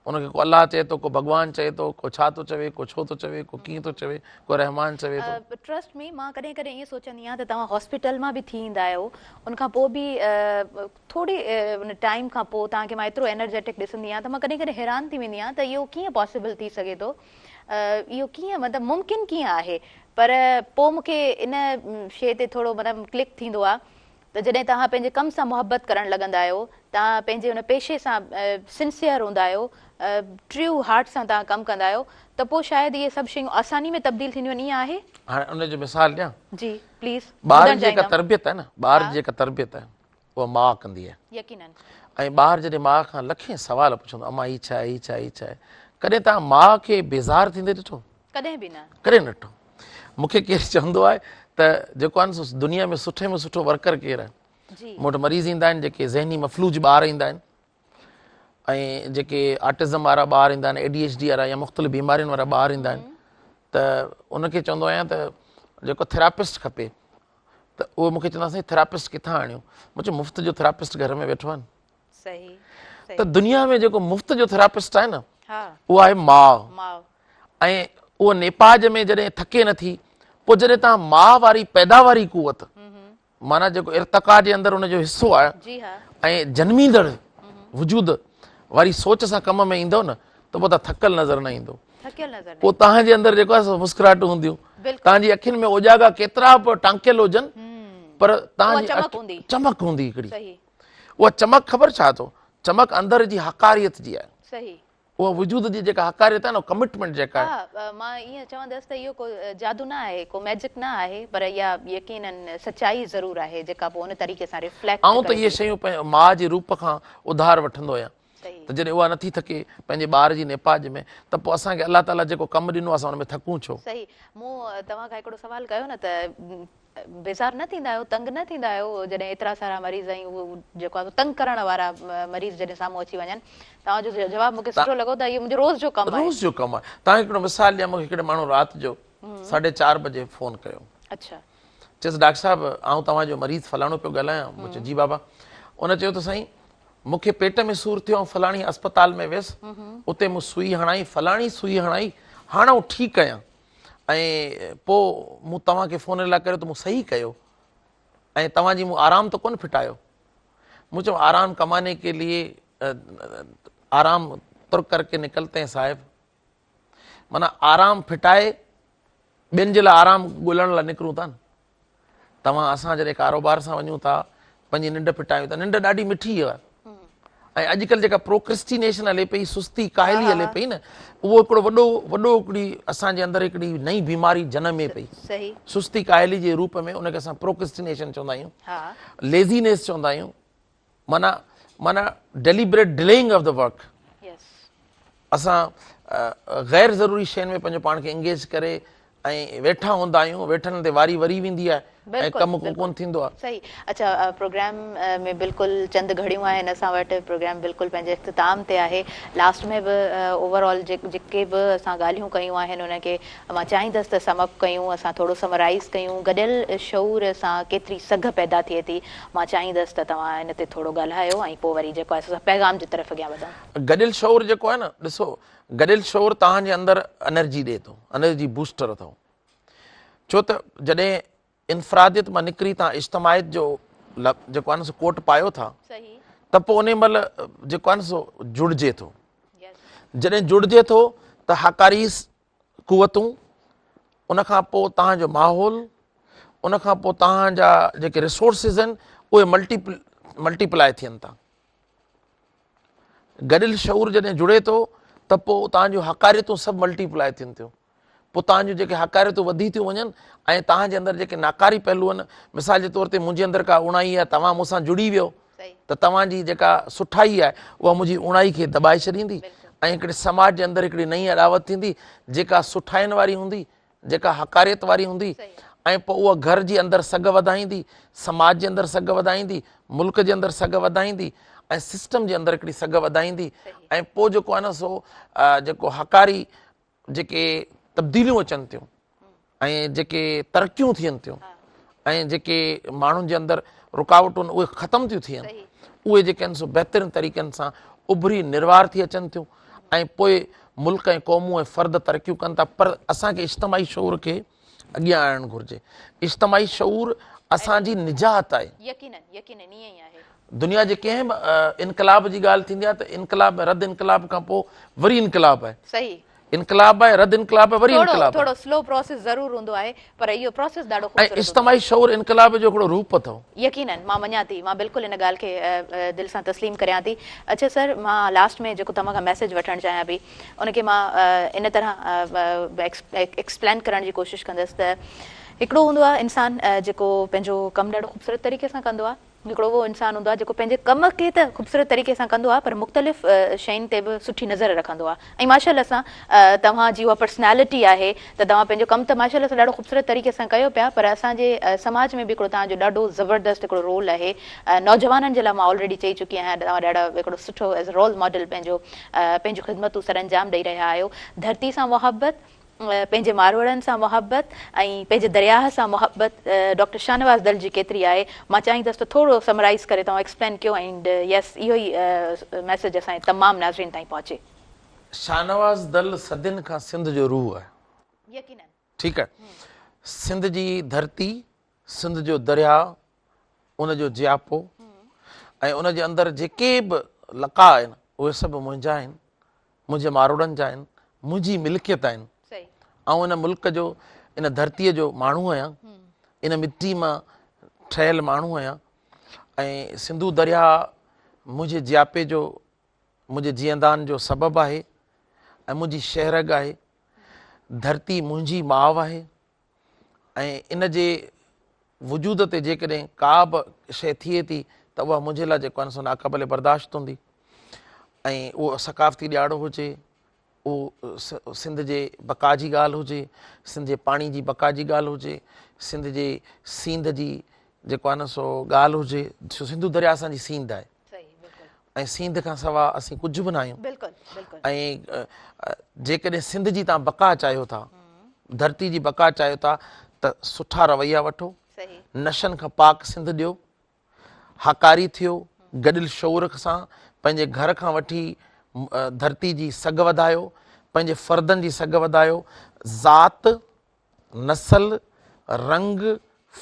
B: ان کي ڪو الله چئي ٿو ڪو ڀڳوان چئي ٿو ڪو ڇا ٿو چوي ڪو ڇو ٿو چوي ڪو ڪيئن ٿو چوي ڪو رحمان چوي ٿو.
A: ٽرسٽ مي مان ڪڏهن ڪڏهن ائين سوچندي آهيان ته توهان هاسپيٽل مان به ٿي ايندا آهيو ان کان پوء به ٿوري ان ٽائيم کان پوء توهان کي مان ايترو انرجيٽڪ ڏسندي آهيان ته مان ڪڏهن ڪڏهن حيران ٿي ويندي آهيان ته اهو ڪيئن پاسيبل ٿي سگهي ٿو اهو ڪيئن مطلب ممڪن ڪيئن آهي پر پوء مون کي ان شيء تي ٿورو مطلب ڪلڪ ٿيندو آهي ته جڏهن توهان پنهنجي ڪم سان محبت ڪرڻ لڳندا آهيو توهان پنهنجي ان پيشي سان سنسيئر هوندا آهيو ٽريو هارٽ سان توهان ڪم ڪندا آهيو ته پوء شايد اهي سڀ شيون آساني ۾ تبديل ٿينديون آهن ائين آهي؟
B: هاڻي ان جو مثال ڏيان؟
A: جي پليز
B: ٻار جي جيڪا تربيت آهي نه ٻار جي جيڪا تربيت آهي اها ماء ڪندي آهي.
A: يقينن.
B: ۽ ٻار جڏهن ماء کان لکين سوال پڇندو امان هي ڇا آهي هي ڇا آهي هي ڇا آهي ڪڏهن توهان ماء کي بيزار ٿيندي ڏٺو؟
A: ڪڏهن به نه.
B: ڪڏهن نه ڏٺو. مون کي ڪير چوندو آهي ته جيڪو آهي نه سو دنيا ۾ سٺي ۾ سٺو ورڪر ڪير آهي؟
A: جي.
B: مون وٽ مريض ايندا آهن جيڪي ذهني مفلوج ٻار ايندا آهن ۽ جيڪي آٽزم وارا ٻار ايندا آهن اي ڊي ايڇ ڊي وارا يا مختلف بيمارين وارا ٻار ايندا آهن ته ان کي چوندو آهيان ته جيڪو ٿراپسٽ کپي ته اهي مون کي چوندا سائين ٿراپسٽ ڪٿان آڻيون؟ مون چيو مفت جو ٿراپسٽ گهر ۾ ويٺو آهي نه.
A: صحيح
B: ته دنيا ۾ جيڪو مفت جو ٿراپسٽ آهي نه
A: ها
B: اهو آهي ماء.
A: ماء.
B: ۽ اهو نيپاج ۾ جڏهن ٿڪي نه ٿي پوء جڏهن توهان ماء واري پيداواري قوت معنيٰ جيڪو ارتقا جي اندر ان جو حصو آهي
A: جي ها
B: ۽ جنميندڙ وجود واري سوچ سان ڪم ۾ ايندو نه ته پوء توهان ٿڪل نظر نه ايندو.
A: ٿڪيل نظر نه
B: پوء توهان جي اندر جيڪو آهي سو مسڪراهٽون هونديون. توهان جي اکين ۾ اوجاڳا ڪيترا به ٽانڪيل هجن پر توهان جي
A: چمڪ هوندي.
B: چمڪ هوندي هڪڙي.
A: صحيح.
B: اها چمڪ خبر ڇا اٿو؟ چمڪ اندر جي حقاريت جي آهي.
A: صحيح.
B: اها وجود جي جيڪا حقاريت آهي نه ڪمٽمينٽ جيڪا آهي.
A: ها مان ائين چوندس ته اهو ڪو جادو نه آهي ڪو ميجڪ نه آهي پر اها يقينن سچائي ضرور آهي جيڪا پوء ان طريقي سان ريفليڪٽ
B: آئون ته
A: ڪري
B: اهي
A: ٿي.
B: شيون پنهنجي ماء جي روپ کان اڌار وٺندو آهيان. ته جڏهن اها نٿي ٿڪي پنهنجي ٻار جي نيپاج ۾ ته پوء اسان کي الله تعاليٰ جيڪو ڪم ڏنو اسان ان ۾ ٿڪون ڇو؟
A: صحيح مون توهان کان هڪڙو سوال ڪيو نه ته بيزار نه ٿيندا آهيو تنگ نه ٿيندا آهيو جڏهن ايترا سارا مريض ۽ اهو جيڪو آهي تنگ ڪرڻ وارا مريض جڏهن سامهون اچي وڃن توهان جو جواب مون کي سٺو لڳو ته اهو منهنجو روز جو ڪم آهي.
B: روز جو ڪم آهي توهان کي هڪڙو مثال ڏيان مون کي هڪڙي ماڻهو رات جو ساڍي چار بجي فون ڪيو.
A: اڇا.
B: چيس ڊاڪٽر صاحب آئون توهان جو مريض فلاڻو پيو ڳالهايان مون چيو جي بابا ان چيو ته سائين مون کي پيٽ ۾ سور ٿيو آئون فلاڻي اسپتال ۾ ويس اتي مون سوئي هڻائي فلاڻي سوئي هڻائي هاڻ آئون ٺيڪ آهيان ۽ پوء مون توهان کي فون ان لاء ڪيو ته مون صحيح ڪيو ۽ توهان جي مون آرام ته ڪونه ڦٽايو مون چيو آرام ڪماني ڪي ليي آرام ترڪ ڪر ڪي نڪلتي هين صاحب معنيٰ آرام ڦٽائي ٻين جي لاء آرام ڳولڻ لاء نڪرون ٿا نه توهان اسان جڏهن ڪاروبار سان وڃون ٿا پنهنجي ننڊ ڦٽايون ٿا ننڊ ڏاڍي مٺي آهي ۽ اڄڪلهه جيڪا پروڪرسٽينيشن هلي پئي سستي ڪاهلي هلي پئي نه اهو هڪڙو وڏو وڏو هڪڙي اسان جي اندر هڪڙي نئين بيماري جنمي پئي سستي ڪاهلي جي روپ ۾ ان کي اسان پروڪرسٽينيشن چوندا آهيون ليزينيس چوندا آهيون معنيٰ معنيٰ deliberate delaying of the work اسان غير ضروري شين ۾ پنهنجو پاڻ کي انگيج ڪري ۽ ويٺا هوندا آهيون ويٺن تي واري وري ويندي آهي ۽ ڪم ڪو ڪونه ٿيندو آهي.
A: صحيح اڇا پروگرام ۾ بلڪل چند گهڙيون آهن اسان وٽ پروگرام بلڪل پنهنجي اختتام تي آهي لاسٽ ۾ به اوور آل جيڪي به اسان ڳالهيون ڪيون آهن ان کي مان چاهيندس ته سم اپ ڪيون اسان ٿورو سمرائيز ڪيون گڏيل شعور سان ڪيتري سگهه پيدا ٿئي ٿي مان چاهيندس ته توهان ان تي ٿورو ڳالهايو ۽ پوء وري جيڪو آهي سو اسان پيغام جي طرف اڳيان وڌون.
B: گڏيل شعور جيڪو آهي نه ڏسو گڏيل شعور توهان جي اندر انرجي ڏئي ٿو انرجي بوسٽر اٿو ڇو ته جڏهن انفراديت مان نڪري توهان اجتماعيت جو جيڪو آهي نه سو ڪوٽ پايو ٿا ته پوء انهي مهل جيڪو آهي نه سو جڙجي ٿو جڏهن جڙجي ٿو ته هاڪاري قوتون ان کان پوء توهان جو ماحول ان کان پوء توهان جا جيڪي ريسورسز آهن اهي ملٽيپلائي ٿين ٿا گڏيل شعور جڏهن جڙي ٿو ته پوء توهان جون حقاريتون سڀ ملٽيپلائي ٿين ٿيون. پوء توهان جون جيڪي هاڪاريتون وڌي ٿيون وڃن ۽ توهان جي اندر جيڪي ناڪاري پهلو آهن، مثال جي طور تي منهنجي اندر ڪا اوڻائي آهي، توهان مون سان جڙي ويو ته توهان جي جيڪا سٺائي آهي اها منهنجي اوڻائي کي دٻائي ڇڏيندي ۽ هڪڙي سماج جي اندر هڪڙي نئين اڏاوت ٿيندي جيڪا سٺاين واري هوندي، جيڪا هاڪاريت واري هوندي ۽ پوء اها گهر جي اندر سگهه وڌائيندي، سماج جي اندر سگهه وڌائيندي، ملڪ جي اندر سگهه وڌائيندي ۽ سسٽم جي اندر هڪڙي سگهه وڌائيندي ۽ پوء جيڪو آهي نه سو جيڪو هاڪاري جيڪي تبديليون اچن ٿيون ۽ جيڪي ترقيون ٿين ٿيون ۽ جيڪي ماڻهن جي اندر رڪاوٽون اهي ختم ٿيون ٿين اهي جيڪي آهن سو بهترين طريقن سان اڀري نروار ٿي اچن ٿيون ۽ پوء ملڪ ۽ قومون ۽ فرد ترقيون ڪن ٿا پر اسان کي اجتماعي شعور کي اڳيان آڻڻ گهرجي اجتماعي شعور اسان جي نجات آهي.
A: يقينن يقينن ائين ئي آهي.
B: دنيا جي ڪنهن به انقلاب جي ڳالهه ٿيندي آهي ته انقلاب ۽ رد انقلاب کان پوء وري انقلاب آهي.
A: صحيح.
B: انقلاب آهي رد انقلاب آهي وري انقلاب آهي.
A: ٿورو سلو پروسيس ضرور هوندو آهي پر اهو پروسيس ڏاڍو خوبصورت هوندو آهي.
B: ۽ اجتماعي شعور انقلاب جو هڪڙو روپ اٿو.
A: يقينن مان مڃان ٿي مان بلڪل ان ڳالهه کي دل سان تسليم ڪريان ٿي. اڇا سر مان لاسٽ ۾ جيڪو توهان کان ميسيج وٺڻ چاهيان پئي ان کي مان ان طرح ايڪسپلين ڪرڻ جي ڪوشش ڪندس ته هڪڙو هوندو آهي انسان جيڪو پنهنجو ڪم ڏاڍو خوبصورت طريقي سان ڪندو آهي هڪڙو اهو انسان هوندو آهي جيڪو پنهنجي ڪم کي ته خوبصورت طريقي سان ڪندو آهي پر مختلف شين تي به سٺي نظر رکندو آهي ۽ ماشاء الله سان توهان جي اها پرسنالٽي آهي ته توهان پنهنجو ڪم ته ماشاء الله سان ڏاڍو خوبصورت طريقي سان ڪيو پيا پر اسان جي سماج ۾ به هڪڙو توهان جو ڏاڍو زبردست هڪڙو رول آهي نوجوانن جي لاء مان آلريڊي چئي چڪي آهيان توهان ڏاڍا هڪڙو سٺو ايز رول ماڊل پنهنجو پنهنجون خدمتون سرانجام ڏئي رهيا آهيو. ڌرتي سان محبت، پنهنجي ماروئڙن سان محبت ۽ پنهنجي درياهه سان محبت ڊاڪٽر شاهنواز دل جي ڪيتري آهي مان چاهيندس ته ٿورو سمرائيز ڪري توهان ايڪسپلين ڪيو اينڊ يس اهو ئي ميسيج اسان جي تمام ناظرين تائين پهچي.
B: شاهنواز دل صدين کان سنڌ جو روح آهي.
A: يقينن.
B: ٺيڪ آهي. سنڌ جي ڌرتي، سنڌ جو درياهه، ان جو جياپو ۽ ان جي اندر جيڪي به لقاء آهن اهي سڀ منهنجا آهن، منهنجي ماروئڙن جا آهن، منهنجي ملڪيت آهن. آئون ان ملڪ جو، ان ڌرتيء جو ماڻهو آهيان، ان مٽي مان ٺهيل ماڻهو آهيان ۽ سنڌو درياهه منهنجي جياپي جو، منهنجي جيئندان جو سبب آهي ۽ منهنجي شهرگ آهي. ڌرتي منهنجي ماء آهي. ۽ ان جي وجود تي جيڪڏهن ڪا به شيء ٿئي ٿي ته اها منهنجي لاء جيڪو آهي سو ناقابل برداشت هوندي ۽ اهو ثقافتي ڏياڙو هجي اهو سنڌ جي بقا جي ڳالهه هجي سنڌ جي پاڻي جي بقا جي ڳالهه هجي سنڌ جي سينڌ جي جيڪو آهي نه سو ڳالهه هجي سنڌو درياء اسان جي سينڌ آهي ۽ سنڌ کان سوا اسين ڪجهه به نه آهيون ۽ جيڪڏهن سنڌ جي توهان بقا چاهيو ٿا ڌرتي جي بقا چاهيو ٿا ته سٺا رويا وٺو نشن کان پاڪ سنڌ ڏيو هاڪاري ٿيو گڏيل شعور سان پنهنجي گهر کان وٺي ڌرتي جي سگهه وڌايو پنهنجي فردن جي سگهه وڌايو ذات نسل رنگ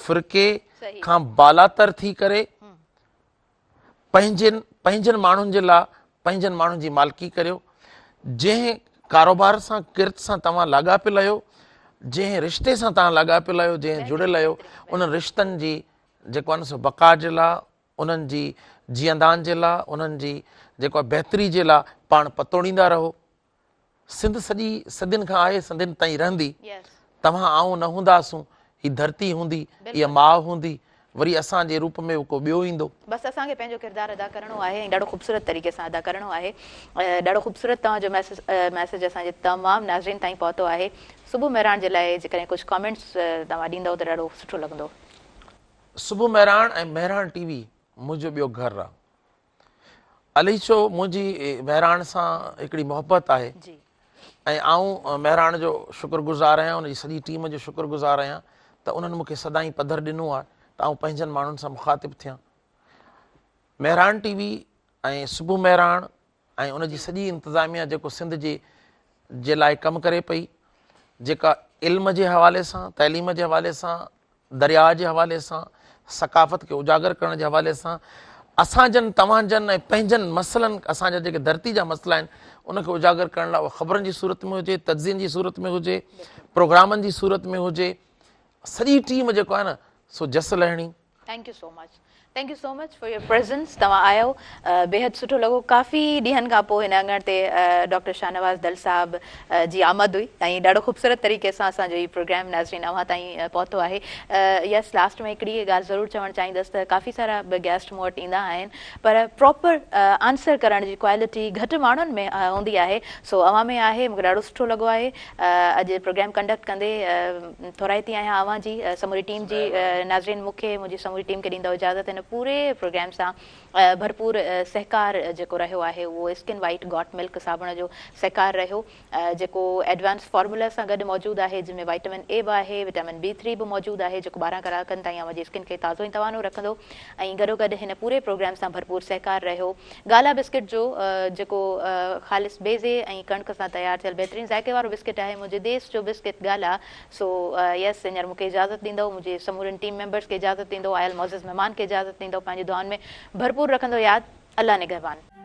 B: فرقي کان بالاتر ٿي ڪري پنهنجن پنهنجن ماڻهن جي لاء پنهنجن ماڻهن جي مالڪي ڪريو، جنهن ڪاروبار سان ڪرت سان توهان لاڳاپيل آهيو، جنهن رشتي سان توهان لاڳاپيل آهيو، جنهن جڙيل آهيو، انهن رشتن جي جيڪو آهي نه سو بقا جي لاء، انهن جي جيئندان جي لاء، انهن جي جيڪو آهي بهتري جي لاء پاڻ پتوڙيندا رهو. سنڌ سڄي صدين کان آهي صدين تائين رهندي. توهان آئون نه هونداسون، هي ڌرتي هوندي، هيء ماء هوندي، وري اسان جي روپ ۾ ڪو ٻيو ايندو.
A: بس اسان کي پنهنجو ڪردار ادا ڪرڻو آهي ۽ ڏاڍو خوبصورت طريقي سان ادا ڪرڻو آهي. ڏاڍو خوبصورت توهان جو ميسيج اسان جي تمام ناظرين تائين پهتو آهي. صبح مهراڻ جي لاء جيڪڏهن ڪجهه ڪامينٽس توهان ڏيندؤ ته ڏاڍو سٺو لڳندو.
B: صبح مهراڻ ۽ مهراڻ ٽي وي منهنجو ٻيو گهر آ. الائي ڇو منهنجي مهراڻ سان هڪڙي محبت آهي ۽ آئون مهراڻ جو شڪر گذار آهيان ان جي سڄي ٽيم جو شڪر گذار آهيان ته انهن مون کي سدائين پڌر ڏنو آهي ته آئون پنهنجن ماڻهن سان مخاطب ٿيان مهراڻ ٽي وي ۽ صبح مهراڻ ۽ ان جي سڄي انتظاميا جيڪو سنڌ جي جي لاء ڪم ڪري پئي جيڪا علم جي حوالي سان تعليم جي حوالي سان درياء جي حوالي سان، ثقافت کي اجاگر ڪرڻ جي حوالي سان، اسان جن، توهان جن ۽ پنهنجن مسئلن، اسان جا جيڪي ڌرتي جا مسئلا آهن، ان کي اجاگر ڪرڻ لاء اها خبرن جي صورت ۾ هجي، تجزين جي صورت ۾ هجي، پروگرامن جي صورت ۾ هجي، سڄي ٽيم جيڪو آهي نه سو جس لهڻي.
A: Thank you so much thank you so much for your presence توهان آيو بيحد سٺو لڳو ڪافي ڏينهن کان پوء هن اڱڻ تي ڊاڪٽر شاهنواز دل صاحب جي آمد هئي ۽ ڏاڍو خوبصورت طريقي سان اسان جو هي پروگرام ناظرين اوهان تائين پهتو آهي يس لاسٽ ۾ هڪڙي ڳالهه ضرور چوڻ چاهيندس ته ڪافي سارا به گيسٽ مون وٽ ايندا آهن پر پراپر آنسر ڪرڻ جي ڪوالٽي گهٽ ماڻهن ۾ هوندي آهي سو اوهان ۾ آهي مونکي ڏاڍو سٺو لڳو آهي اڄ پروگرام ڪنڊڪٽ ڪندي ٿورائتي آهيان اوهان جي سموري ٽيم جي ناظرين مون کي منهنجي سموري ٽيم کي ڏيندؤ اجازت هن پوري پروگرام سان ڀرپور سهڪار جيڪو رهيو آهي اهو اسڪن وائيٽ گاٽ ملڪ صابڻ جو سهڪار رهيو جيڪو ايڊوانس فارمولا سان گڏ موجود آهي جنهن ۾ وائٽامن اي به آهي وٽامن بي ٿري به موجود آهي جيڪو 12 ڪلاڪن تائين اوهان جي اسڪن کي تازو ۽ توانو رکندو ۽ گڏوگڏ هن پوري پروگرام سان ڀرپور سهڪار رهيو گالا بسڪٽ جو جيڪو خالص بيضي ۽ ڪڻڪ سان تيار ٿيل بهترين ذائقي وارو بسڪٽ آهي منهنجي ديس جو بسڪٽ گالا سو يس هينئر مون کي اجازت ڏيندؤ منهنجي سمورن ٽيم ميمبرس کي اجازت ڏيندؤ آيل معزز مهمان کي اجازت ڏيندؤ پنهنجي دعائن ۾ ڀرپور رکندو ياد الله نگهبان.